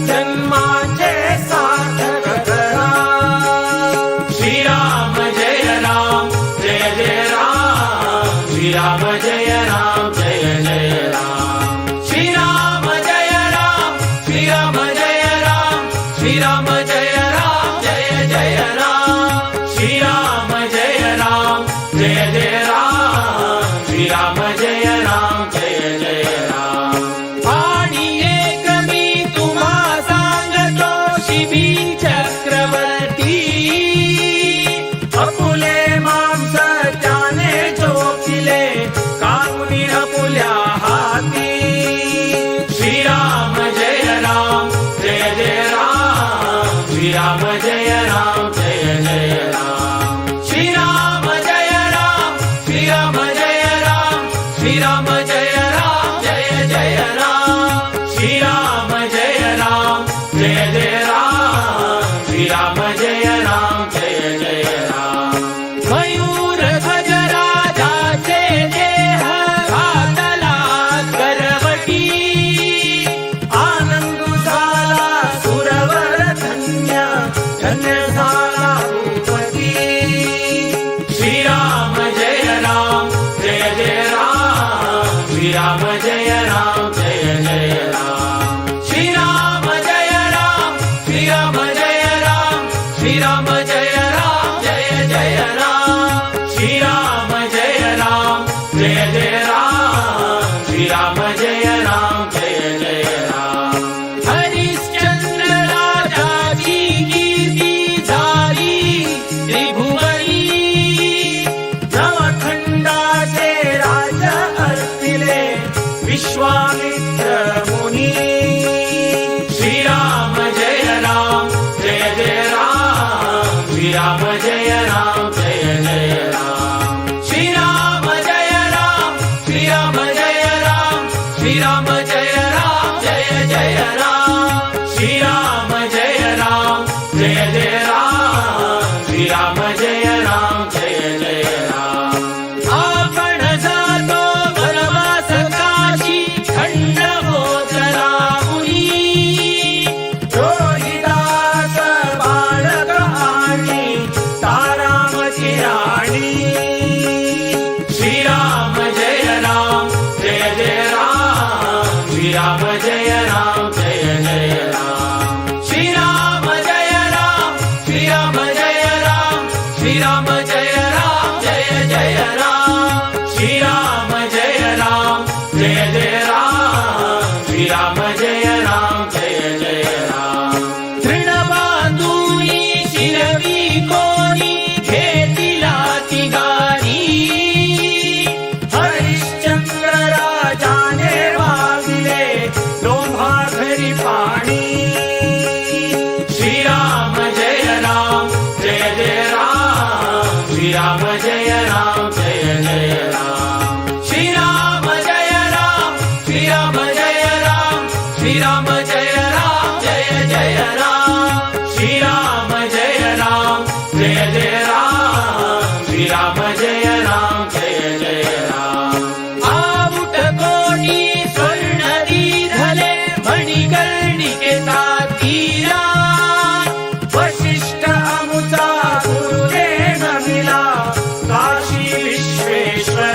जन्माचे सार्थक करा. श्रीराम जय राम जय जय राम, श्रीराम जय राम जय जय राम. श्रीराम जय राम श्रीराम जय राम, श्रीराम जय राम जय जय राम. श्रीराम जय राम जय जय राम, श्रीराम जय राम जय जय राम. आणि एक मी तुम्हा सांगतो शिबी चक्रवर्ती, अपुले मांस त्याने चोखिले कामुनी अपुल्या हाती. श्रीराम जय राम जय जय राम, श्रीराम जय राम जय जय राम. श्रीराम जय राम श्रीराम जय राम, श्रीराम जय राम जय जय राम. श्रीराम जय राम जय जय राम, श्रीराम जय राम जय जय राम. मयूर ध्वज राजाचे देह घातला करवटी, आनंदू झाला सुरवर धन्य धन्य झाला भूपती. श्रीराम जय राम जय जय राम, श्रीराम जय राम जय जय राम. श्रीराम जय राम श्रीराम जय राम, श्रीराम जय राम जय जय राम. श्रीराम जय राम जय जय राम, श्रीराम जय राम जय जय राम. हरिश्चंद्र राजाची कीर्ती झाली त्रिभुवनी, नवखंडाचे राज अर्पिले विश्वामित्र मुनी. श्रीराम जय राम जय जय राम, श्रीराम जय राम जय जय राम. श्रीराम जय राम श्रीराम जय राम, श्रीराम जय राम जय जय राम. श्रीराम जय राम जय जय राम, श्रीराम जय राम जय जय राम. आपण जातो वनवास काशी खंड होतला मुनी, रोहिदास बाळक आणि तारामती राणी. श्रीराम जय राम जय जय राम, श्रीराम जय राम जय जय राम. श्रीराम जय राम श्रीराम जय राम, श्रीराम जय जय राम श्री राम जय राम जय जय राम श्री राम जय राम जय जय राम. तृण बांधूनी शिरवी कोणी घेतिला ती गारी, हरिश्चंद्र राजाने वाविले डोंभाघरी पाणी. श्री राम जय राम जय जय राम श्री राम जय राम जय जय राम श्री राम जय राम श्री राम जय राम श्री राम जय राम जय जय राम श्री राम जय राम जय जय राम श्री राम जय राम जय जय राम. आऊट कोटी स्वर्ण दिधले मणिकर्णिकेचा तीरा, वशिष्ठ अमुचा गुरुदेव मिला काशी विश्वेश्वरा.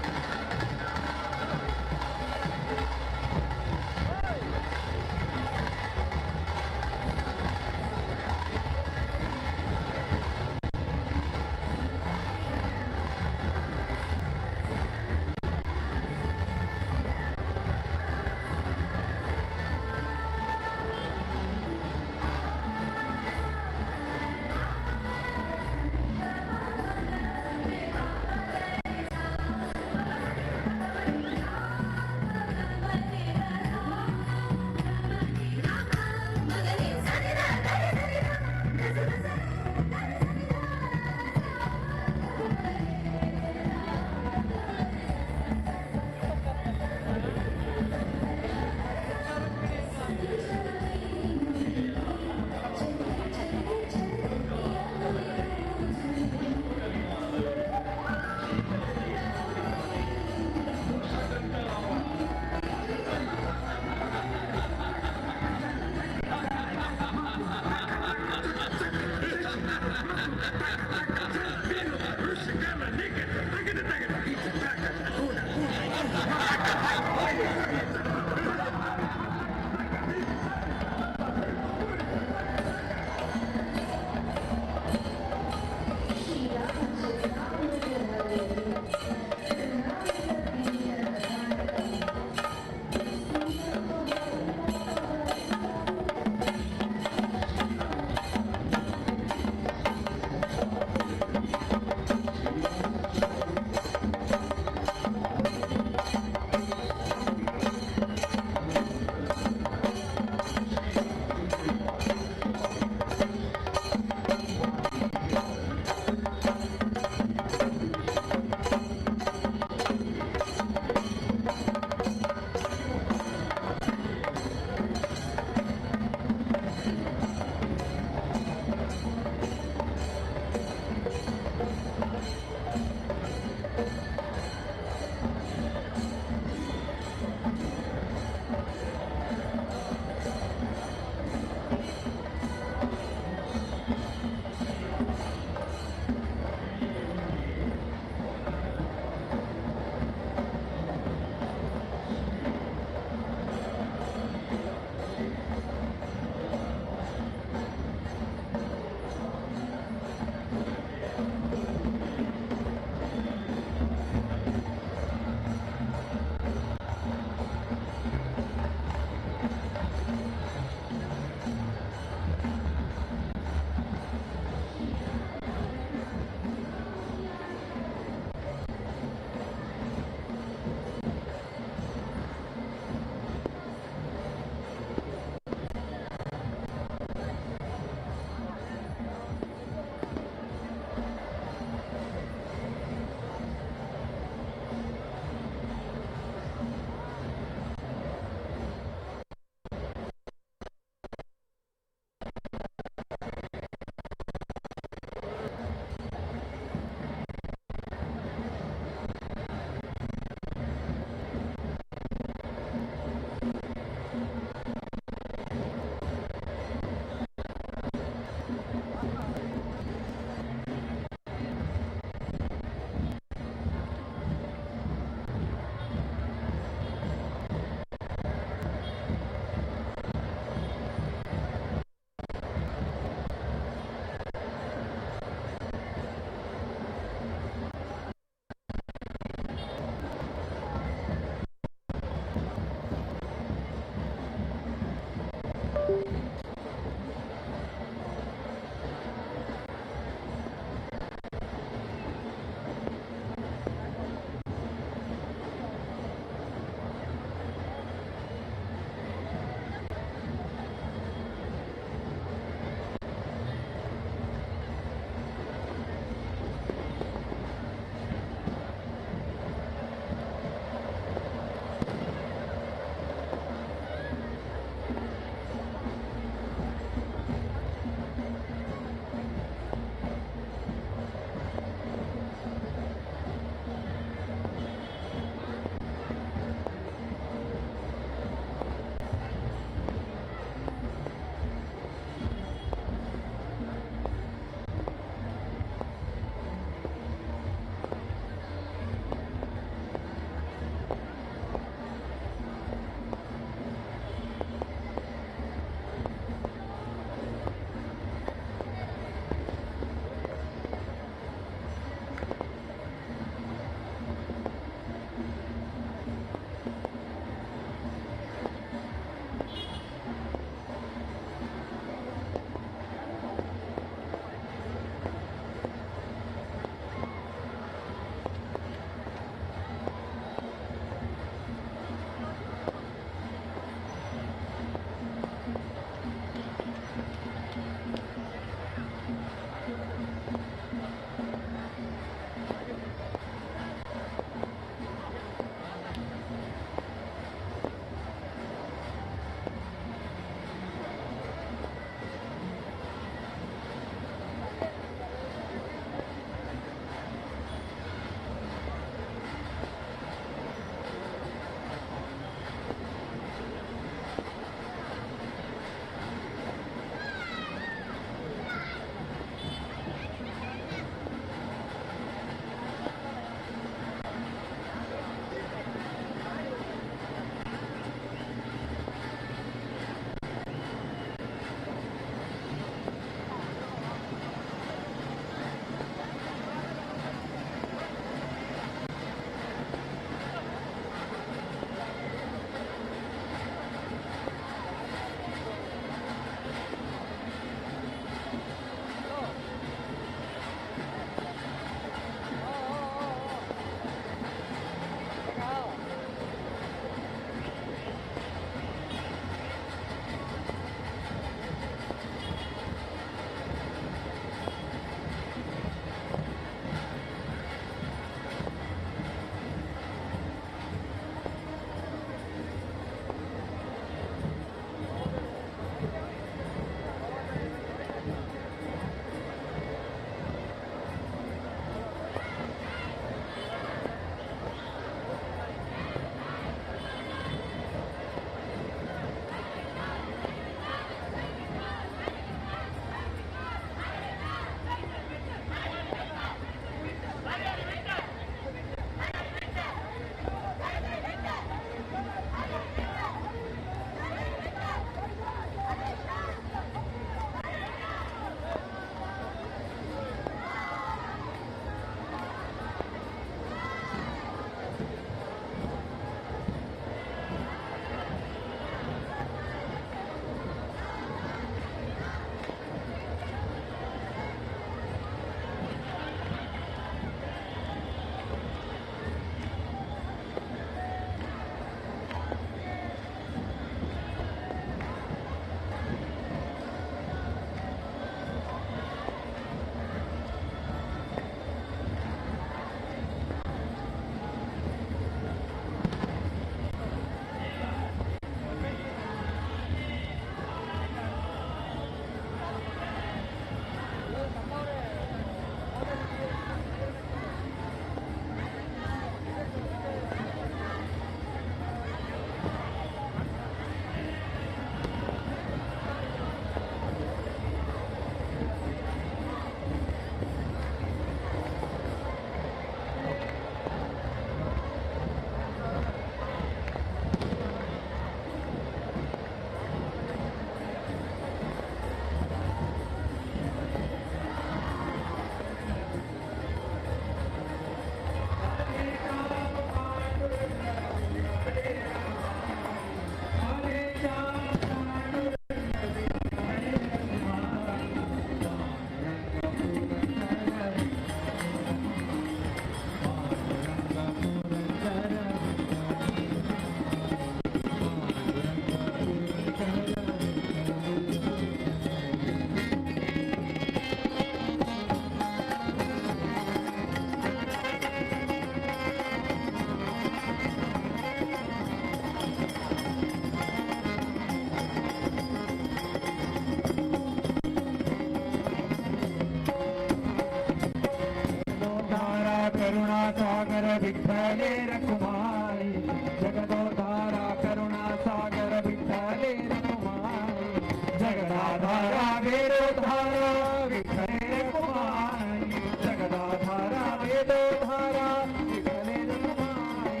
वेदोधारा विठ्ठले रखुमाई, जगदाधारा वेदोधारा विठ्ठले रखुमाई,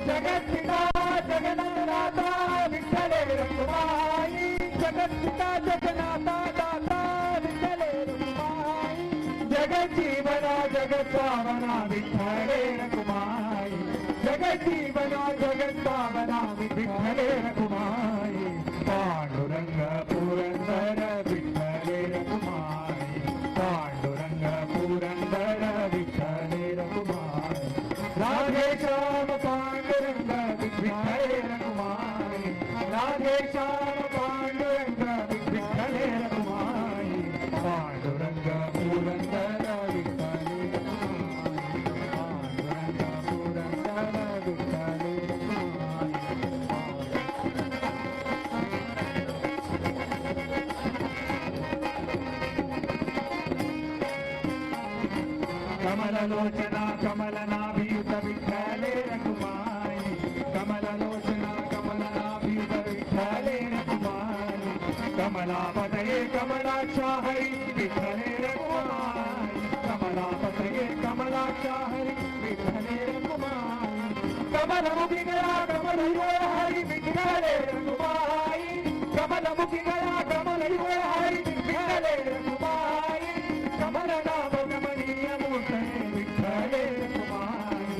जगत्पिता जगन्नाथा विठ्ठले रखुमाई, जगत्पिता जगन्नाथा दाता विठ्ठले रखुमाई, जगज्जीवना जगत्पावना विठ्ठले रखुमाई, जगज्जीवना जगत्पावना विठ्ठले रखुमाई, पांडुरंग पुरंदर विठ्ठले रखुमाई, पांडुरंग पुरंदर विठ्ठले रखुमाई, राधे श्याम पांडुरंग विठ्ठले रखुमाई, राधे श्याम पांडुरंग विठ्ठले रखुमाई, पांडुरंग पुरंदर विठ्ठले रखुमाई, पांडुरंग पुरंदर विठ्ठले रखुमाई. कमललोचना कमलनाभियुत विठ्ठले रखुमाई, कमललोचना कमलनाभियुत विठ्ठले रखुमाई, कमलापतये कमलाक्षा हरी विठ्ठले रखुमाई, कमलापतये कमलाक्षा हरी विठ्ठले रखुमाई, कमलमुखिगळा कमलयुगळ हरी विठ्ठले रखुमाई, कमलमुखिगळा कमलयुगळ हरी विठ्ठले रखुमाई, कमलनाभ कमनीय मूर्तये विठ्ठले रखुमाई,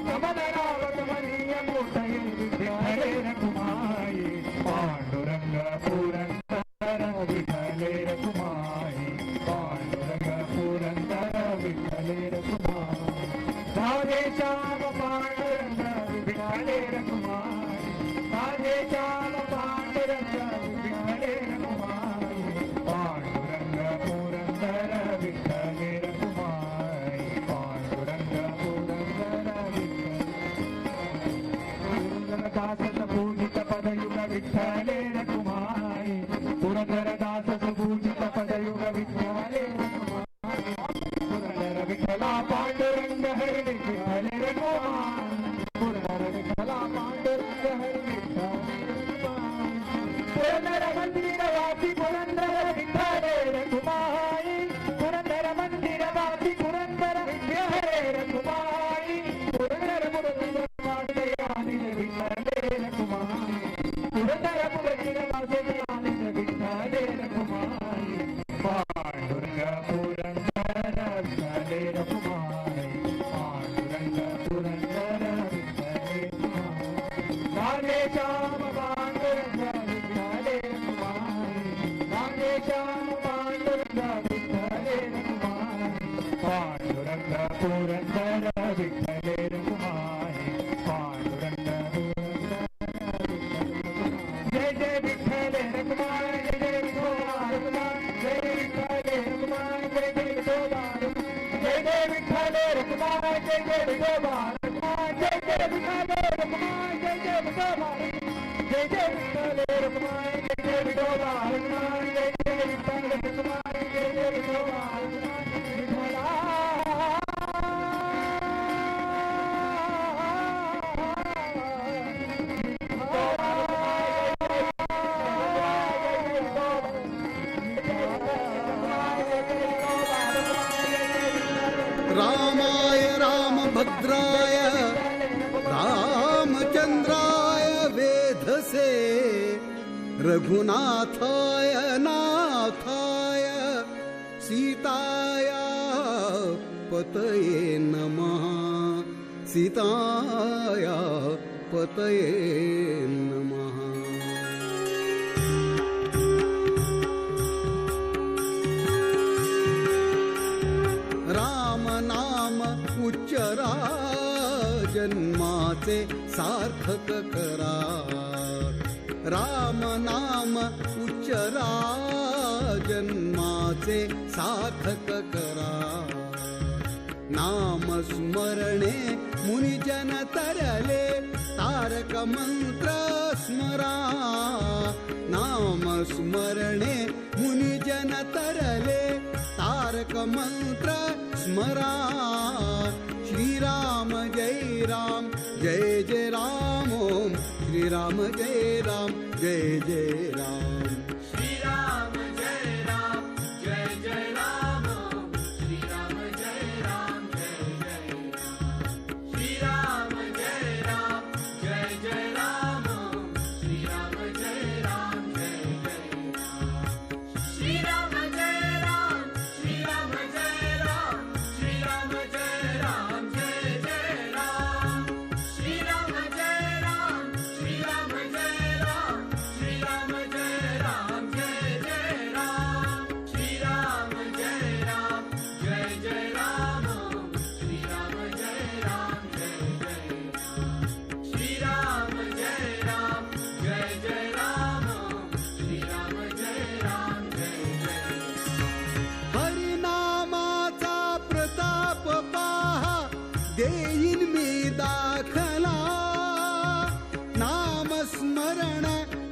कमलनाभ कमनीय मूर्तये विठ्ठले रखुमाई, पांडुरंग पुरंदर विठ्ठले रखुमाई, पांडुरंग पुरंदर विठ्ठले रखुमाई, राधे श्याम पांडुरंग विठ्ठले रखुमाई, राधे श्याम पांडुरंग विठ्ठले रखुमाई, पांडुरंग पुरंदर विठ्ठले रखुमाई, पांडुरंग पुरंदर विठ्ठले. पुरंदरदास पूजित पदयुग विठ्ठले रखुमाई, पुरंदरदास सुपूजित पदयुग विठ्ठले रखुमाई, पुरंदर विठ्ठला पांडुरंग हरी विठ्ठले रखुमाई, पुरंदर विठ्ठला पांडुरंग हरी विठ्ठले रखुमाई, पुरंदर मंदिर वासी पुरंदर विठ्ठले रखुमाई, पुरंदर मंदिर वासी पुरंदर विठ्ठले रखुमाई, पुरंदर पुरंदर वासदयानिल विठ्ठले रखुमाई, पुरंदर पुरंदर वासदयानिल विठ्ठले रखुमाई, पांडुरंग पुरंदर विठ्ठले रखुमाई, पांडुरंग पुरंदर विठ्ठले रखुमाई, राधे श्याम पांडुरंग विठ्ठले रखुमाई, राधे श्याम पांडुरंग विठ्ठले रखुमाई, पांडुरंग पुरंदर विठ्ठले रखुमाई, पांडुरंग पुरंदर जय जय विठ्ठले रखुमाई, जय जय विठोबा रखुमाई, जय विठ्ठले रखुमाई, जय जय विठोबा रखुमाई, जय जय विठ्ठले रखुमाई, जय जय विठोबा रखुमाई, जय जय विठ्ठले रखुमाई, जय जय विठोबा रखुमाई, जय जय विठ्ठले रखुमाई, जय जय विठोबा रखुमाई, जय जय विठ्ठले रखुमाई, जय जय विठोबा रखुमाई, विठ्ठला. रामाय रामभद्राय रामचंद्राय वेधसे रघुनाथाय नाथाय सीताया पतये नमः, सीताया पतये नमः. राम नाम उच्चरा जन्माचे सार्थक करा, राम नाम उच्चरा जन्माचे सार्थक करा, नाम स्मरणे मुनिजन तरले तारक मंत्र स्मरा, नाम स्मरणे मुनिजन तरले तारक मंत्र स्मरा, श्री राम जय राम जय जय राम ओम, श्री राम जय राम जय जय राम, श्री राम जय राम जय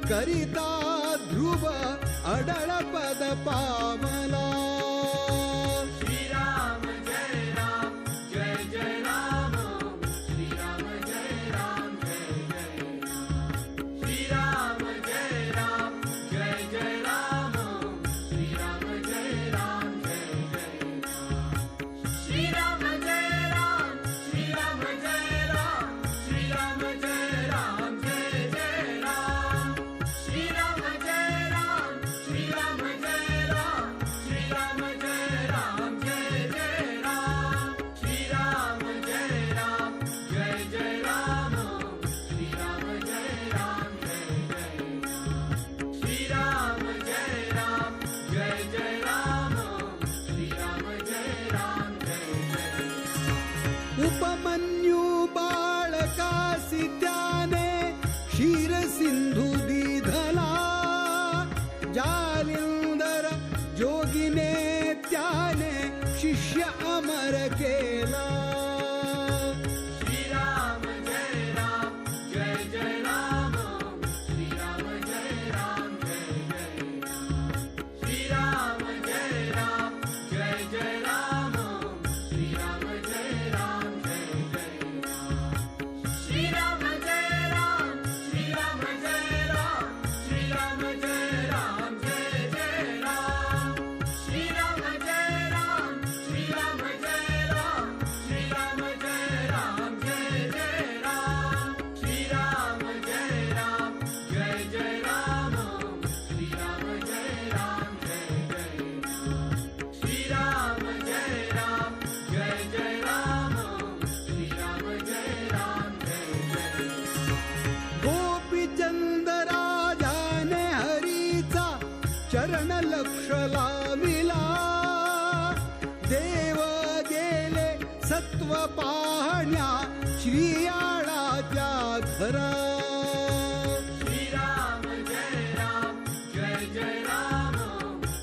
करिता ध्रुव अडळ पद पावला. श्रीराम जय राम जय जय राम, श्रीराम जय राम जय जय राम, श्रीराम जय राम जय जय राम, श्रीराम जय राम जय जय राम, श्रीराम जय राम, श्रीराम जय राम, श्रीराम जय राम जय जय राम, श्रीराम जय राम, श्रीराम जय राम, श्रीराम जय राम जय जय राम, श्रीराम जय राम जय जय राम, श्रीराम जय राम जय जय राम, श्रीराम जय राम जय जय राम, श्रीराम जय राम जय जय राम. उपमन्यू बाळकासी त्याने क्षीर सिंधू दिधला, जालिंदर जोगिने त्याने शिष्य अमर केला. श्रीराम जय राम जय जय राम, श्रीराम जय राम जय जय राम, श्रीराम जय राम जय जय राम, श्रीराम जय राम जय जय राम, श्रीराम जय राम, श्रीराम जय राम, श्रीराम जय राम जय जय राम, श्रीराम जय राम, श्रीराम जय राम, श्रीराम जय राम जय जय राम, श्रीराम जय राम जय जय राम, श्रीराम जय राम जय जय राम, श्रीराम जय राम जय जय राम, श्रीराम जय राम जय जय राम. गोपीचंद राजाने हरीचा चरण लक्ष लाविला, देव गेले सत्व पाहण्या श्रीयाळाच्या घरा. श्रीराम जय राम जय जय राम,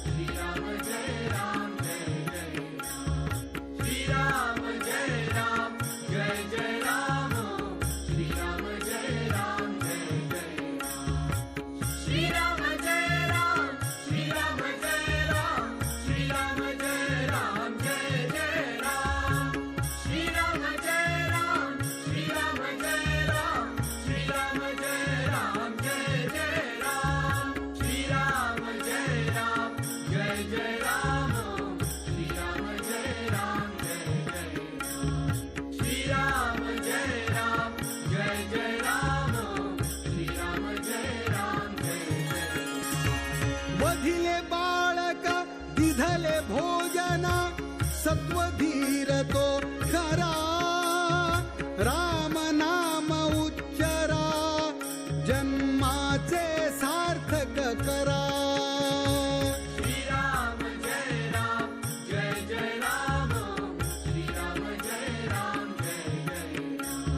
श्रीराम जय राम जय जय राम, श्रीराम जय राम जय जय राम, श्रीराम जय राम जय जय राम, श्रीराम जय राम, श्रीराम जय राम, श्रीराम जय राम जय जय राम, श्रीराम जय राम, श्रीराम जय राम, श्रीराम जय राम जय जय राम, श्रीराम जय राम जय जय राम, श्रीराम जय राम जय जय राम, श्रीराम जय राम जय जय राम, श्रीराम जय राम जय जय राम. वधिले बाळक दिधले भोजना, सत्वधीर तो खरा, राम नाम उच्चरा जन्माचे सार्थक करा. श्रीराम जय राम जय जय राम, श्रीराम जय राम जय जय राम,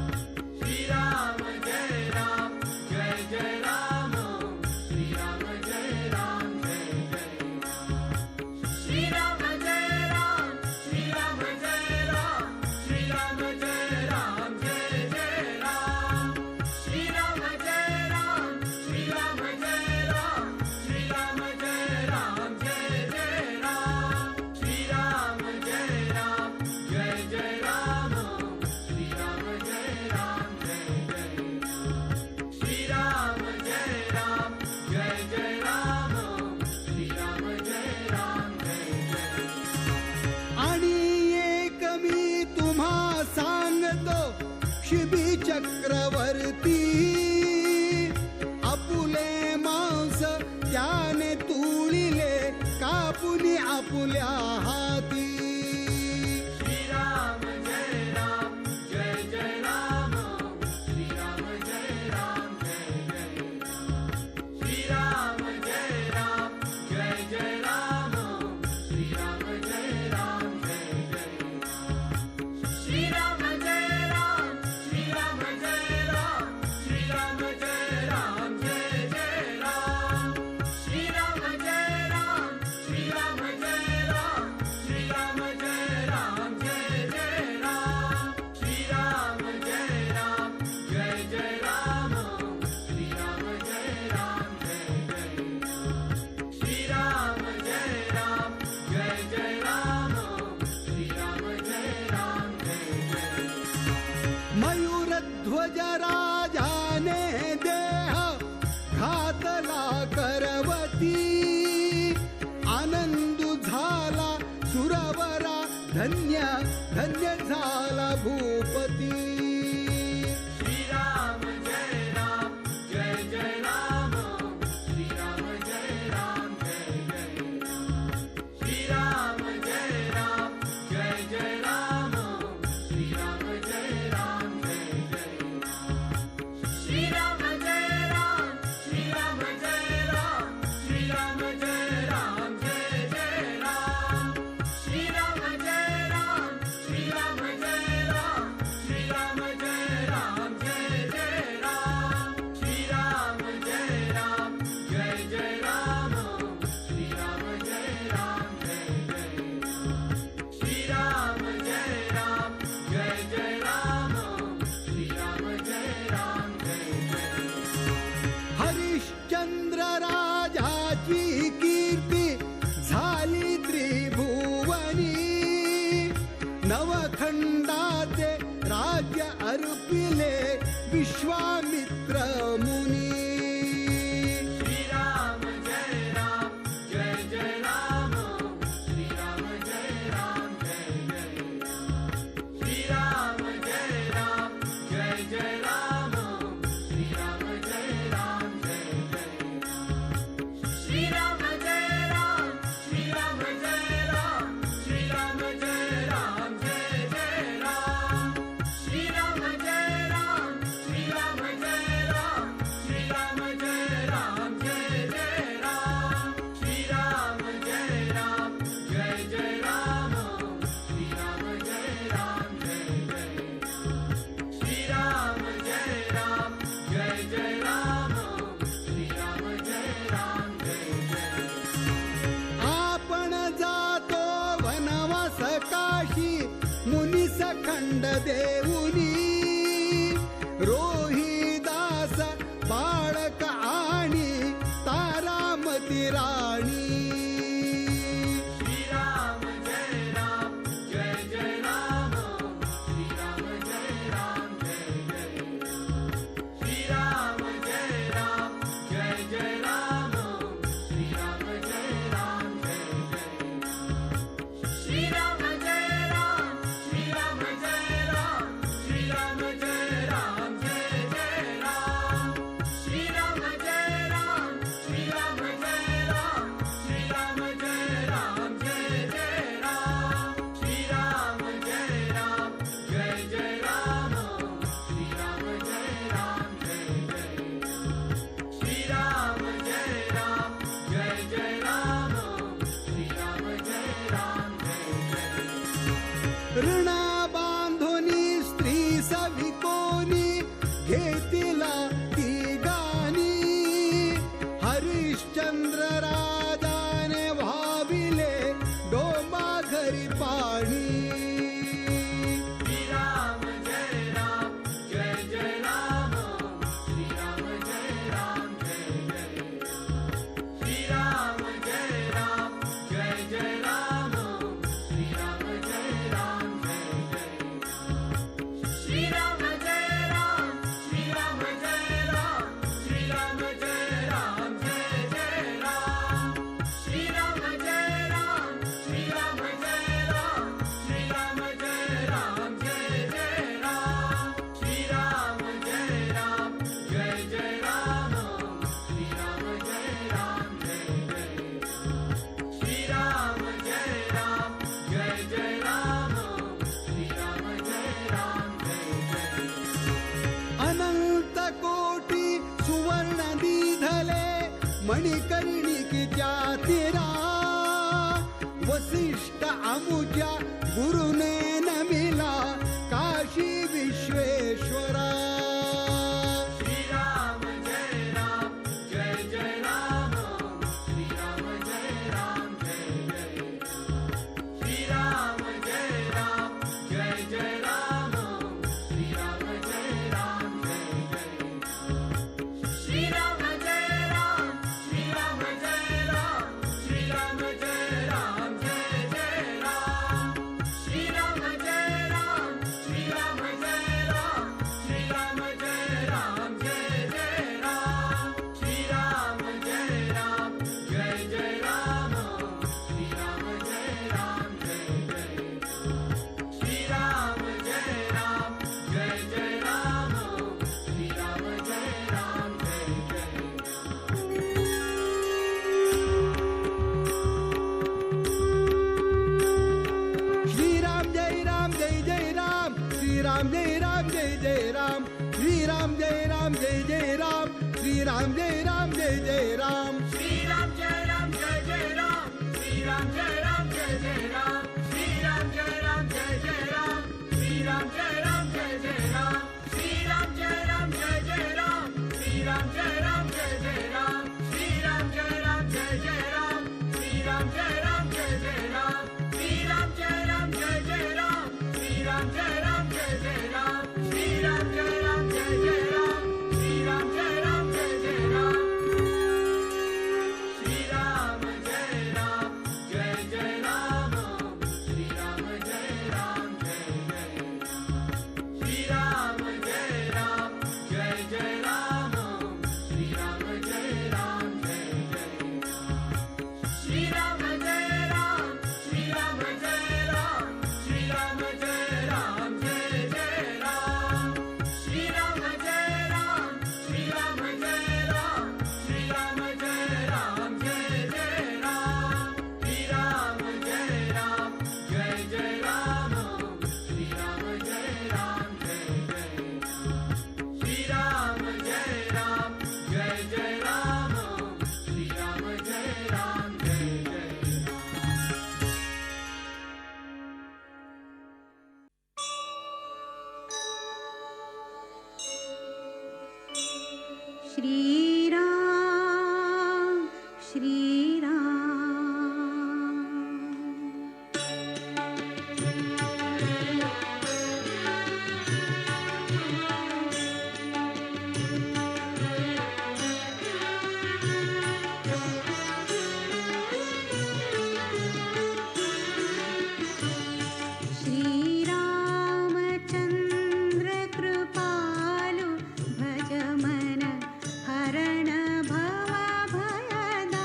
श्रीराम जय राम जय जय राम, श्रीराम जय राम जय जय राम, श्रीराम जय राम, श्रीराम जय राम, श्रीराम जय राम जय जय राम, श्रीराम जय राम, श्रीराम जय राम, श्रीराम जय राम जय जय राम, श्रीराम जय राम जय जय राम, श्रीराम जय राम जय जय राम, श्रीराम जय राम जय जय राम, श्रीराम जय राम जय जय राम. आणि एक मी तुम्हा सांगतो शिबी चक्रवर्ती, आपुले मांस त्याने तुळिले कापुनी आपुल्या हाती. श्रीराम जय राम जय जय राम, श्रीराम जय राम जय जय राम, श्रीराम जय राम जय जय राम, श्रीराम जय राम जय जय राम, श्रीराम जय राम, श्रीराम जय राम, श्रीराम जय राम जय जय राम, श्रीराम जय राम, श्रीराम जय राम, करवती आनंदु झाला सुरवरा धन्य धन्य झाला भूपती। श्रीराम जय राम जय जय राम श्रीराम जय राम जय जय राम श्रीराम जय राम जय जय राम श्रीराम जय राम जय जय राम श्रीराम जय राम श्रीराम जय राम श्रीराम जय राम जय जय राम श्रीराम जय राम श्रीराम जय राम श्रीराम जय राम जय जय राम श्रीराम जय राम जय जय राम श्रीराम जय राम जय जय राम श्रीराम जय राम जय जय राम श्रीराम जय राम जय जय। हरिश्चंद्र राजाची कीर्ती झाली त्रिभुवनी नवखंडाचे राज्य अर्पिले विश्वामित्र मुनी। श्रीराम जय राम जय जय राम श्रीराम जय राम जय जय राम श्रीराम जय राम जय जय राम श्रीराम जय राम जय जय राम श्रीराम जय राम श्रीराम जय राम श्रीराम जय राम जय जय राम श्रीराम जय राम श्रीराम जय राम श्रीराम जय राम जय जय राम श्रीराम जय राम जय जय राम श्रीराम जय राम जय जय राम श्रीराम जय राम जय जय राम श्रीराम जय राम जय जय। आपण जातो वनवास काशी मुनी सखंड देऊनी रोहिदास बाळक आणि तारामती राणी। श्रीराम जय राम जय जय राम श्रीराम जय राम जय जय राम श्रीराम जय राम जय जय राम श्रीराम जय राम जय जय राम श्रीराम जय राम श्रीराम जय राम श्रीराम जय राम जय जय राम श्रीराम जय राम श्रीराम जय राम श्रीराम जय राम जय जय राम श्रीराम जय राम जय जय राम श्रीराम जय राम जय जय राम श्रीराम जय राम जय जय राम श्रीराम जय राम जय जय। ऋणा बांधोनी स्त्री सविकोनी घेतिला ती गाणी हरिश्चंद्र राजाने व्हाविले डोंबा घरी पाणी। श्रीराम जय राम जय जय राम श्रीराम जय राम जय जय राम श्रीराम जय राम जय जय राम श्रीराम जय राम जय जय राम श्रीराम जय राम श्रीराम जय राम श्रीराम जय राम जय जय राम श्रीराम जय राम श्रीराम जय राम श्रीराम जय राम जय जय राम श्रीराम जय राम जय जय राम श्रीराम जय राम जय जय राम श्रीराम जय राम जय जय राम श्रीराम जय राम जय जय। अनंत कोटी सुवर्ण दिधले मणिकर्णिकीच्या तीरा वसिष्ठ अमुच्या गुरुने नमिला काशी विश्वेश्वरा। श्रीराम जय राम जय जय राम श्रीराम जय राम जय जय राम श्रीराम जय राम जय जय राम श्रीराम जय राम जय जय राम श्रीराम जय राम श्रीराम जय राम श्रीराम जय राम जय जय राम श्रीराम जय राम राम जय राम जय जय राम श्री राम जय राम जय जय राम श्री राम जय राम जय जय राम श्री राम जय राम जय जय राम श्री राम जय राम जय जय राम श्री राम जय राम जय जय राम श्री राम जय राम जय जय राम श्री राम जय राम जय जय राम श्री राम जय राम जय जय राम श्री राम जय राम जय जय राम श्री राम जय राम जय जय राम श्री राम जय राम जय जय राम श्री राम जय राम जय जय राम श्री राम जय राम जय जय राम श्री राम जय राम जय जय राम श्री राम जय राम जय जय राम श्री राम जय राम जय जय राम श्री राम जय राम जय जय राम श्री राम जय राम जय जय राम श्री राम जय राम श्री राम जय राम श्री राम जय राम जय जय राम श्री राम जय राम श्री राम जय राम श्री राम जय राम जय जय राम श्री राम जय राम जय जय राम श्री राम जय राम जय जय राम श्री राम जय राम जय जय राम श्री राम जय राम जय जय राम. श्री राम श्री राम. श्रीरामचन्द्र कृपालु भज मन हरण भव भयदारुणं.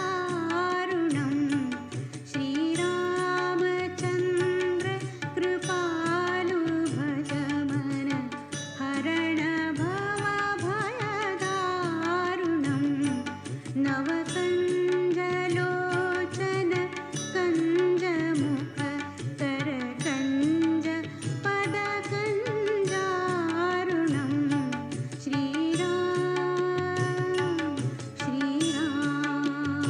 श्रीरामचन्द्र कृपालु भज मन हरण भव भयदारुणं. नवकञ्जलोचन कञ्जमुख करकञ्ज पदकञ्जारुणं. श्रीराम श्रीराम.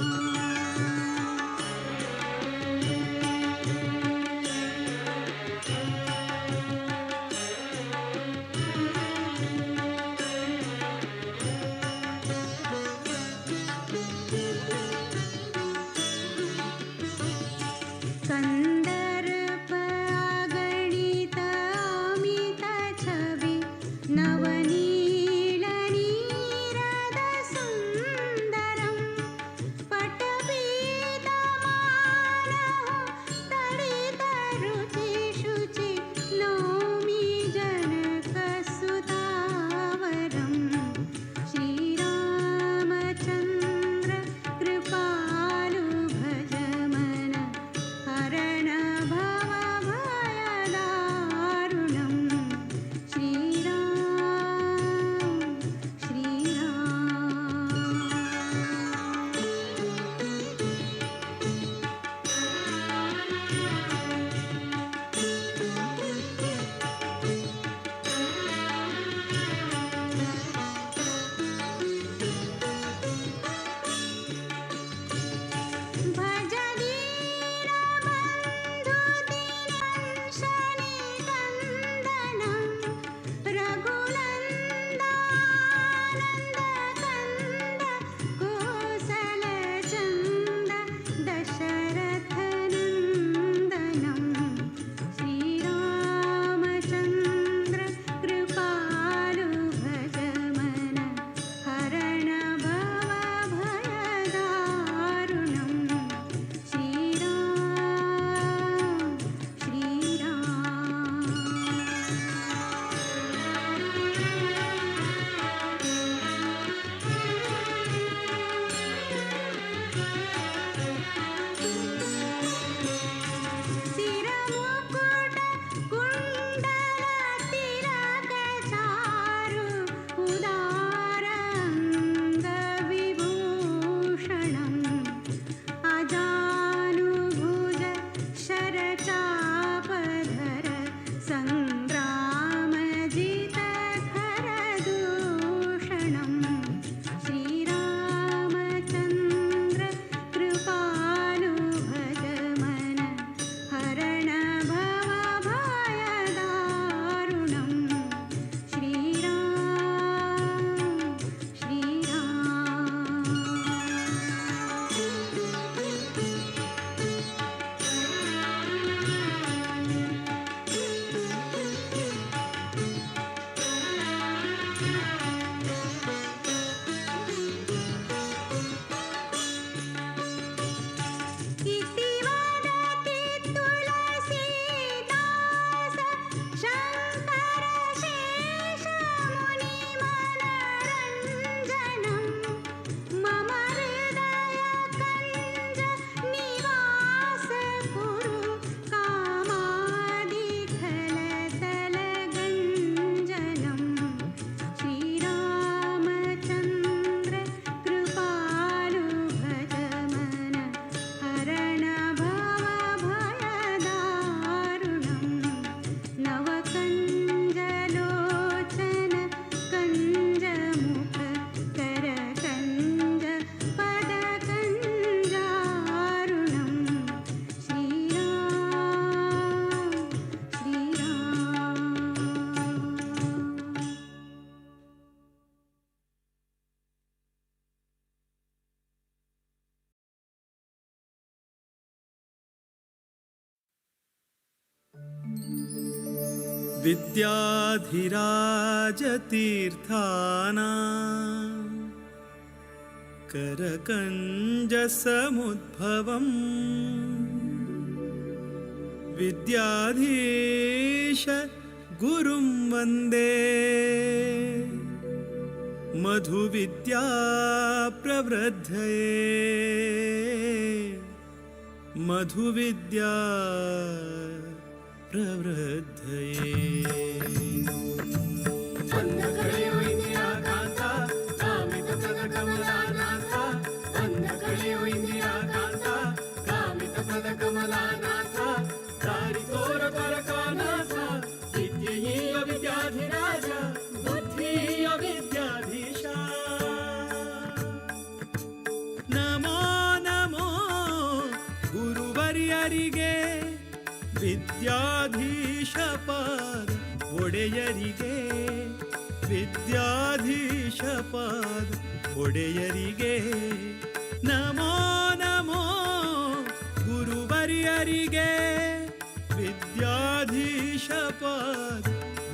विद्याधिराजतीर्थाना करकञ्जसमुद्भवम् विद्याधीश गुरुं वन्दे मधुविद्या प्रवृद्धये मधुविद्या प्रवृद्धये। ನಮೋ ನಮೋ ಗುರುವರ್ಯರಿಗೆ ವಿದ್ಯಾಧೀಶ ಪಾದ ಒಡೆಯರಿಗೆ ವಿದ್ಯಾಧೀಶ ಪಾದ ಒಡೆಯರಿಗೆ ನಮೋ ನಮೋ ಗುರುವರ್ಯರಿಗೆ ವಿದ್ಯಾಧೀಶ ಪಾದ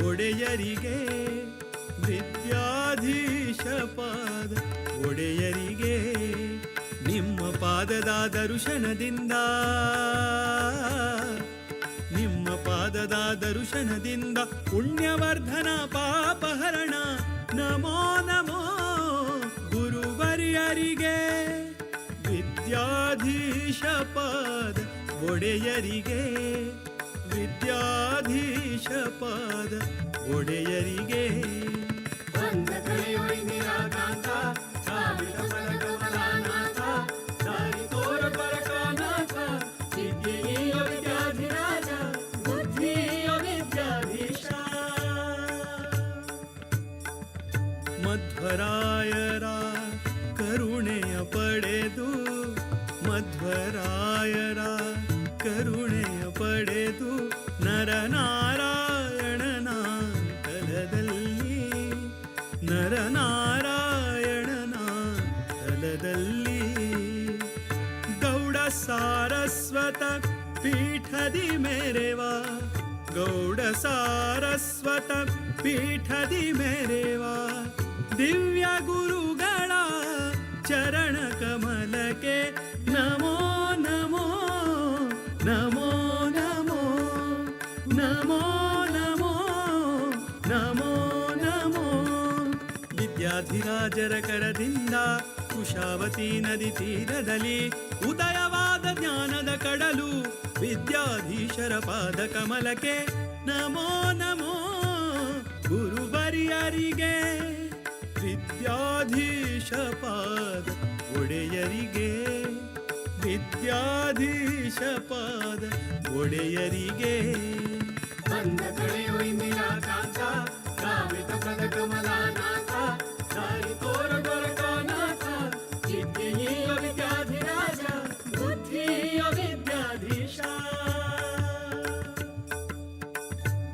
ಒಡೆಯರಿಗೆ ವಿದ್ಯಾಧೀಶ ಪಾದ ಒಡೆಯರಿಗೆ ನಿಮ್ಮ ಪಾದದ ದರ್ಶನದಿಂದ ನಿಮ್ಮ ಪಾದದ ದರ್ಶನದಿಂದ ಪುಣ್ಯವರ್ಧನ ಪಾಪಹರಣ ನಮೋ ನಮೋ ಗುರುವರ್ಯರಿಗೆ ವಿದ್ಯಾಧೀಶ ಪಾದ ಒಡೆಯರಿಗೆ ವಿದ್ಯಾಧೀಶ ಪಾದ ಒಡೆಯರಿಗೆ. ಮಧ್ವರಾಯರ ಕರುಣೆಯ ಪಡೆದು ಮಧ್ವರಾಯರ ಕರುಣೆಯ ಪಡೆದು ನರನಾರಾಯಣನ ತಲದಲ್ಲಿ ನರನಾರಾಯಣನ ತಲದಲ್ಲಿ ಗೌಡ ಸಾರಸ್ವತ ಪೀಠದಿ ಮೇರೆವಾ ಗೌಡ ಸಾರಸ್ವತ ಪೀಠದಿ ಮೇರೆವಾ ದಿವ್ಯ ಗುರುಗಳ ಚರಣ ಕಮಲಕ್ಕೆ ನಮೋ ನಮೋ ನಮೋ ನಮೋ ನಮೋ ನಮೋ ನಮೋ ನಮೋ. ವಿದ್ಯಾಧಿರಾಜರ ಕರದಿಂದ ಕುಶಾವತಿ ನದಿ ತೀರದಲ್ಲಿ ಉದಯವಾದ ಜ್ಞಾನದ ಕಡಲು ವಿದ್ಯಾಧೀಶರ ಪಾದ ಕಮಲಕ್ಕೆ ನಮೋ ನಮೋ ಗುರುವರ್ಯರಿಗೆ ವಿದ್ಯಾಧೀಶ ಪಾದ ಒಡೆಯರಿಗೆ ವಿದ್ಯಾಧೀಶ ಪಾದ ಒಡೆಯರಿಗೆ.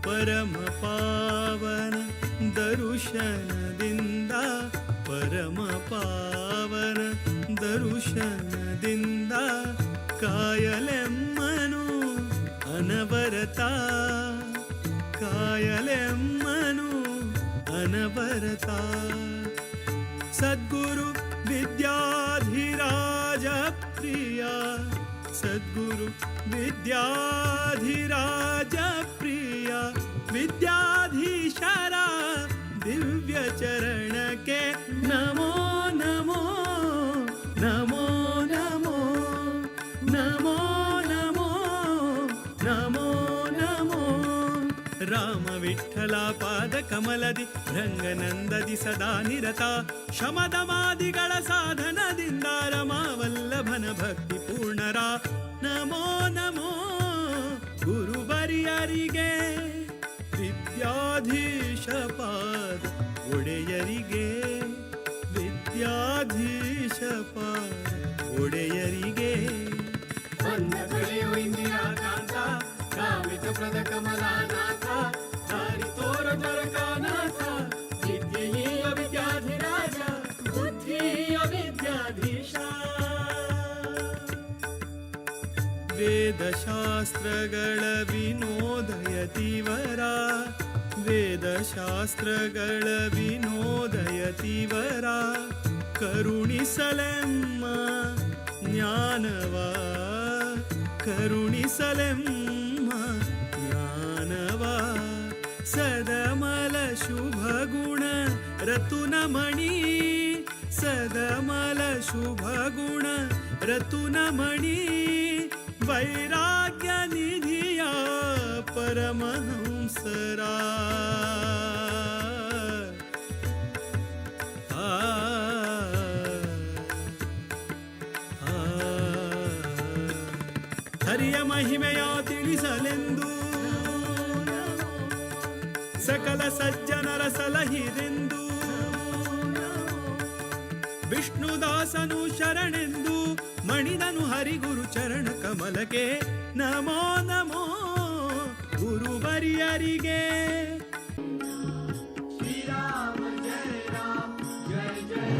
ಪರಮ ಪಾವನ ದರುಶನದಿಂದ ಪರಮ ಪಾವನ ದರುಶನದಿಂದ ಕಾಯಲೆಮ್ಮನು ಅನವರತ ಕಾಯಲೆಮ್ಮನು ಅನವರತ. ಸದ್ಗುರು ವಿದ್ಯಾಧಿರಾಜ ಪ್ರಿಯ ಸದ್ಗುರು ವಿದ್ಯಾಧಿರಾಜ ಪ್ರಿಯ ವಿದ್ಯಾಧೀಶರ ದಿವ್ಯ ಚರಣಕ್ಕೆ ನಮೋ ನಮೋ ನಮೋ ನಮೋ ನಮೋ ನಮೋ ನಮೋ ನಮೋ. ರಾಮ ವಿಠಲ ಪಾದ ಕಮಲದಿ ರಂಗನಂದದಿ ಸದಾ ನಿರತ ಶಮದಮಾದಿಗಳ ಸಾಧನದಿಂದ ರಮಾವಲ್ಲಭನ ಭಕ್ತಿ ಪೂರ್ಣರ ನಮೋ ನಮೋ ಗುರುವರ್ಯರಿಗೆ ವಿದ್ಯಾಧೀಶ ಪಾದ ಒಡೆಯರಿಗೆ ವಿದ್ಯಾಧೀಶ ಪಾದ ಒಡೆಯರಿಗೆ. ವೇದಶಾಸ್ತ್ರಗಳ ವಿನೋದಯತಿವರ, ವೇದಶಾಸ್ತ್ರಗಳ ವಿನೋದಯತಿವರ, ಕರುಣಿಸಲೆಮ್ಮ ಜ್ಞಾನವ, ಕರುಣಿಸಲೆಮ್ಮ ಜ್ಞಾನವ. ಸದಮಲ ಶುಭಗುಣ ರತುನಮಣಿ, ಸದಮಲ ಶುಭಗುಣ ರತುನಮಣಿ, ವೈರಾಗ್ಯ ನಿಧಿಯ ಪರಮಹಂಸರ. ಆ ಹರಿಯ ಮಹಿಮೆಯ ತಿಳಿಸಲೆಂದು ಸಕಲ ಸಜ್ಜನರ ಸಲಹಿರೆಂದು, ವಿಷ್ಣುದಾಸನು ಶರಣೆಂದು ಮಣಿದನು ಹರಿಗುರು ಚರಣ ಕಮಲಕ್ಕೆ. ನಮೋ ನಮೋ ಗುರುವರಿಯರಿಗೆ. ಶ್ರೀರಾಮ ಜಯ ರಾಮ ಜಯ ಜಯ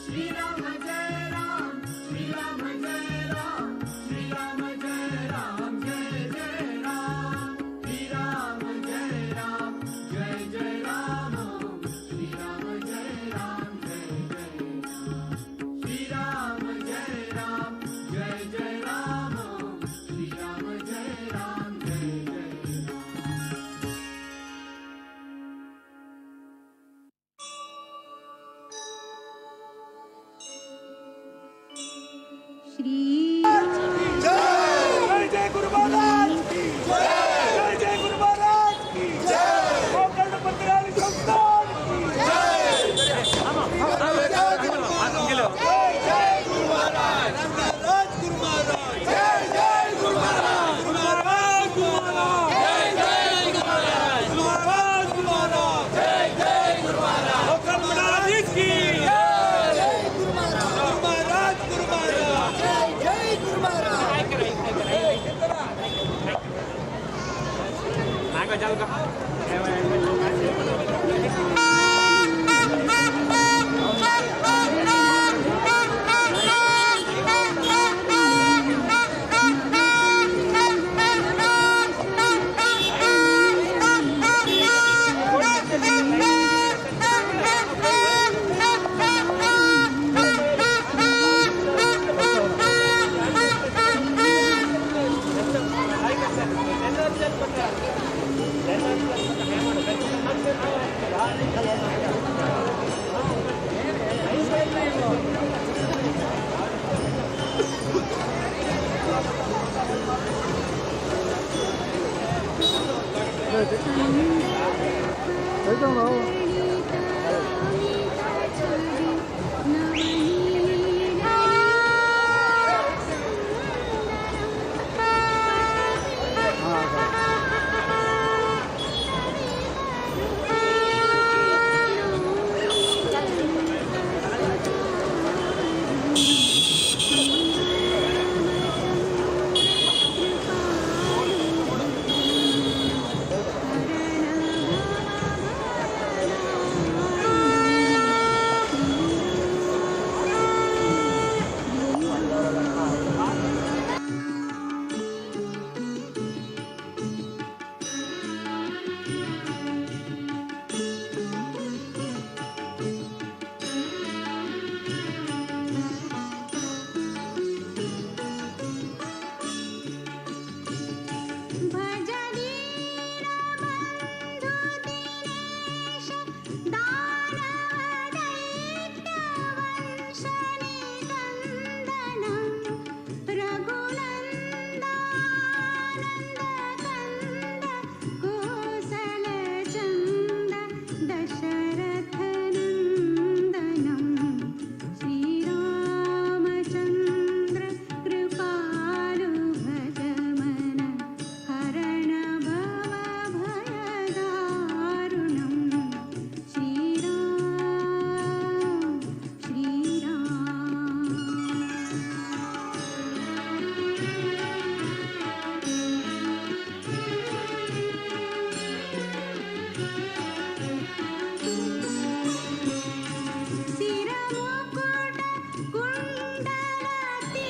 Shri Ram, Jai Ram, Shri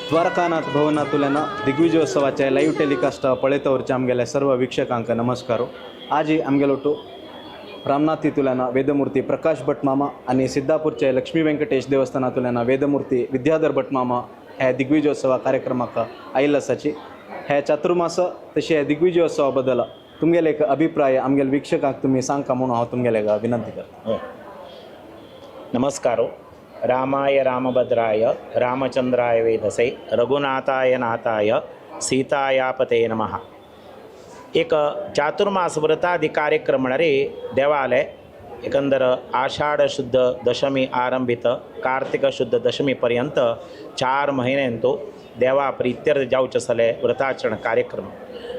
Dwarkanath ಭವನಾತುಲೆನ ದಿಗ್ವಿಜಯೋತ್ಸವಾचे लाईव्ह टेलिकास्ट पळयतवरचे आमगेले सर्व वीक्षकांक नमस्कार. आजी आमगेलोटू रामनाथ तुल्यान वेदमूर्ती प्रकाश भट मामा आनी सिद्धापूरचे लक्ष्मी वेंकटेश देवस्थानातुल्यान वेदमूर्ती विद्याधर भट मामा हे दिग्विजयोत्सवा कार्यक्रमाक आयिल्लो आसाची. हे चातुर्मास तशें हे दिग्विजयोत्सवा बद्दल तुमगेले एक अभिप्राय आमगेले वीक्षकांक तुमी सांगका म्हणून हांव तुमगेले विनंती करता. नमस्कार. रामाय रामभद्राय रामचंद्राय वेधसे रघुनाथाय नाथाय सीतायापते नमः. एक चातुर्मास व्रतादी कार्यक्रम म्हळ्यार देवालय एकंदर आषाढ शुद्ध दशमी आरंभित कार्तिक शुद्ध दशमी पर्यंत 4 महिन्यांतो देवा प्रित्यर्थ जावचे आसले व्रताचरण कार्यक्रम.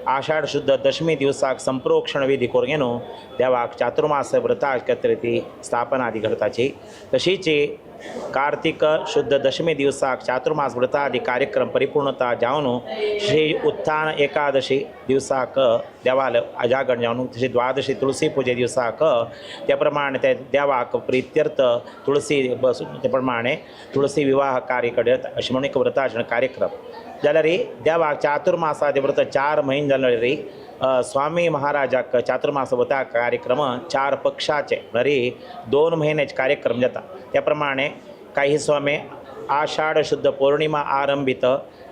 आषाढ शुद्ध दशमी दिवसाक संप्रोक्षण विधी करून न्हू देवाक चातुर्मास व्रता एकत्र ती स्थापना आदी करताची. तशीच कार्तिक शुद्ध दशमी दिवसाक चातुर्मास व्रता आदी कार्यक्रम परिपूर्णता जावन श्री उत्थान एकादशी दिवसाक देवाल अजागण जावन तशी द्वादशी तुळसी पुजे दिवसाक त्या प्रमाणे ते देवाक प्रित्यर्थ तुळसी ते प्रमाणे तुळसी विवाह कार्य घडयत अशें म्हणून एक व्रताचरण कार्यक्रम जाल्यार देवाक चातुर्मासादी व्रत 4 म्हयने जाल्यार स्वामी महाराजाक चातुर्मास व्रता कार्यक्रम 4 पक्षाचे म्हळ्यार 2 म्हयन्याचे कार्यक्रम जाता. त्या प्रमाणे काही स्वामी आषाढ शुद्ध पौर्णिमा आरंभित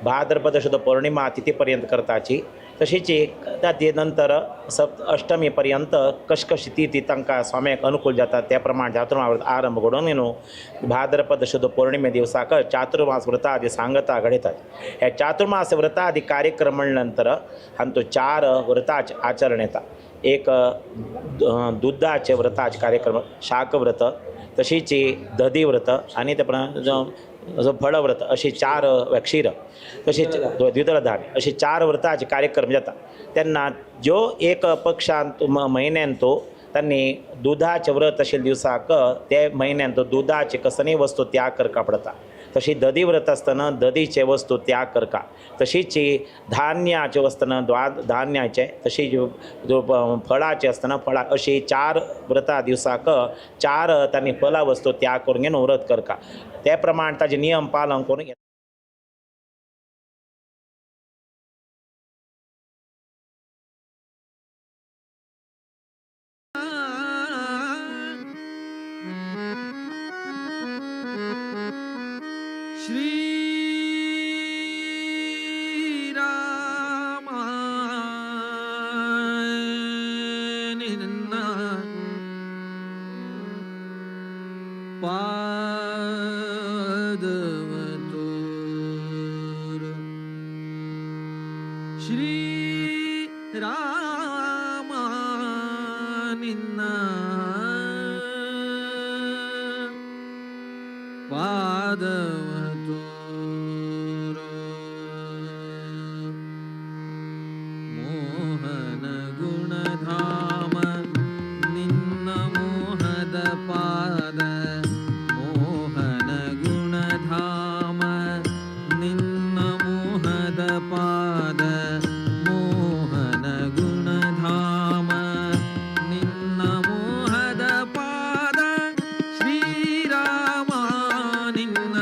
भाद्रपद शुद्ध पौर्णिमा तिथीपर्यंत करताची. तशीच त्या नंतर अष्टमी पर्यंत कशकशी ती तांकां स्वाम्याक अनुकूल जाता त्या प्रमाणे चातुर्मास व्रत आरंभ घडोवन न्हू भाद्रपद शुद्ध पौर्णिमे दिवसाक चातुर्मास व्रता आदी सांगता घडयतात. हे चातुर्मास व्रता आदी कार्यक्रम म्हणल्या नंतर हांतू 4 व्रताचे आचरण येता. एक दुधाचे व्रताचे कार्यक्रम शाकव्रत, तशीच दधी व्रत आनी ते प्रमाणे फळव्रत अशी 4 क्षीर तशीच द्विदल धान्य अशी 4 व्रताचे कार्यक्रम जाता. तेन्ना ज्यो एक पक्षांत म्हयन्यांत तांणी दुधाचे व्रत आशिल्ल्या दिवसाक ते म्हयन्यांत दुधाचे कसलीय वस्तू त्याग करपा पडटा. तशी दधी व्रत आसतना दधीचे वस्तू त्याग करका, तशीच धान्याचे आसतना धान्याचे, तशी फळाचे आसतना फळां, अशी 4 व्रता दिवसाक 4 तांणी फळां वस्तू त्याग करून घेवन व्रत करका. ते प्रमाणे ताजे नियम पालन करून श्रीराम निन्न पादवतोर श्रीराम निन्न। ಪಾದವ ತೋರೋ. ಮೋಹನ ಗುಣಧಾಮ ನಿನ್ನ ಮೋಹದ ಪಾದ, ಮೋಹನ ಗುಣಧಾಮ ನಿನ್ನ ಮೋಹದ ಪಾದ, ಮೋಹನ ಗುಣಧಾಮ ನಿನ್ನ ಮೋಹದ ಪಾದ, ಶ್ರೀರಾಮ ನಿನ್ನ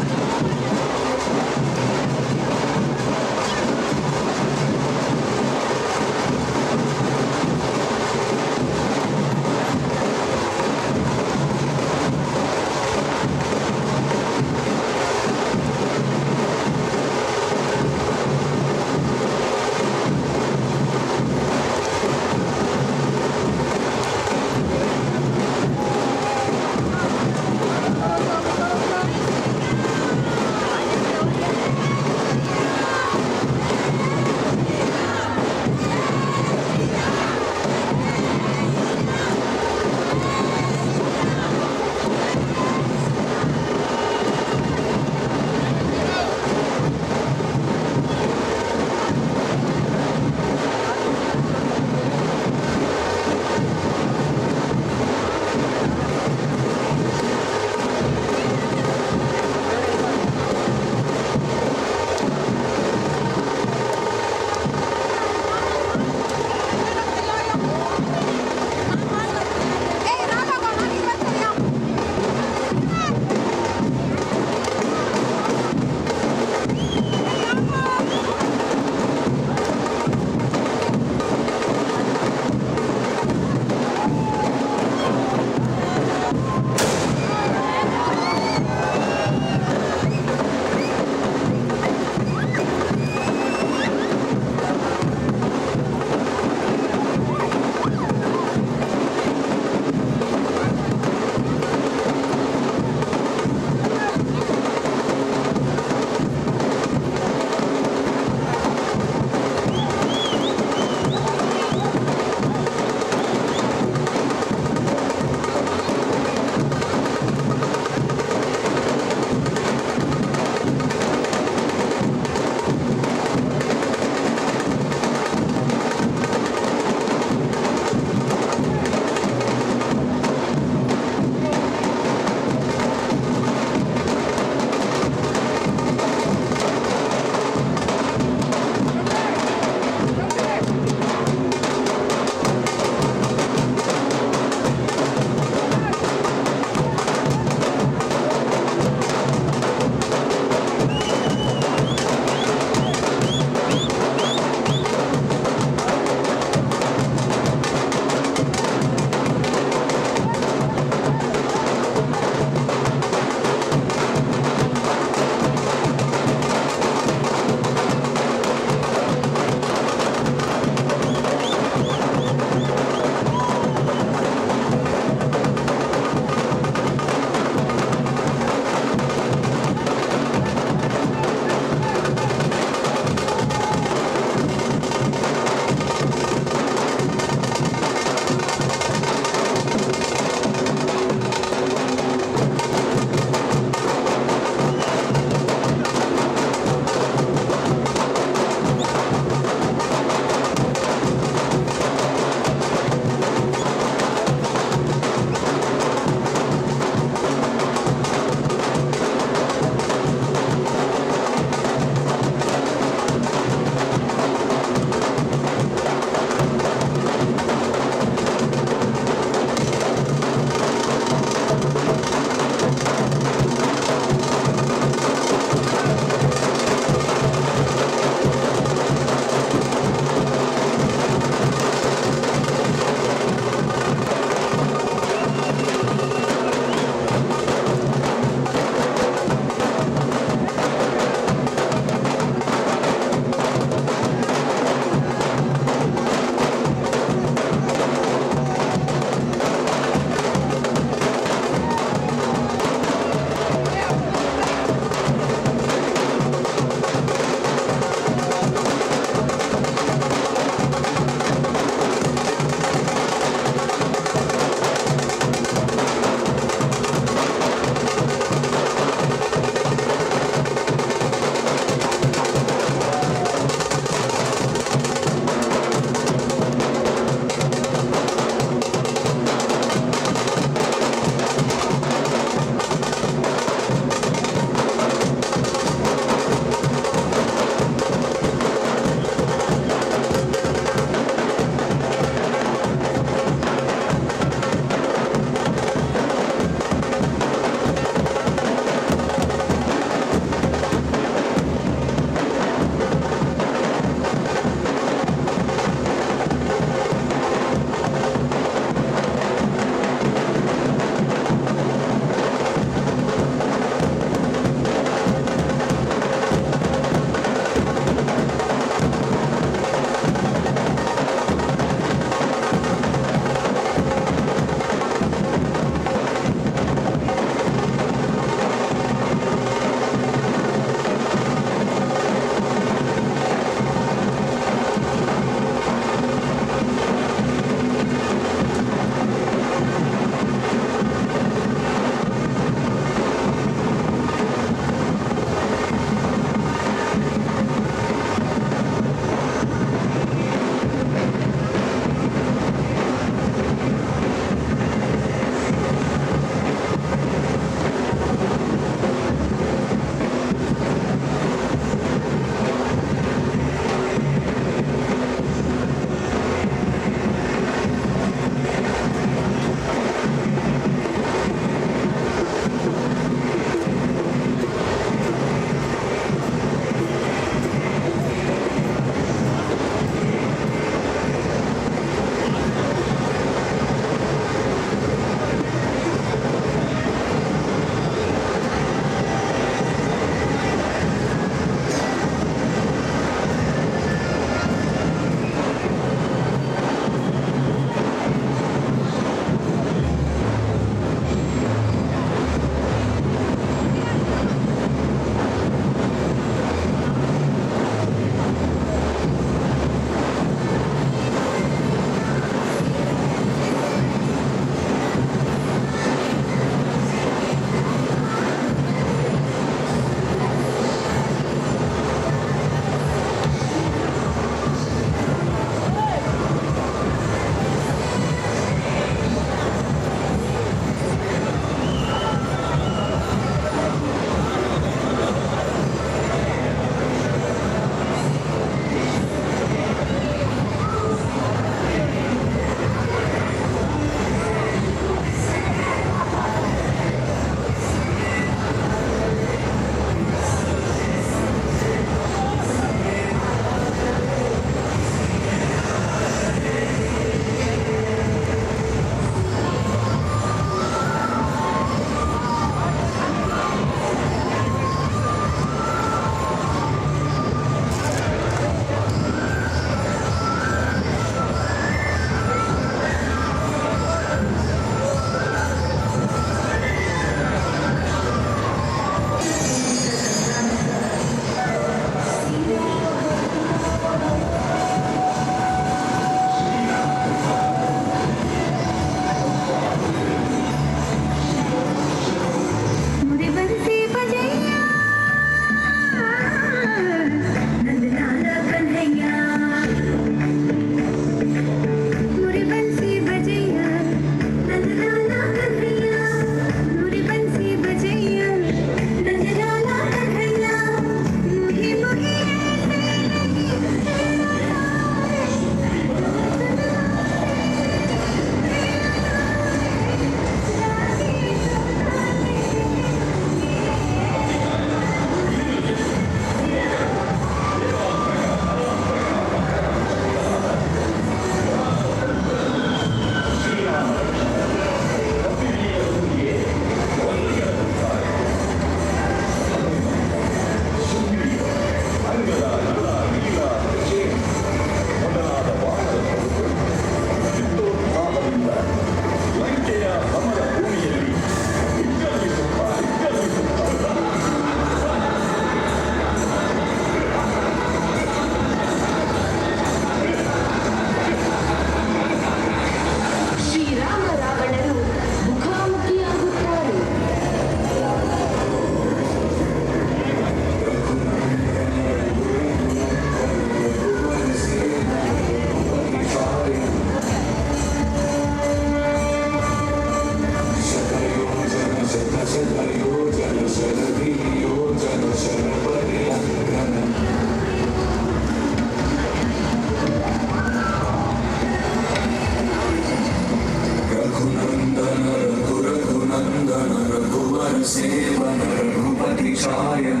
रामायण।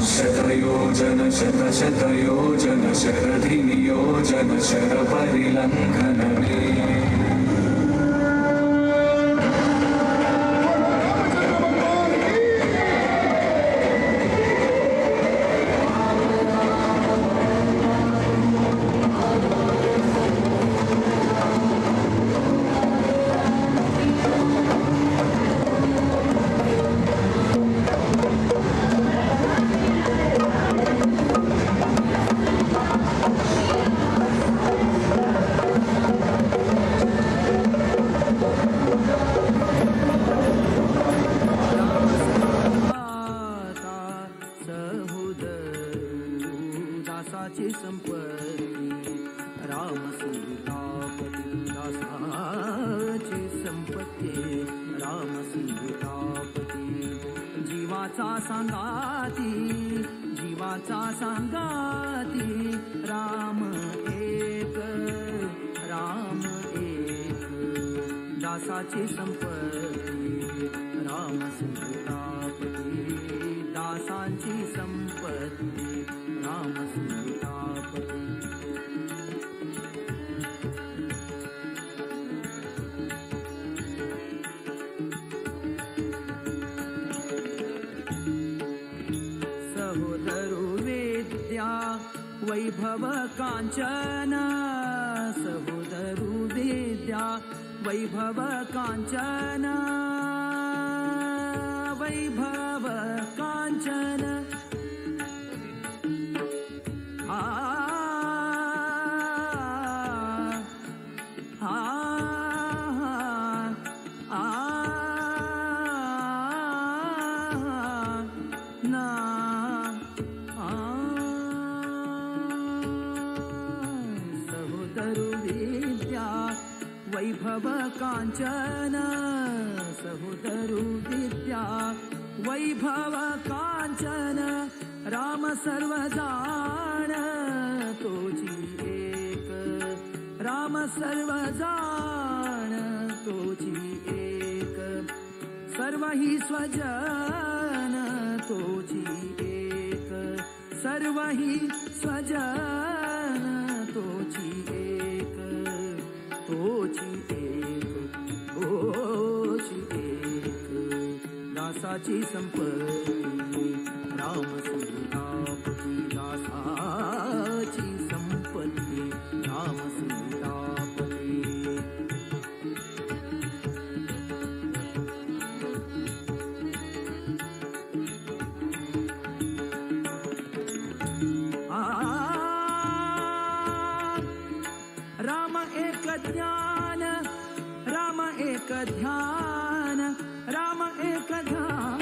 शतयोजन शत शतयोजन शरधि नियोजन शर परिलंघनमे। वैभव कांचन सहोदरु विद्या वैभव कांचन वैभव कांचन आ आ आ ना वैभव कांचन सहोदरु विद्या वैभव कांचन राम सर्वजाण तोची एक राम सर्वजाण तोची एक सर्व ही स्वजन तोची एक सर्व ही स्वजन तोची एक तोची एक तोची एक दासाची संपत्ती राम सीतापती दासाची संपत्ती राम सीतापती। राम एक ज्ञान राम एक ध्यान राम एक ध्यान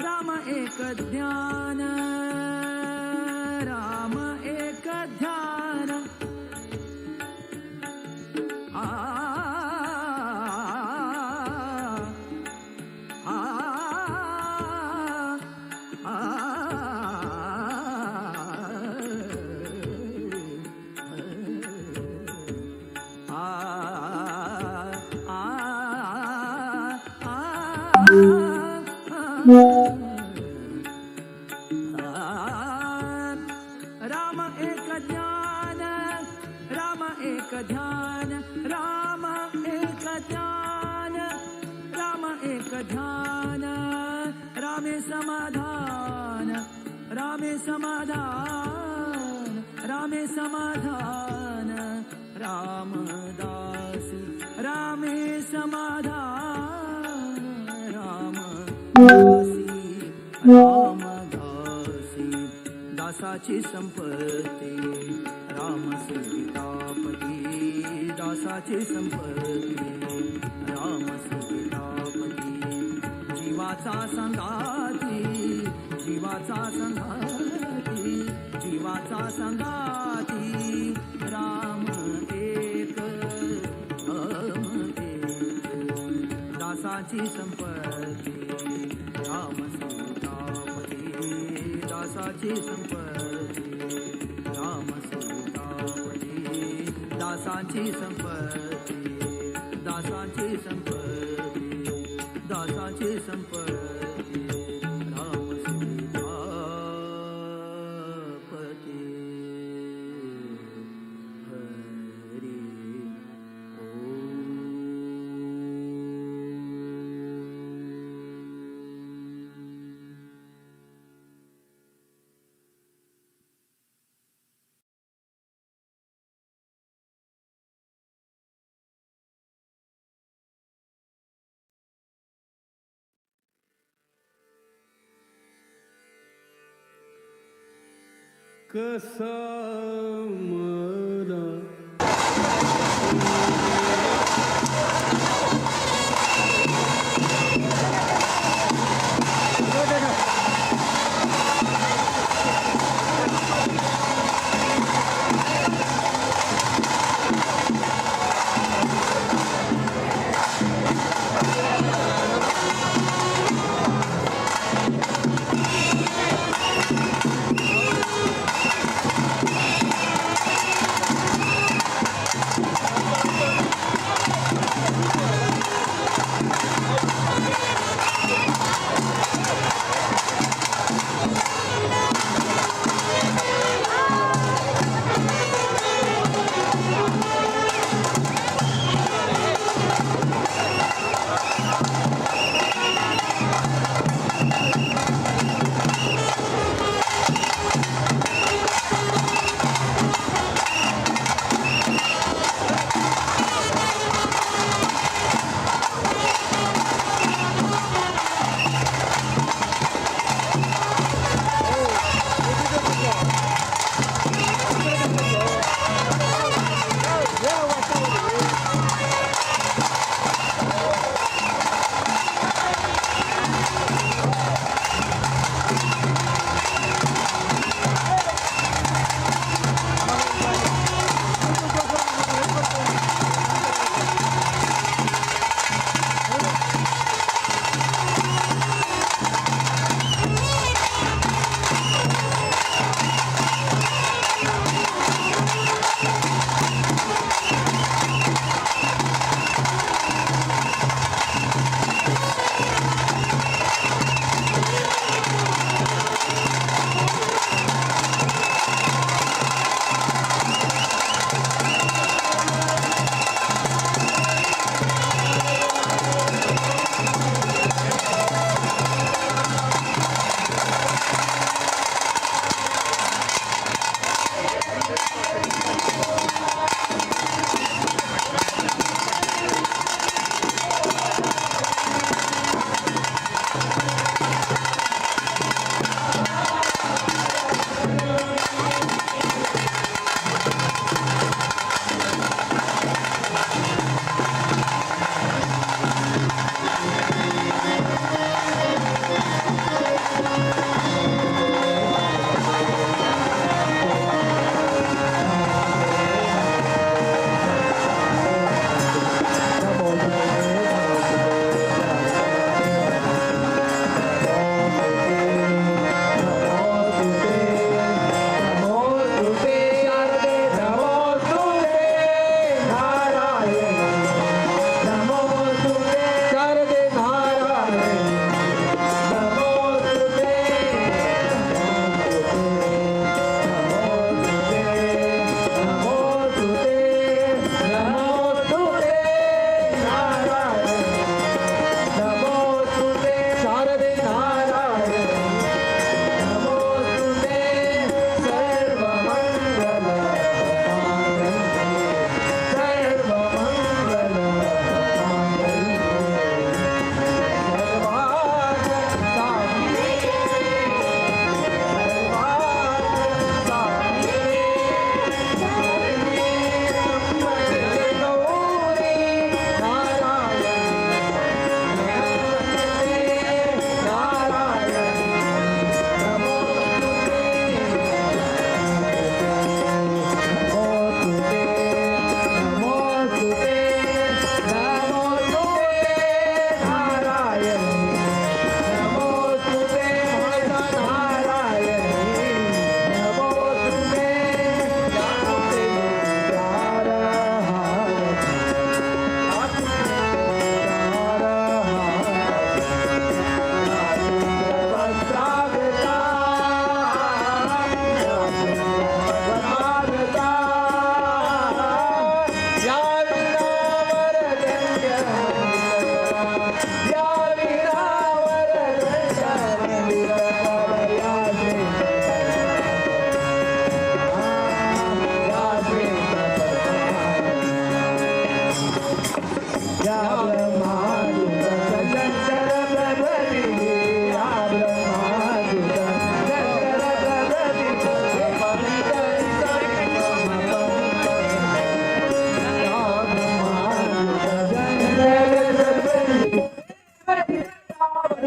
राम एक ध्यान राम एक ध्यान आ आ आ राम एक ज्ञान राम एक ध्यान राम एक ज्ञान राम एक ध्यान रामे समाधान रामे समाधान रामे समाधान रामदासी रामे समाधान रामदासी रामदासी दासाची संपत्ती राम सीतापती दासाची संपत्ती राम सीतापती जीवाचा संगाती जीवाचा संगाती जीवाचा संगाती राम एक राम एक दासाची संपत्ती राम सीतापती दासाची संपत्ती राम सीतापती दासाची संपत्ती दासाची संपत्ती दासाची दासाची संपत्ती राम सीतापती हरी. कसा मला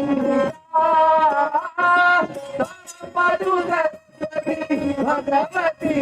भगवती भगवती भगवती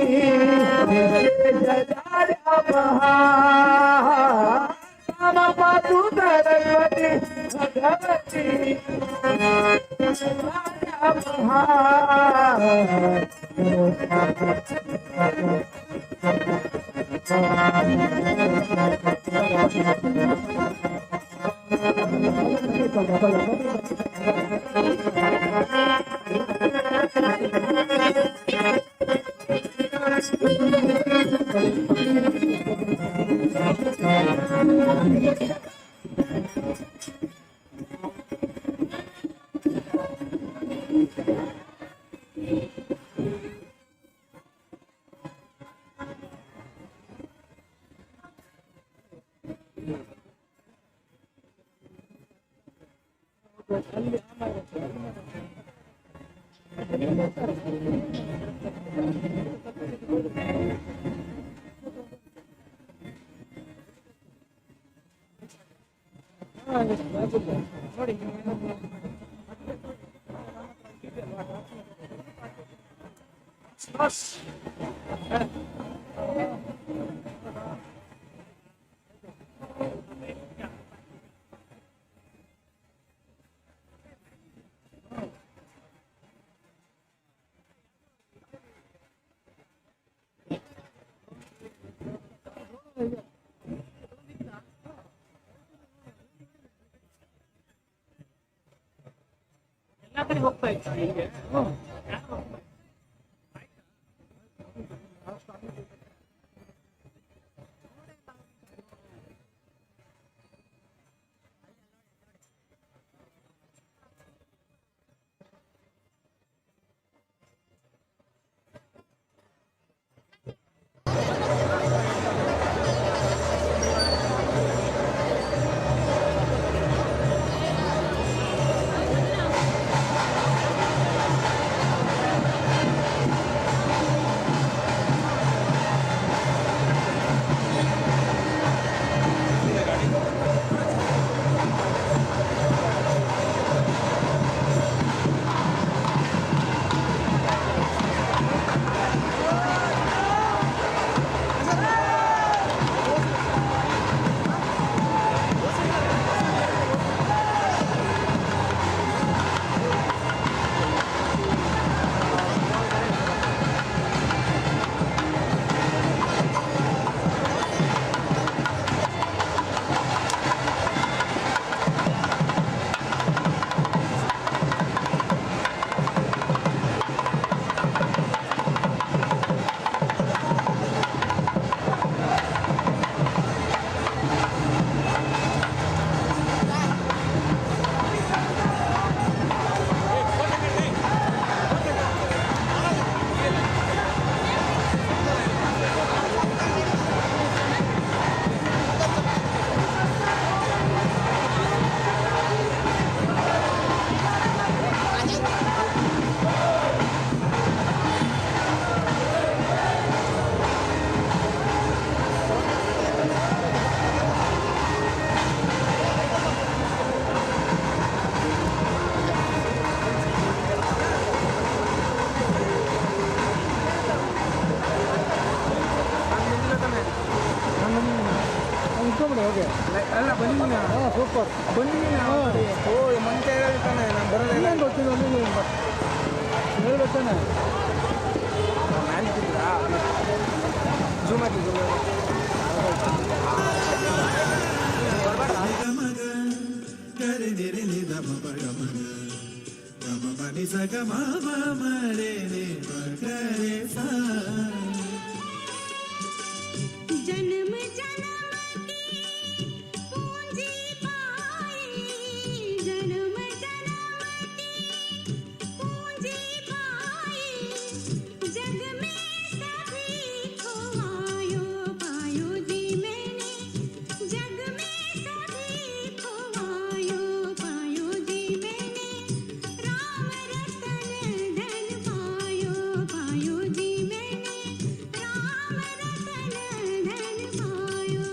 ಹೋಗ್ತಾ ಇತ್ತು ಹೀಗೆ. ಅಲ್ಲ ಬಂದಿದ್ದೀನಿ. ಹಾಂ ಸೂಪರ್ ಬಂದಿದ್ದೀನಿ. ಓ ಮಂತೆ ಹೇಳ್ತಾನೆ ನಾನು ಬರೋದಿಲ್ಲ ಗೊತ್ತಿಲ್ಲ ಹೇಳ್ತಾನೆ. ಜೂಮ್ ಹಾಕಿ ಜೂಮ್. जन्म जन्म की पूंजी पाई, जन्म जन्म की पूंजी पाई, जग में सभी खोवायो पायो जी मैंने, जग में सभी खोवायो पायो जी मैंने, राम रतन धन पायो पायो जी मैंने, राम रतन धन पायो।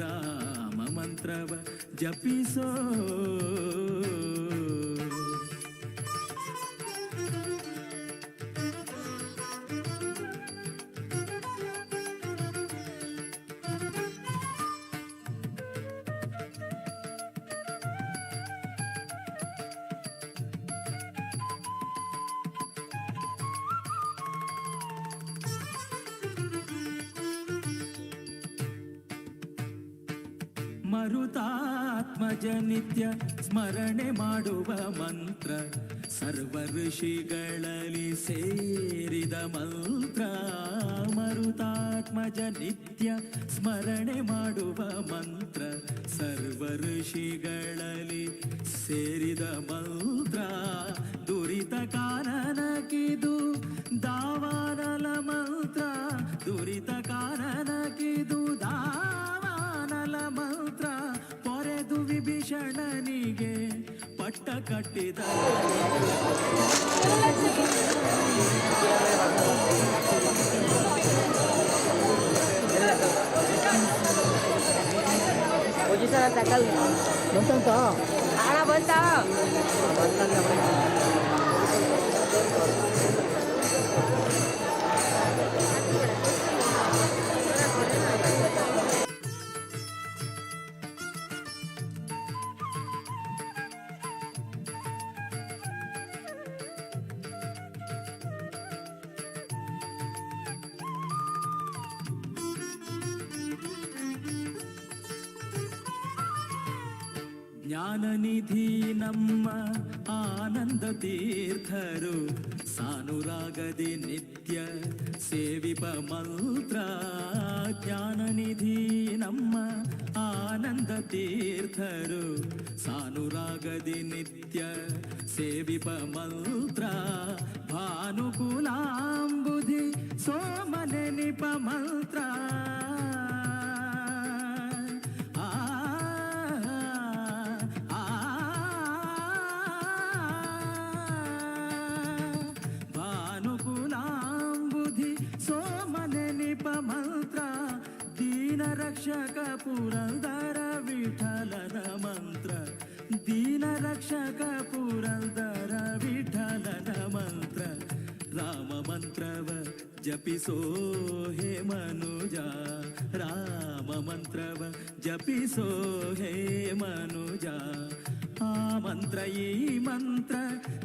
ರಾಮ ಮಂತ್ರವ ಜಪಿಸೋ. ಮರುತಾತ್ಮಜ ನಿತ್ಯ ಸ್ಮರಣೆ ಮಾಡುವ ಮಂತ್ರ, ಸರ್ವ ಋಷಿಗಳಲ್ಲಿ ಸೇರಿದ ಮಂತ್ರ. ಮರುತಾತ್ಮಜ ನಿತ್ಯ ಸ್ಮರಣೆ ಮಾಡುವ ಮಂತ್ರ, ಸರ್ವ ಋಷಿಗಳಲ್ಲಿ ಸೇರಿದ ಮಂತ್ರ. ದುರಿತ ಕಾನನಕಿದು ದಾವಾನಲ ಮಂತ್ರ, ದುರಿತ ಕಾನನಕಿದು ದಾವಾನಲ ಮಂತ್ರ. ಪೊರೆದು ವಿಭೀಷಣನಿಗೆ ಪಟ್ಟ ಕಟ್ಟಿದ. ಜ್ಞಾನನಿಧಿ ನಮ್ಮ ಆನಂದ ತೀರ್ಥರು ಸಾನುರಾಗದೆ ನಿತ್ಯ ಸೇವಿಪ ಮಂತ್ರ. ಜ್ಞಾನನಿಧಿ ನಮ್ಮ ಆನಂದ ತೀರ್ಥರು ಸಾನುರಾಗದೆ ನಿತ್ಯ ಸೇವಿಪ ಮಂತ್ರ. ಭಾನುಕುಲಾಂಬುಧಿ ಸೋಮನೆನಿಪ ಮಂತ್ರ. ಮಂತ್ರ ದೀನ ರಕ್ಷಕ ಪುರಂದರ ವಿಠಲನ ಮಂತ್ರ. ದೀನ ರಕ್ಷಕ ಪುರಂದರ ವಿಠಲನ ಮಂತ್ರ. ರಾಮ ಮಂತ್ರವ ಜಪಿಸೋ ಹೇ ಮನುಜ. ರಾಮ ಮಂತ್ರವ ಜಪಿಸೋ ಹೇ ಮನುಜ. ಆ ಮಂತ್ರ ಈ ಮಂತ್ರ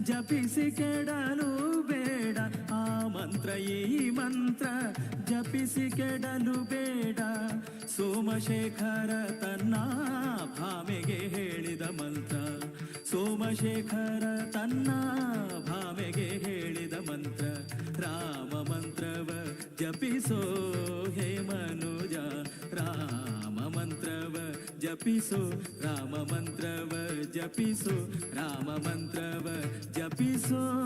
ಜಪಿಸಿ ಕೆಡಲು ಬೇಡ. ಆ ಮಂತ್ರ ಈ ಮಂತ್ರ ಜಪಿಸಿ ಕೆಡಲು ಬೇಡ. ಸೋಮಶೇಖರ ತನ್ನ ಭಾಮೆಗೆ ಹೇಳಿದ ಮಂತ್ರ. ಸೋಮಶೇಖರ ತನ್ನ ಭಾಮೆಗೆ ಹೇಳಿದ ಮಂತ್ರ. ರಾಮ ಮಂತ್ರವ ಜಪಿಸೋ ಹೇ ಮನುಜ. ರಾಮ ಮಂತ್ರವ ಜಪಿಸೋ. ರಾಮ ಮಂತ್ರವ ಜಪಿಸೋ. ರಾಮ ಮಂತ್ರವ ಜಪಿಸೋ.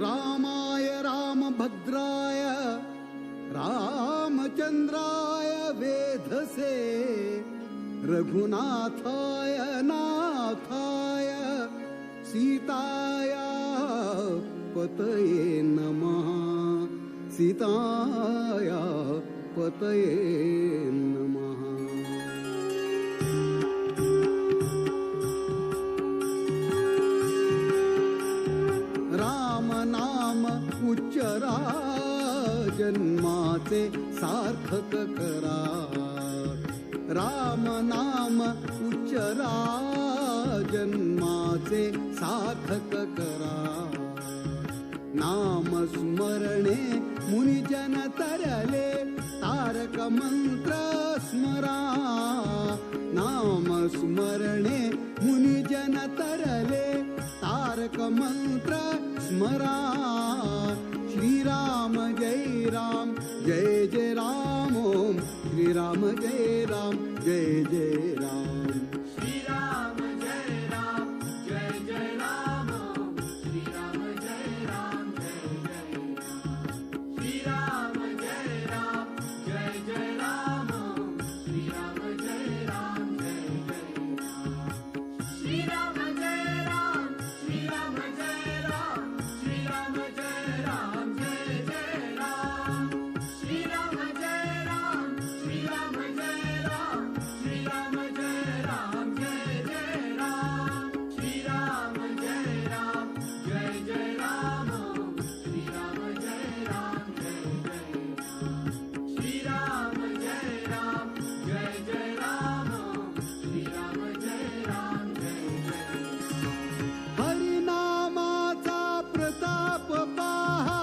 ರಾಮಾಯ ರಾಮಭದ್ರಾಯ ರಾಮಚಂದ್ರಾಯ ವೇಧಸೆ ರಘುನಾಥಾಯ ನಾಥಾಯ ಸೀತಾಯ ಪತಯೇ ನಮಃ. ಸೀತಾಯ ಪತಯೇ ನಮಃ. ರಾಮ ನಾಮ उच्चरा जन्माचे सार्थक करा. राम नाम उच्चरा जन्माचे सार्थक करा. नाम स्मरणे मुनिजन तरले तारक मंत्र स्मरा. नाम स्मरणे मुनिजन तरले तारक मंत्र स्मरा. श्री राम जय राम जय जय राम ओम. श्री राम जय राम जय जय राम. श्री राम जय राम जय जय राम ओम. श्री राम जय राम जय जय राम. श्री राम जय राम जय जय राम ओम. श्री राम जय राम जय जय राम. श्री राम जय राम श्री राम जय राम श्री राम जय राम जय जय राम. श्री राम जय राम श्री राम जय राम श्री राम जय राम जय जय राम. श्री राम जय राम जय जय राम ओम. श्री राम जय राम जय जय राम. श्री राम जय राम जय जय राम ओम. श्री राम जय राम जय जय राम. हरिनामाचा प्रताप पाहा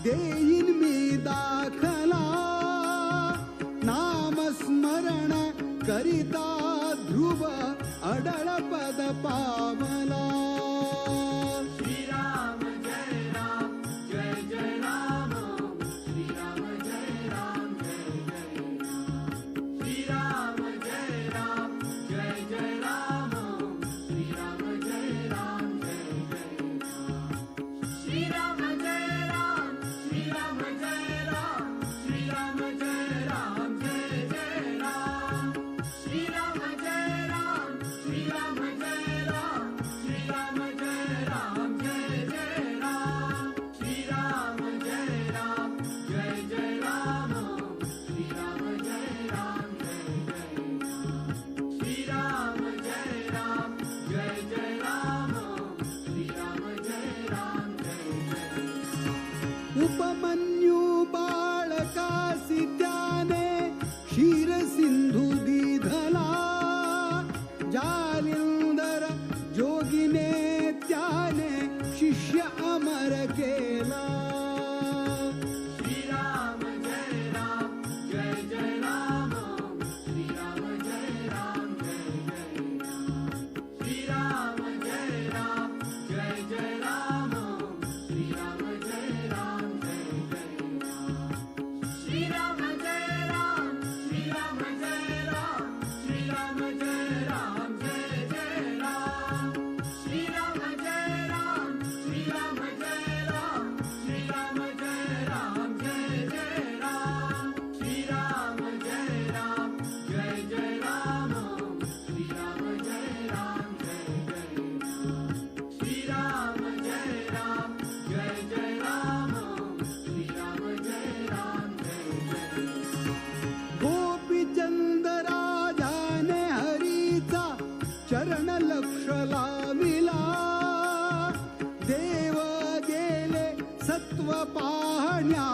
देईन मी दाखला. नामस्मरण करिता ध्रुव अडळ पद पावला. श्री राम जय राम जय जय राम ओम. श्री राम जय राम जय जय राम. श्री राम जय राम जय जय राम ओम. श्री राम जय राम जय जय राम. श्री राम जय राम श्री राम जय राम श्री राम जय राम सिंधू दिधला, जालिंदर जोगीने त्याने शिष्य अमर केला. श्रीराम जय राम जय जय राम, श्रीराम जय राम जय जय राम, श्रीराम जय राम जय जय राम, श्रीराम जय राम जय जय राम, श्रीराम जय राम, श्रीराम जय राम, श्रीराम जय राम जय जय राम, श्रीराम जय राम, श्रीराम जय राम, श्रीराम जय राम जय जय राम, श्रीराम जय राम जय जय राम, श्रीराम जय राम जय जय राम, श्रीराम जय राम जय जय राम, श्रीराम जय राम जय जय राम. गोपीचंद राजाने हरीचा चरण लक्ष लाविला, देव गेले सत्व पाहण्या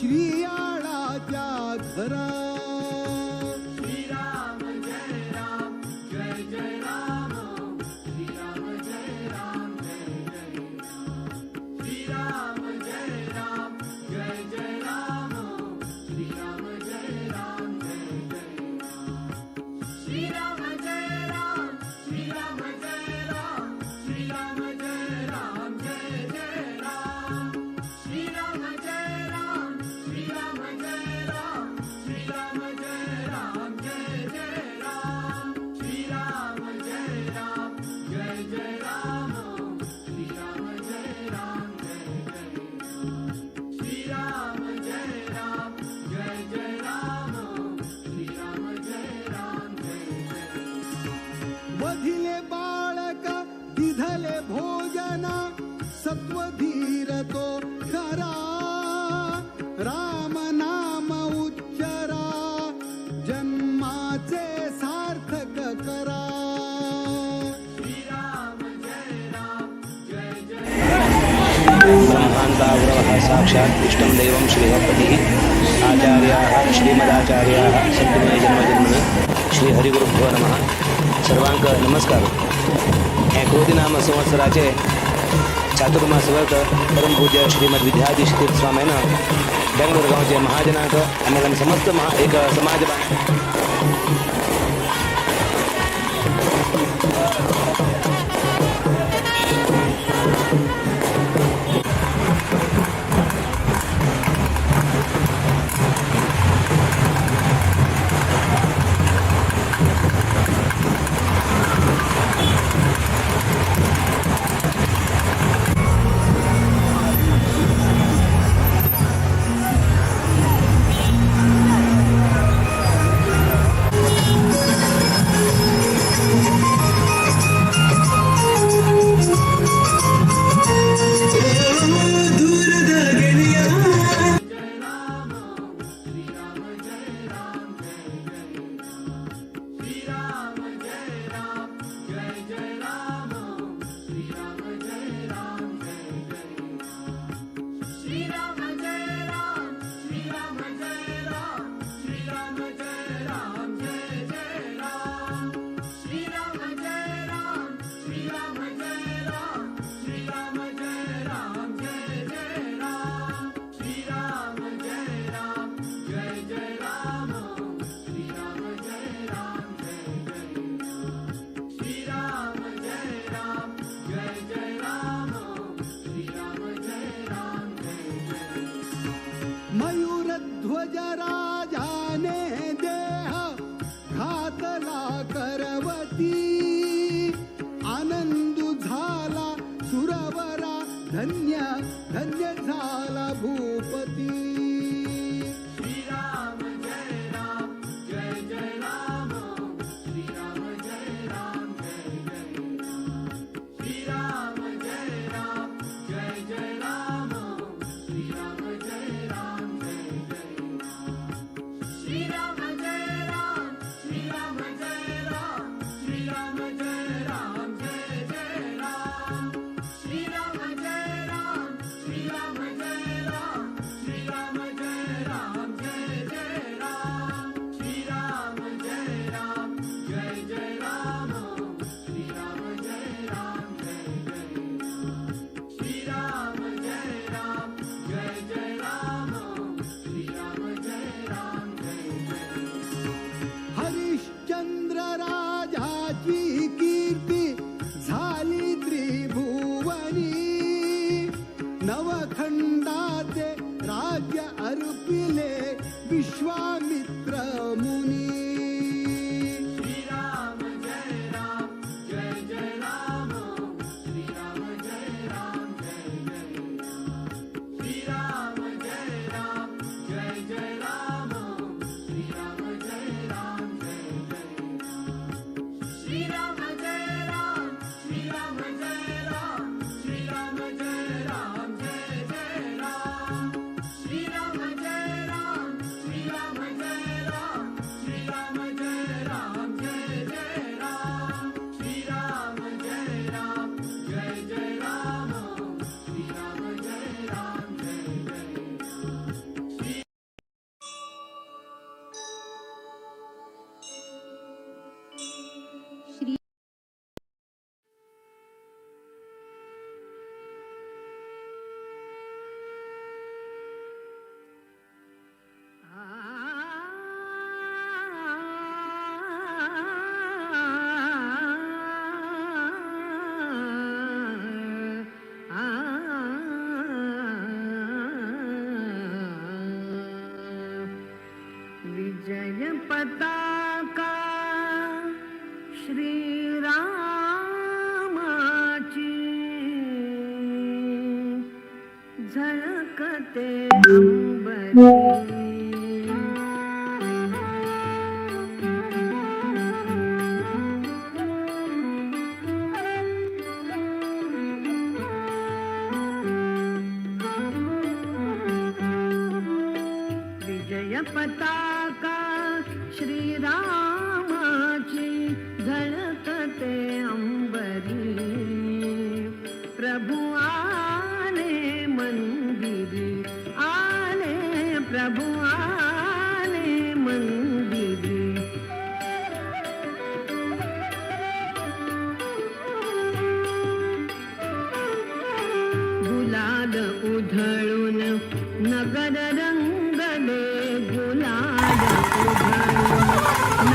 श्रीयाळाच्या घरा. श्रीराम जय राम जय जय राम, श्रीराम जय राम जय जय राम, श्रीराम जय राम जय जय राम, श्रीराम जय राम जय जय राम, श्रीराम जय राम, श्रीराम जय राम, श्रीराम जय राम जय जय राम, श्रीराम जय राम, श्रीराम जय राम, श्रीराम जय राम जय जय राम, श्रीराम जय राम जय जय राम, श्रीराम जय राम जय जय राम, श्रीराम जय राम जय जय राम, श्रीराम जय राम जय जय राम. वधिले बाळक दिधले भोजन, सत्वधीर तो खरा, राम नाम उच्चरा, जन्माचे सार्थक करा. श्रीराम जय राम जय जय ब्रह्मान्ताग्रवः साक्षात् इष्टं दैवं श्रीहपतिः आचार्याः श्रीमदाचार्याः सत्यमय जन्मजन्मनि श्रीहरिगुरुभ्यो नमः. सर्वांक नमस्कार. हे क्रोधिनाम संवत्सराचे चातुर्मास व्रत परमपूज्य श्रीमद विद्याधीश तीर्थ स्वामीन बेंगलोर गांवचे महाजनांक आनी समस्त महा एक समाज अंबरी. विजय पताका श्रीरामाची झळकते अंबरी. प्रभु आले मंदिरी, आले प्रभु आले मंदिरी. गुलाल उधळून नगर रंगले, गुलाल उधळून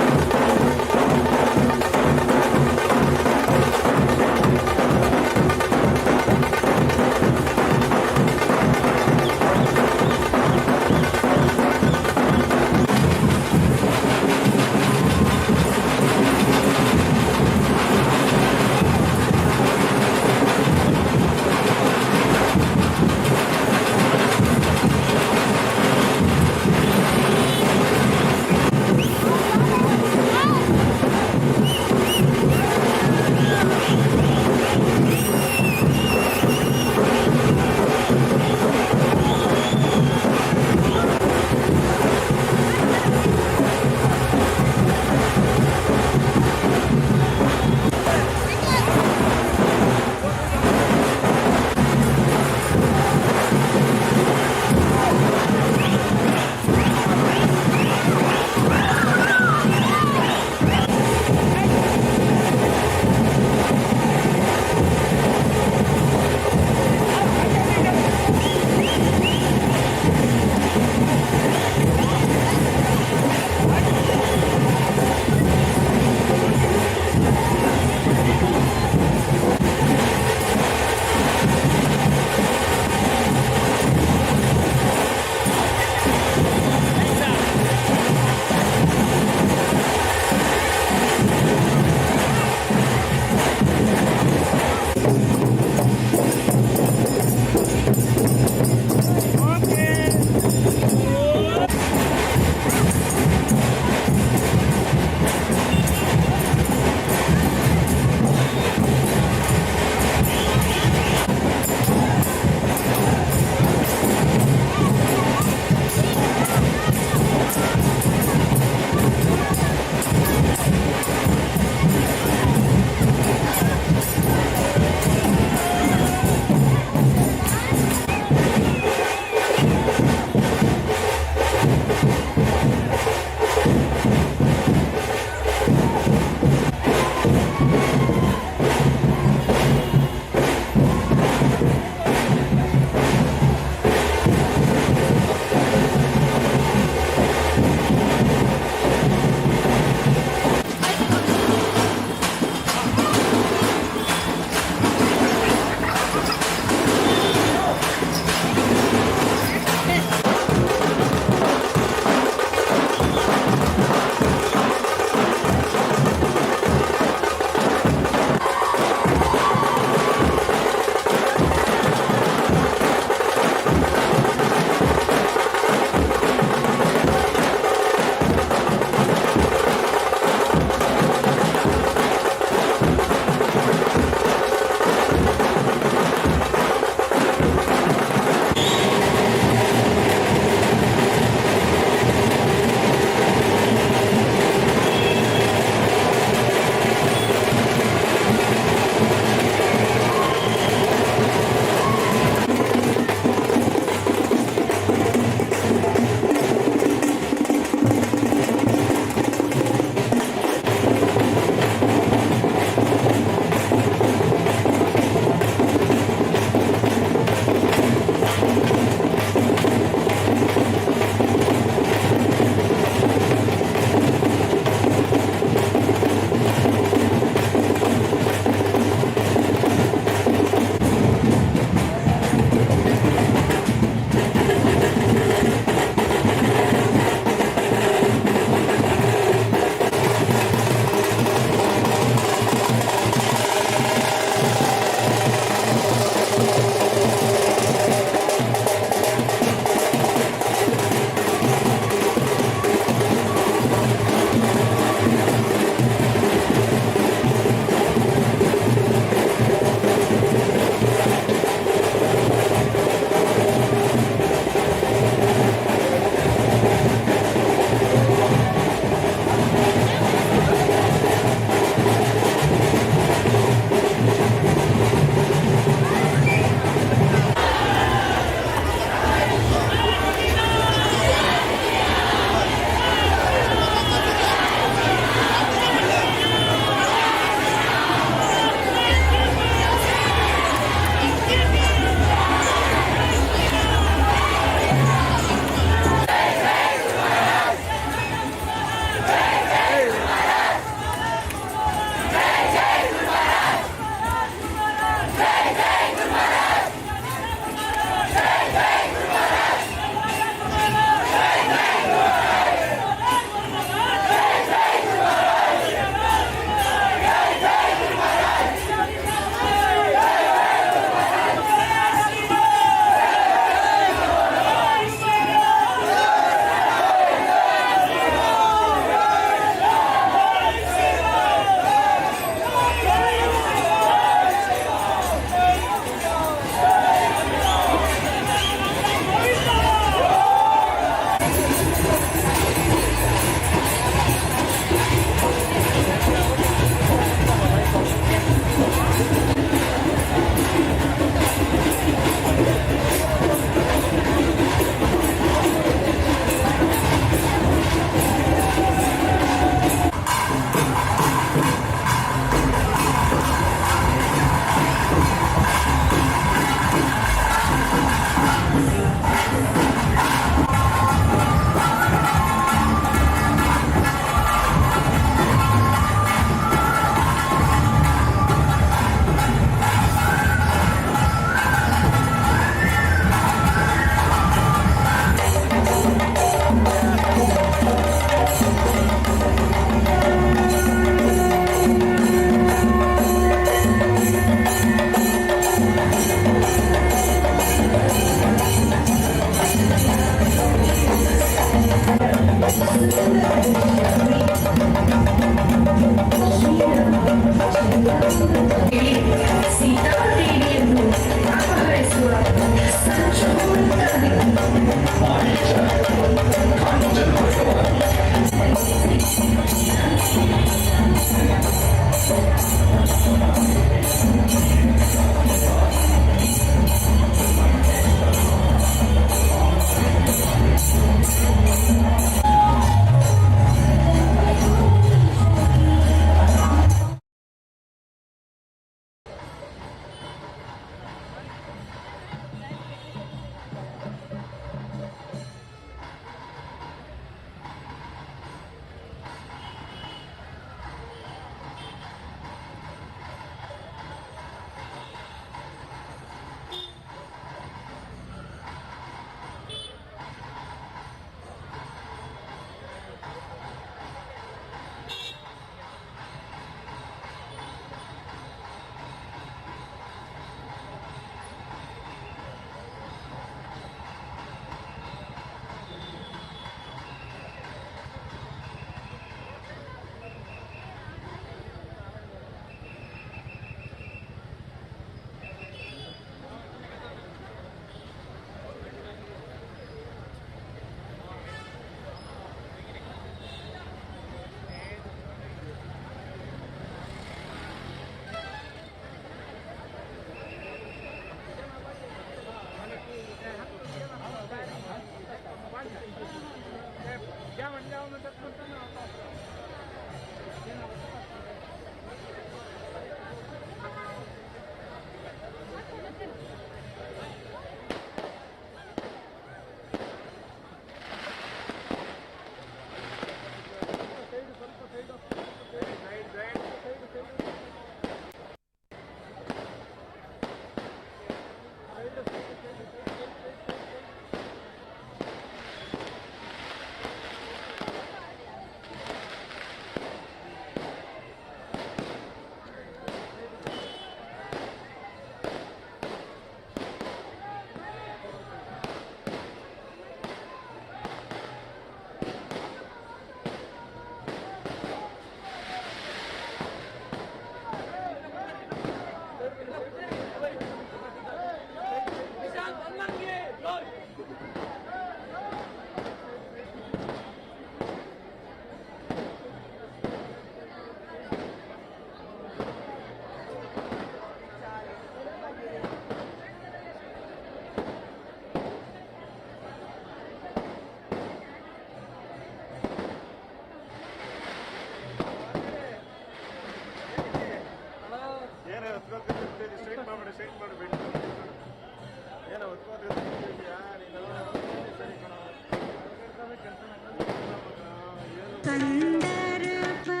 Kandarpa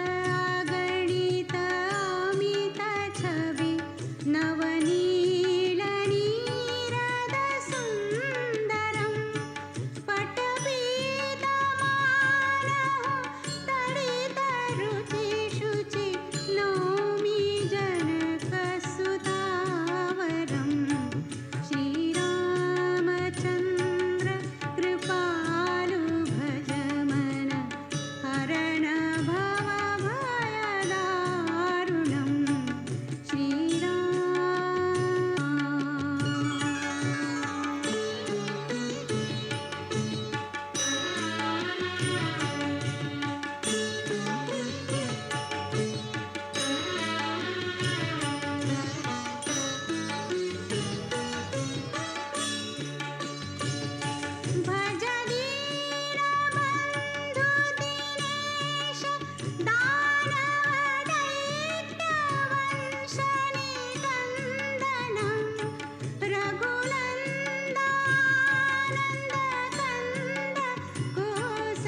अगणित अमित छवि नवनील नीरद सुन्दरं पटपीतमानः तडित रुचि शुचि नौमि जनकसुतावरं श्रीरामचन्द्र कृपालु भज मन हरण भवभयदारुणं श्रीराम। भज दीनबन्धु दिनेश दानवदैत्यवंशनिकन्दनं रघुनन्दानन्दकन्द कोसलचन्द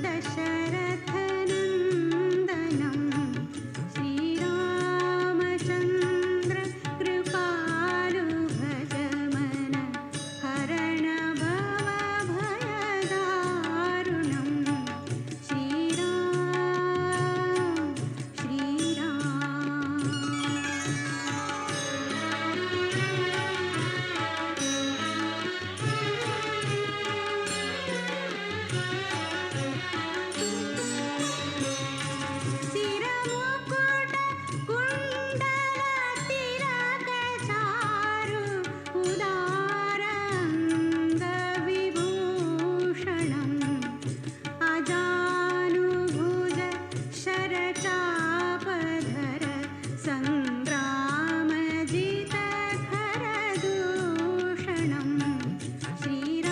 दशरथनन्दनं श्रीरामचन्द्र कृपालु भज मन हरण भवभयदारुणं श्रीराम श्रीराम। शिरमुकुट कुण्डल तिलकचारु उदाराङ्गविभूषणम् अजानुभुज शरचापधर सङ्ग्रामजितखरदूषणं श्रीरामचन्द्र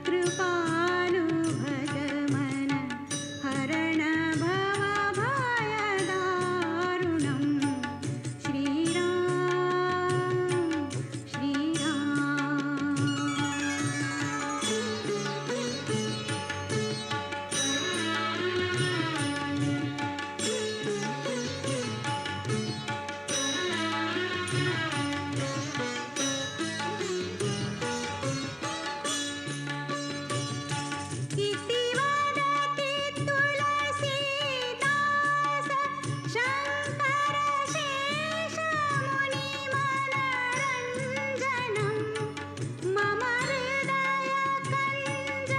कृपालु भज मन हरण भवभयदारुणं श्रीराम श्रीराम। इति वदति तुलसीदास शङ्करशेषमुनिमनरञ्जनं मम हृदयकञ्ज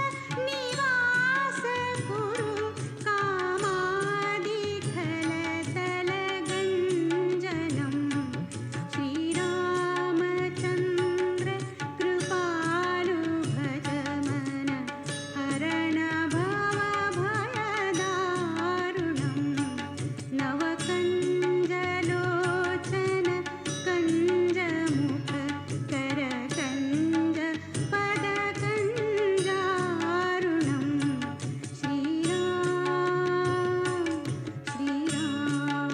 निवास कुरु कामादिखलतलगञ्जनं श्रीरामचन्द्र कृपालु भज मन हरण भवभयदारुणं नवकञ्जलोचन कञ्जमुख करकञ्ज पदकञ्जारुणं श्रीराम श्रीराम।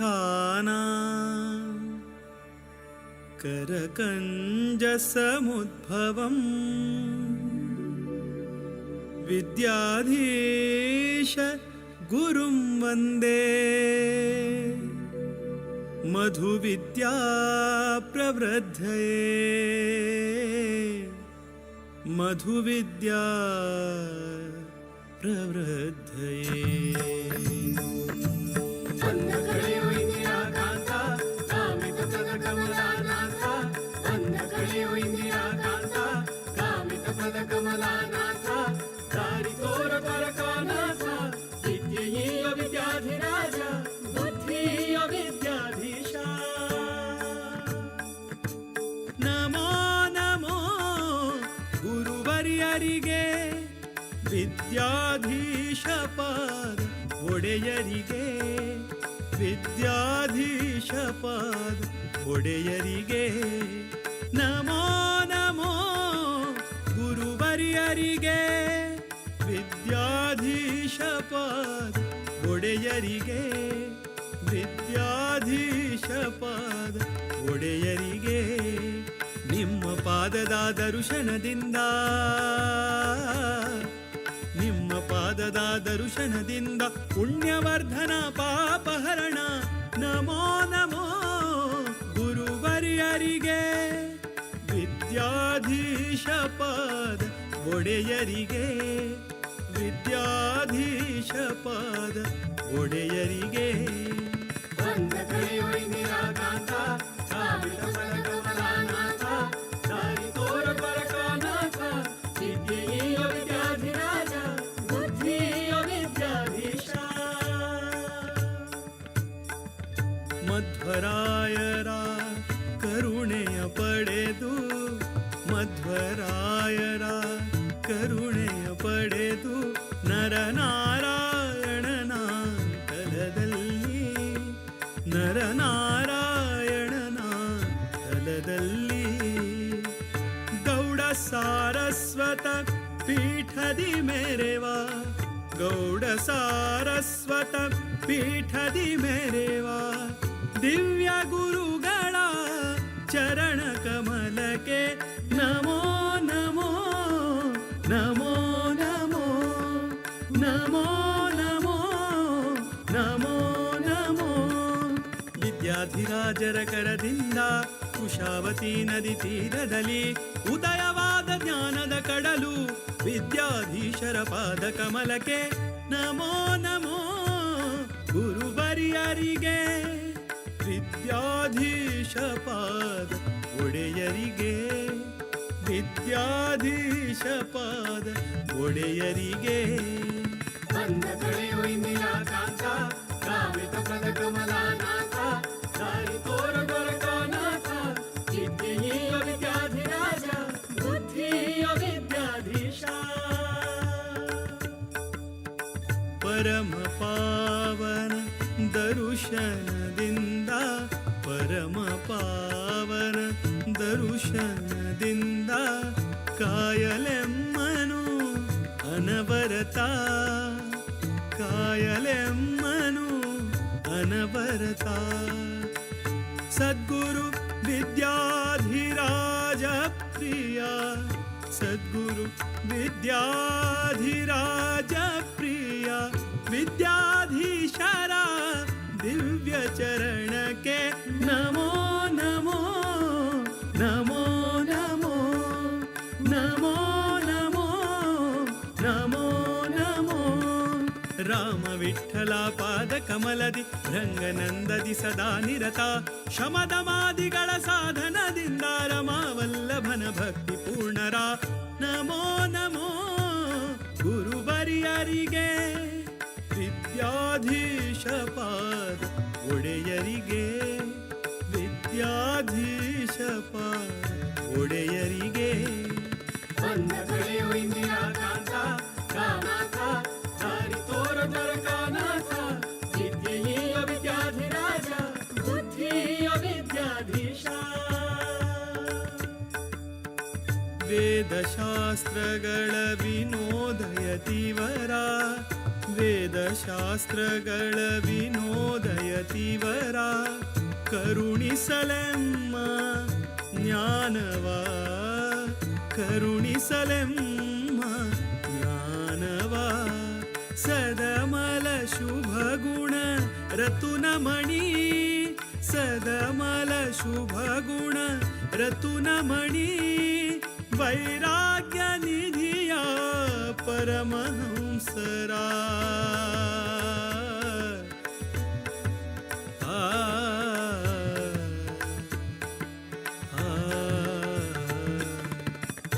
विद्याधिराजतीर्थानां करकञ्जसमुद्भवम् विद्याधीश गुरुं वन्दे मधुविद्या प्रवृद्धये मधुविद्या प्रवृद्धये। नमो नमो गुरुवर्यರಿಗೆ ವಿದ್ಯಾಧೀಶ ಪಾದ ಒಡೆಯರಿಗೆ, ವಿದ್ಯಾಧೀಶ ಪಾದ ಒಡೆಯರಿಗೆ. ನಮೋ ನಮೋ ಗುರುವರ್ಯರಿಗೆ, ವಿದ್ಯಾಧೀಶ ಪಾದ ಒಡೆಯರಿಗೆ, ವಿದ್ಯಾಧೀಶ ಪಾದ ಒಡೆಯರಿಗೆ. ನಿಮ್ಮ ಪಾದದ ದರ್ಶನದಿಂದ, ನಿಮ್ಮ ಪಾದದ ದರ್ಶನದಿಂದ ಪುಣ್ಯವರ್ಧನ ಪಾಪಹರಣ. ನಮೋ ನಮೋ ಗುರುವರ್ಯರಿಗೆ, ವಿದ್ಯಾಧೀಶ ಪಾದ ಒಡೆಯರಿಗೆ, ವಿದ್ಯಾಧೀಶ ಪಾದ ಒಡೆಯರಿಗೆ. ಮಧ್ವರಾಯರ ಕರುಣೆಯ ಪಡೆದು, ಮಧ್ವರಾಯರ ಕರುಣೆಯ ಪಡೆದು ನರನಾರಾಯಣನ ತಲದಲ್ಲಿ, ನರನಾರಾಯಣನ ತಲದಲ್ಲಿ. ಗೌಡ ಸಾರಸ್ವತ ಪೀಠದಿ ಮೇರೆವಾ, ಗೌಡ ಸಾರಸ್ವತ ಪೀಠದಿ ಮೇರೆವಾ ದಿವ್ಯ ಗುರುಗಳ ಚರಣ ಕಮಲಕ್ಕೆ ನಮೋ ನಮೋ ನಮೋ ನಮೋ ನಮೋ ನಮೋ ನಮೋ ನಮೋ. ವಿದ್ಯಾಧಿರಾಜರ ಕರದಿಂದ ಕುಶಾವತಿ ನದಿ ತೀರದಲ್ಲಿ ಉದಯವಾದ ಜ್ಞಾನದ ಕಡಲು ವಿದ್ಯಾಧೀಶರ ಪಾದ ಕಮಲಕ್ಕೆ ನಮೋ ನಮೋ ಗುರುವರ್ಯರಿಗೆ, ವಿದ್ಯಾಧೀಶ ಪಾದ ಒಡೆಯರಿಗೆ, ವಿದ್ಯಾಧೀಶ ಪಾದ ಒಡೆಯರಿಗೆ. ಪರಮ ಪಾವನ ದರುಶನದಿಂದ, ಪರಮ ಪಾವನ ದರುಶನದಿಂದ ಕಾಯಲೆಮ್ಮನು ಅನವರತ, ಕಾಯಲೆಮ್ಮನು ಅನವರತ. ಸದ್ಗುರು ವಿದ್ಯಾಧಿರಾಜ ಪ್ರಿಯ, ಸದ್ಗುರು ವಿದ್ಯಾಧಿರಾಜ ಪ್ರಿಯ ವಿದ್ಯಾಧೀಶರ ದಿವ್ಯ ಚರಣಕ್ಕೆ ನಮೋ ನಮೋ ನಮೋ ನಮೋ ನಮೋ ನಮೋ ನಮೋ ನಮೋ. ರಾಮ ವಿಠಲ ಪಾದ ಕಮಲದಿ ರಂಗನಂದದಿ ಸದಾ ನಿರತ, ಶಮದಮಾದಿಗಳ ಸಾಧನದಿಂದ ರಮಾವಲ್ಲಭನ ಭಕ್ತಿ ಪೂರ್ಣರ. ನಮೋ ನಮೋ ಗುರುವರ್ಯರಿಗೆ, ವಿದ್ಯಾಧೀಶ ಪಾದ ಒಡೆಯರಿಗೆ, ವಿದ್ಯಾಧೀಶ ಪಾದ ಒಡೆಯರಿಗೆ. ವೇದಶಾಸ್ತ್ರಗಳ ವಿನೋದಯತಿವರ, ವೇದಶಾಸ್ತ್ರಗಳ ವಿನೋದಯತಿವರ ಕರುಣಿಸಲೆಮ್ಮ ಜ್ಞಾನವ, ಕರುಣಿಸಲೆಮ್ಮ ಜ್ಞಾನವ. ಸದಮಲ ಶುಭ ಗುಣ ರತುನಮಣಿ, ಸದಮಲ ಶುಭ ಗುಣ ರತುನಮಣಿ ವೈರಾಗ್ಯ ನಿಧಿಯ ಪರಮಹಂಸರ. ಆ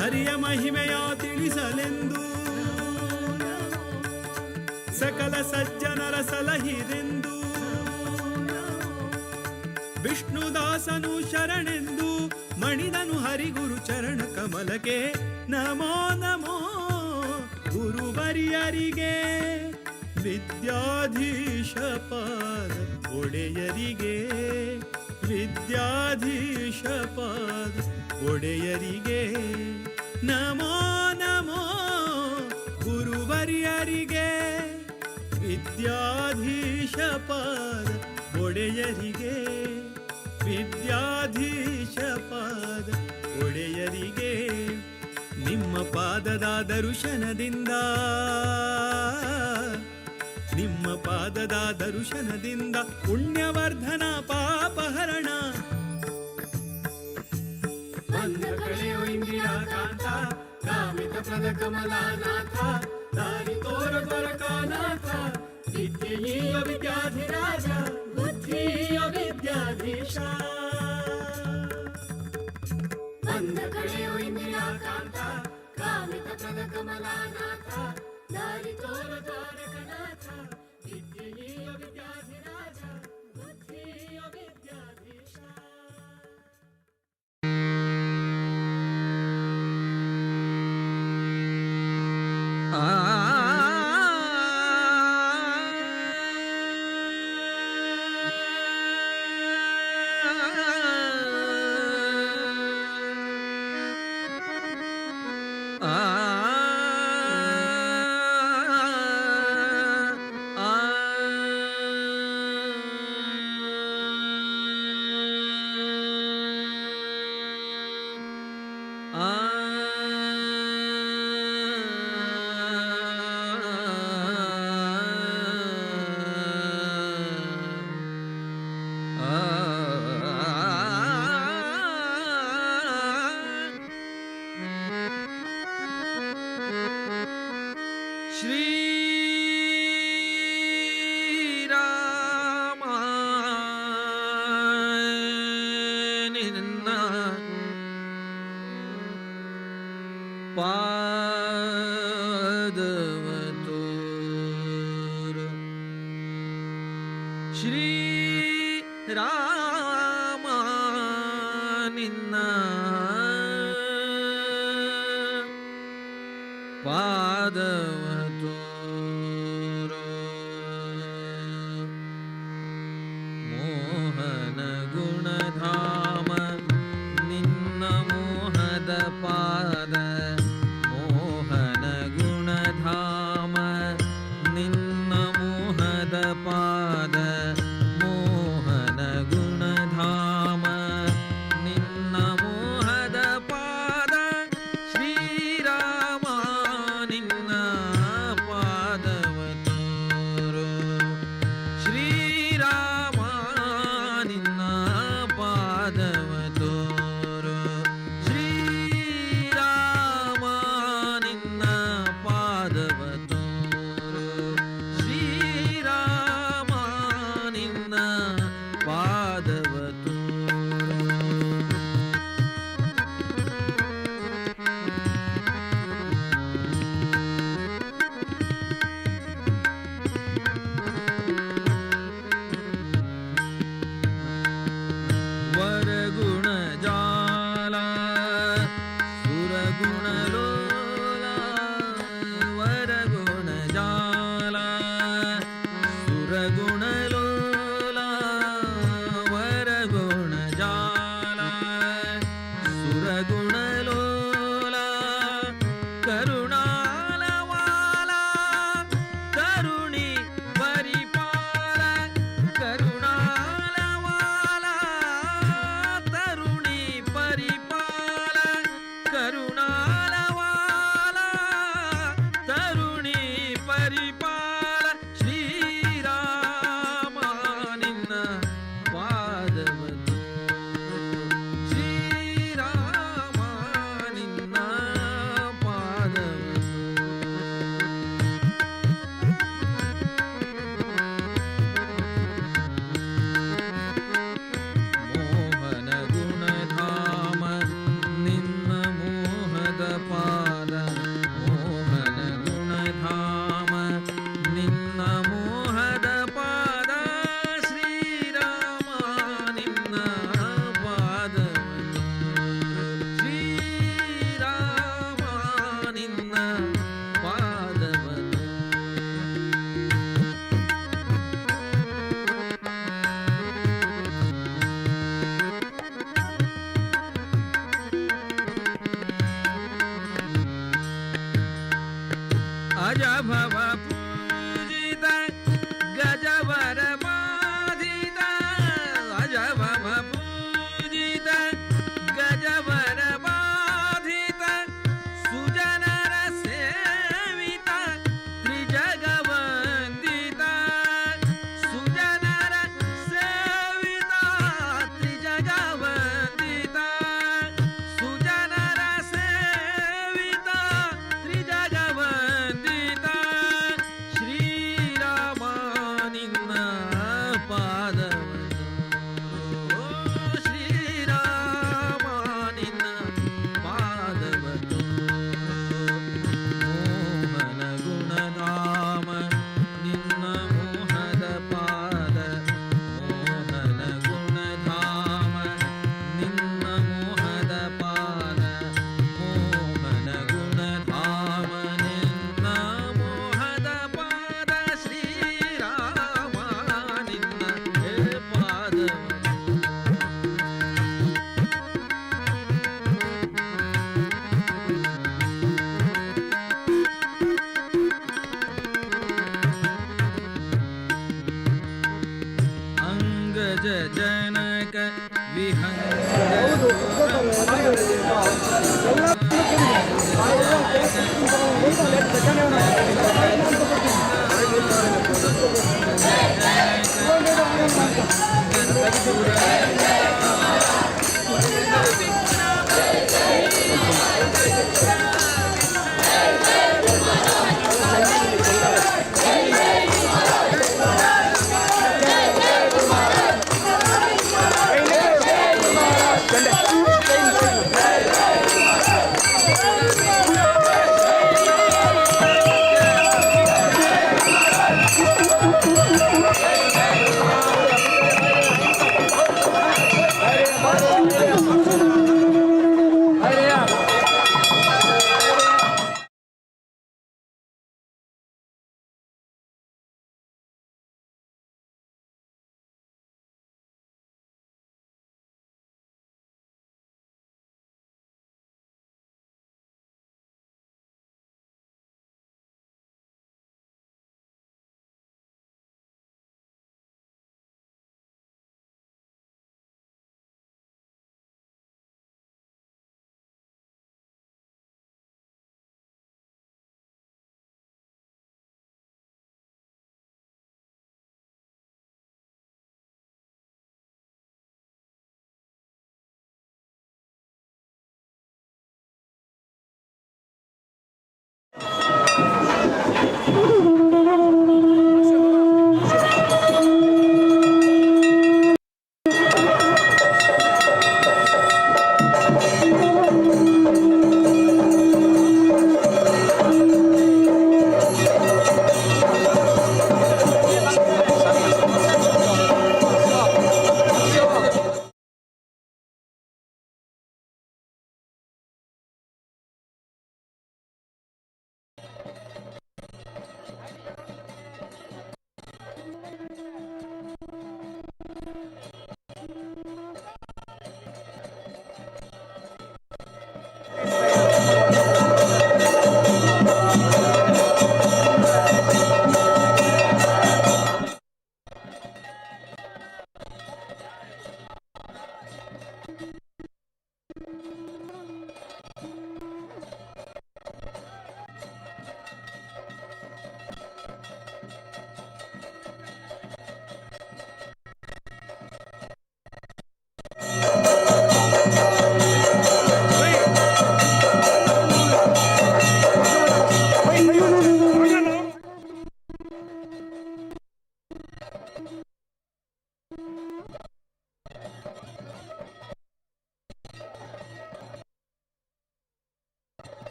ಹರಿಯ ಮಹಿಮೆಯ ತಿಳಿಸಲೆಂದು ಸಕಲ ಸಜ್ಜನರ ಸಲಹಿರೆಂದು ವಿಷ್ಣುದಾಸನು ಶರಣೆಂದು ಮಣಿದನು ಹರಿಗುರು ಚರಣ ಕಮಲಕ್ಕೆ ನಮೋ ನಮೋ ಗುರುವರ್ಯರಿಗೆ, ವಿದ್ಯಾಧೀಶ ಪಾದ ಒಡೆಯರಿಗೆ, ವಿದ್ಯಾಧೀಶ ಪಾದ ಒಡೆಯರಿಗೆ. ನಮೋ ನಮೋ ಗುರುವರ್ಯರಿಗೆ, ವಿದ್ಯಾಧೀಶ ಪಾದ ಒಡೆಯರಿಗೆ, ವಿದ್ಯಾಧೀಶ ಪಾದ ಒಡೆಯರಿಗೆ. ನಿಮ್ಮ ಪಾದದ ದರ್ಶನದಿಂದ, ನಿಮ್ಮ ಪಾದದ ದರ್ಶನದಿಂದ ಪುಣ್ಯವರ್ಧನ ಪಾಪಹರಣ. ಬಂಧ ಕಳೆಯೋ ಇಂದಿರಾಕಾಂತ, ಕಾಮಿತ ಪ್ರದ ಕಮಲಾನಾಥ, ದಾರಿ ತೋರ ದ್ವಾರಕಾನಾಥ, ವಿದ್ಯೆಯ ವಿದ್ಯಾಧಿರಾಜ, ಬುದ್ಧಿಯ ವಿದ್ಯಾಧೀಶ. ಬಂಧ ಕಳೆಯೋ ಇಂದಿರಾಕಾಂತ, ಕಾಮಿತ ಪ್ರದ ಕಮಲಾನಾಥ, ದಾರಿ ತೋರ ದ್ವಾರಕನಾಥ, ವಿದ್ಯೆಯ ವಿದ್ಯಾಧಿರಾಜ, ಬುದ್ಧಿಯ ವಿದ್ಯಾಧೀಶ. ಶ್ರೀರಾಮ ನಿನ್ನ ಪಾದವ ತೋರು, ಶ್ರೀರಾಮ ನಿನ್ನ ಪಾದವ ತೋರು. ಮೋಹನ ಗುಣಧಾಮ ನಿನ್ನ ಮೋಹದ ಪಾದ, ಮೋಹನ ಗುಣಧಾಮ ನಿನ್ನ ಮೋಹದ ಪಾದ, ಮೋಹನ ಗುಣ जनक विहंग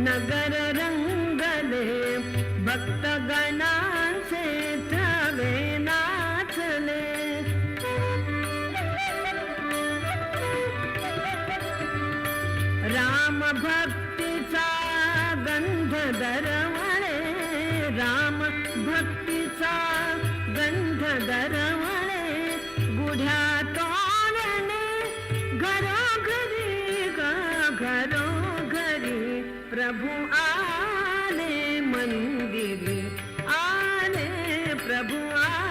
नगर रंगले, भक्तगणांचे थवे नाचले. राम भक्तीचा गंध दरवळे, राम भक्तीचा गंध दरवळे, गुढ्या तोरणे घरोघरी ग घरोघरी, प्रभू आले मंदिरी, आले प्रभू आले.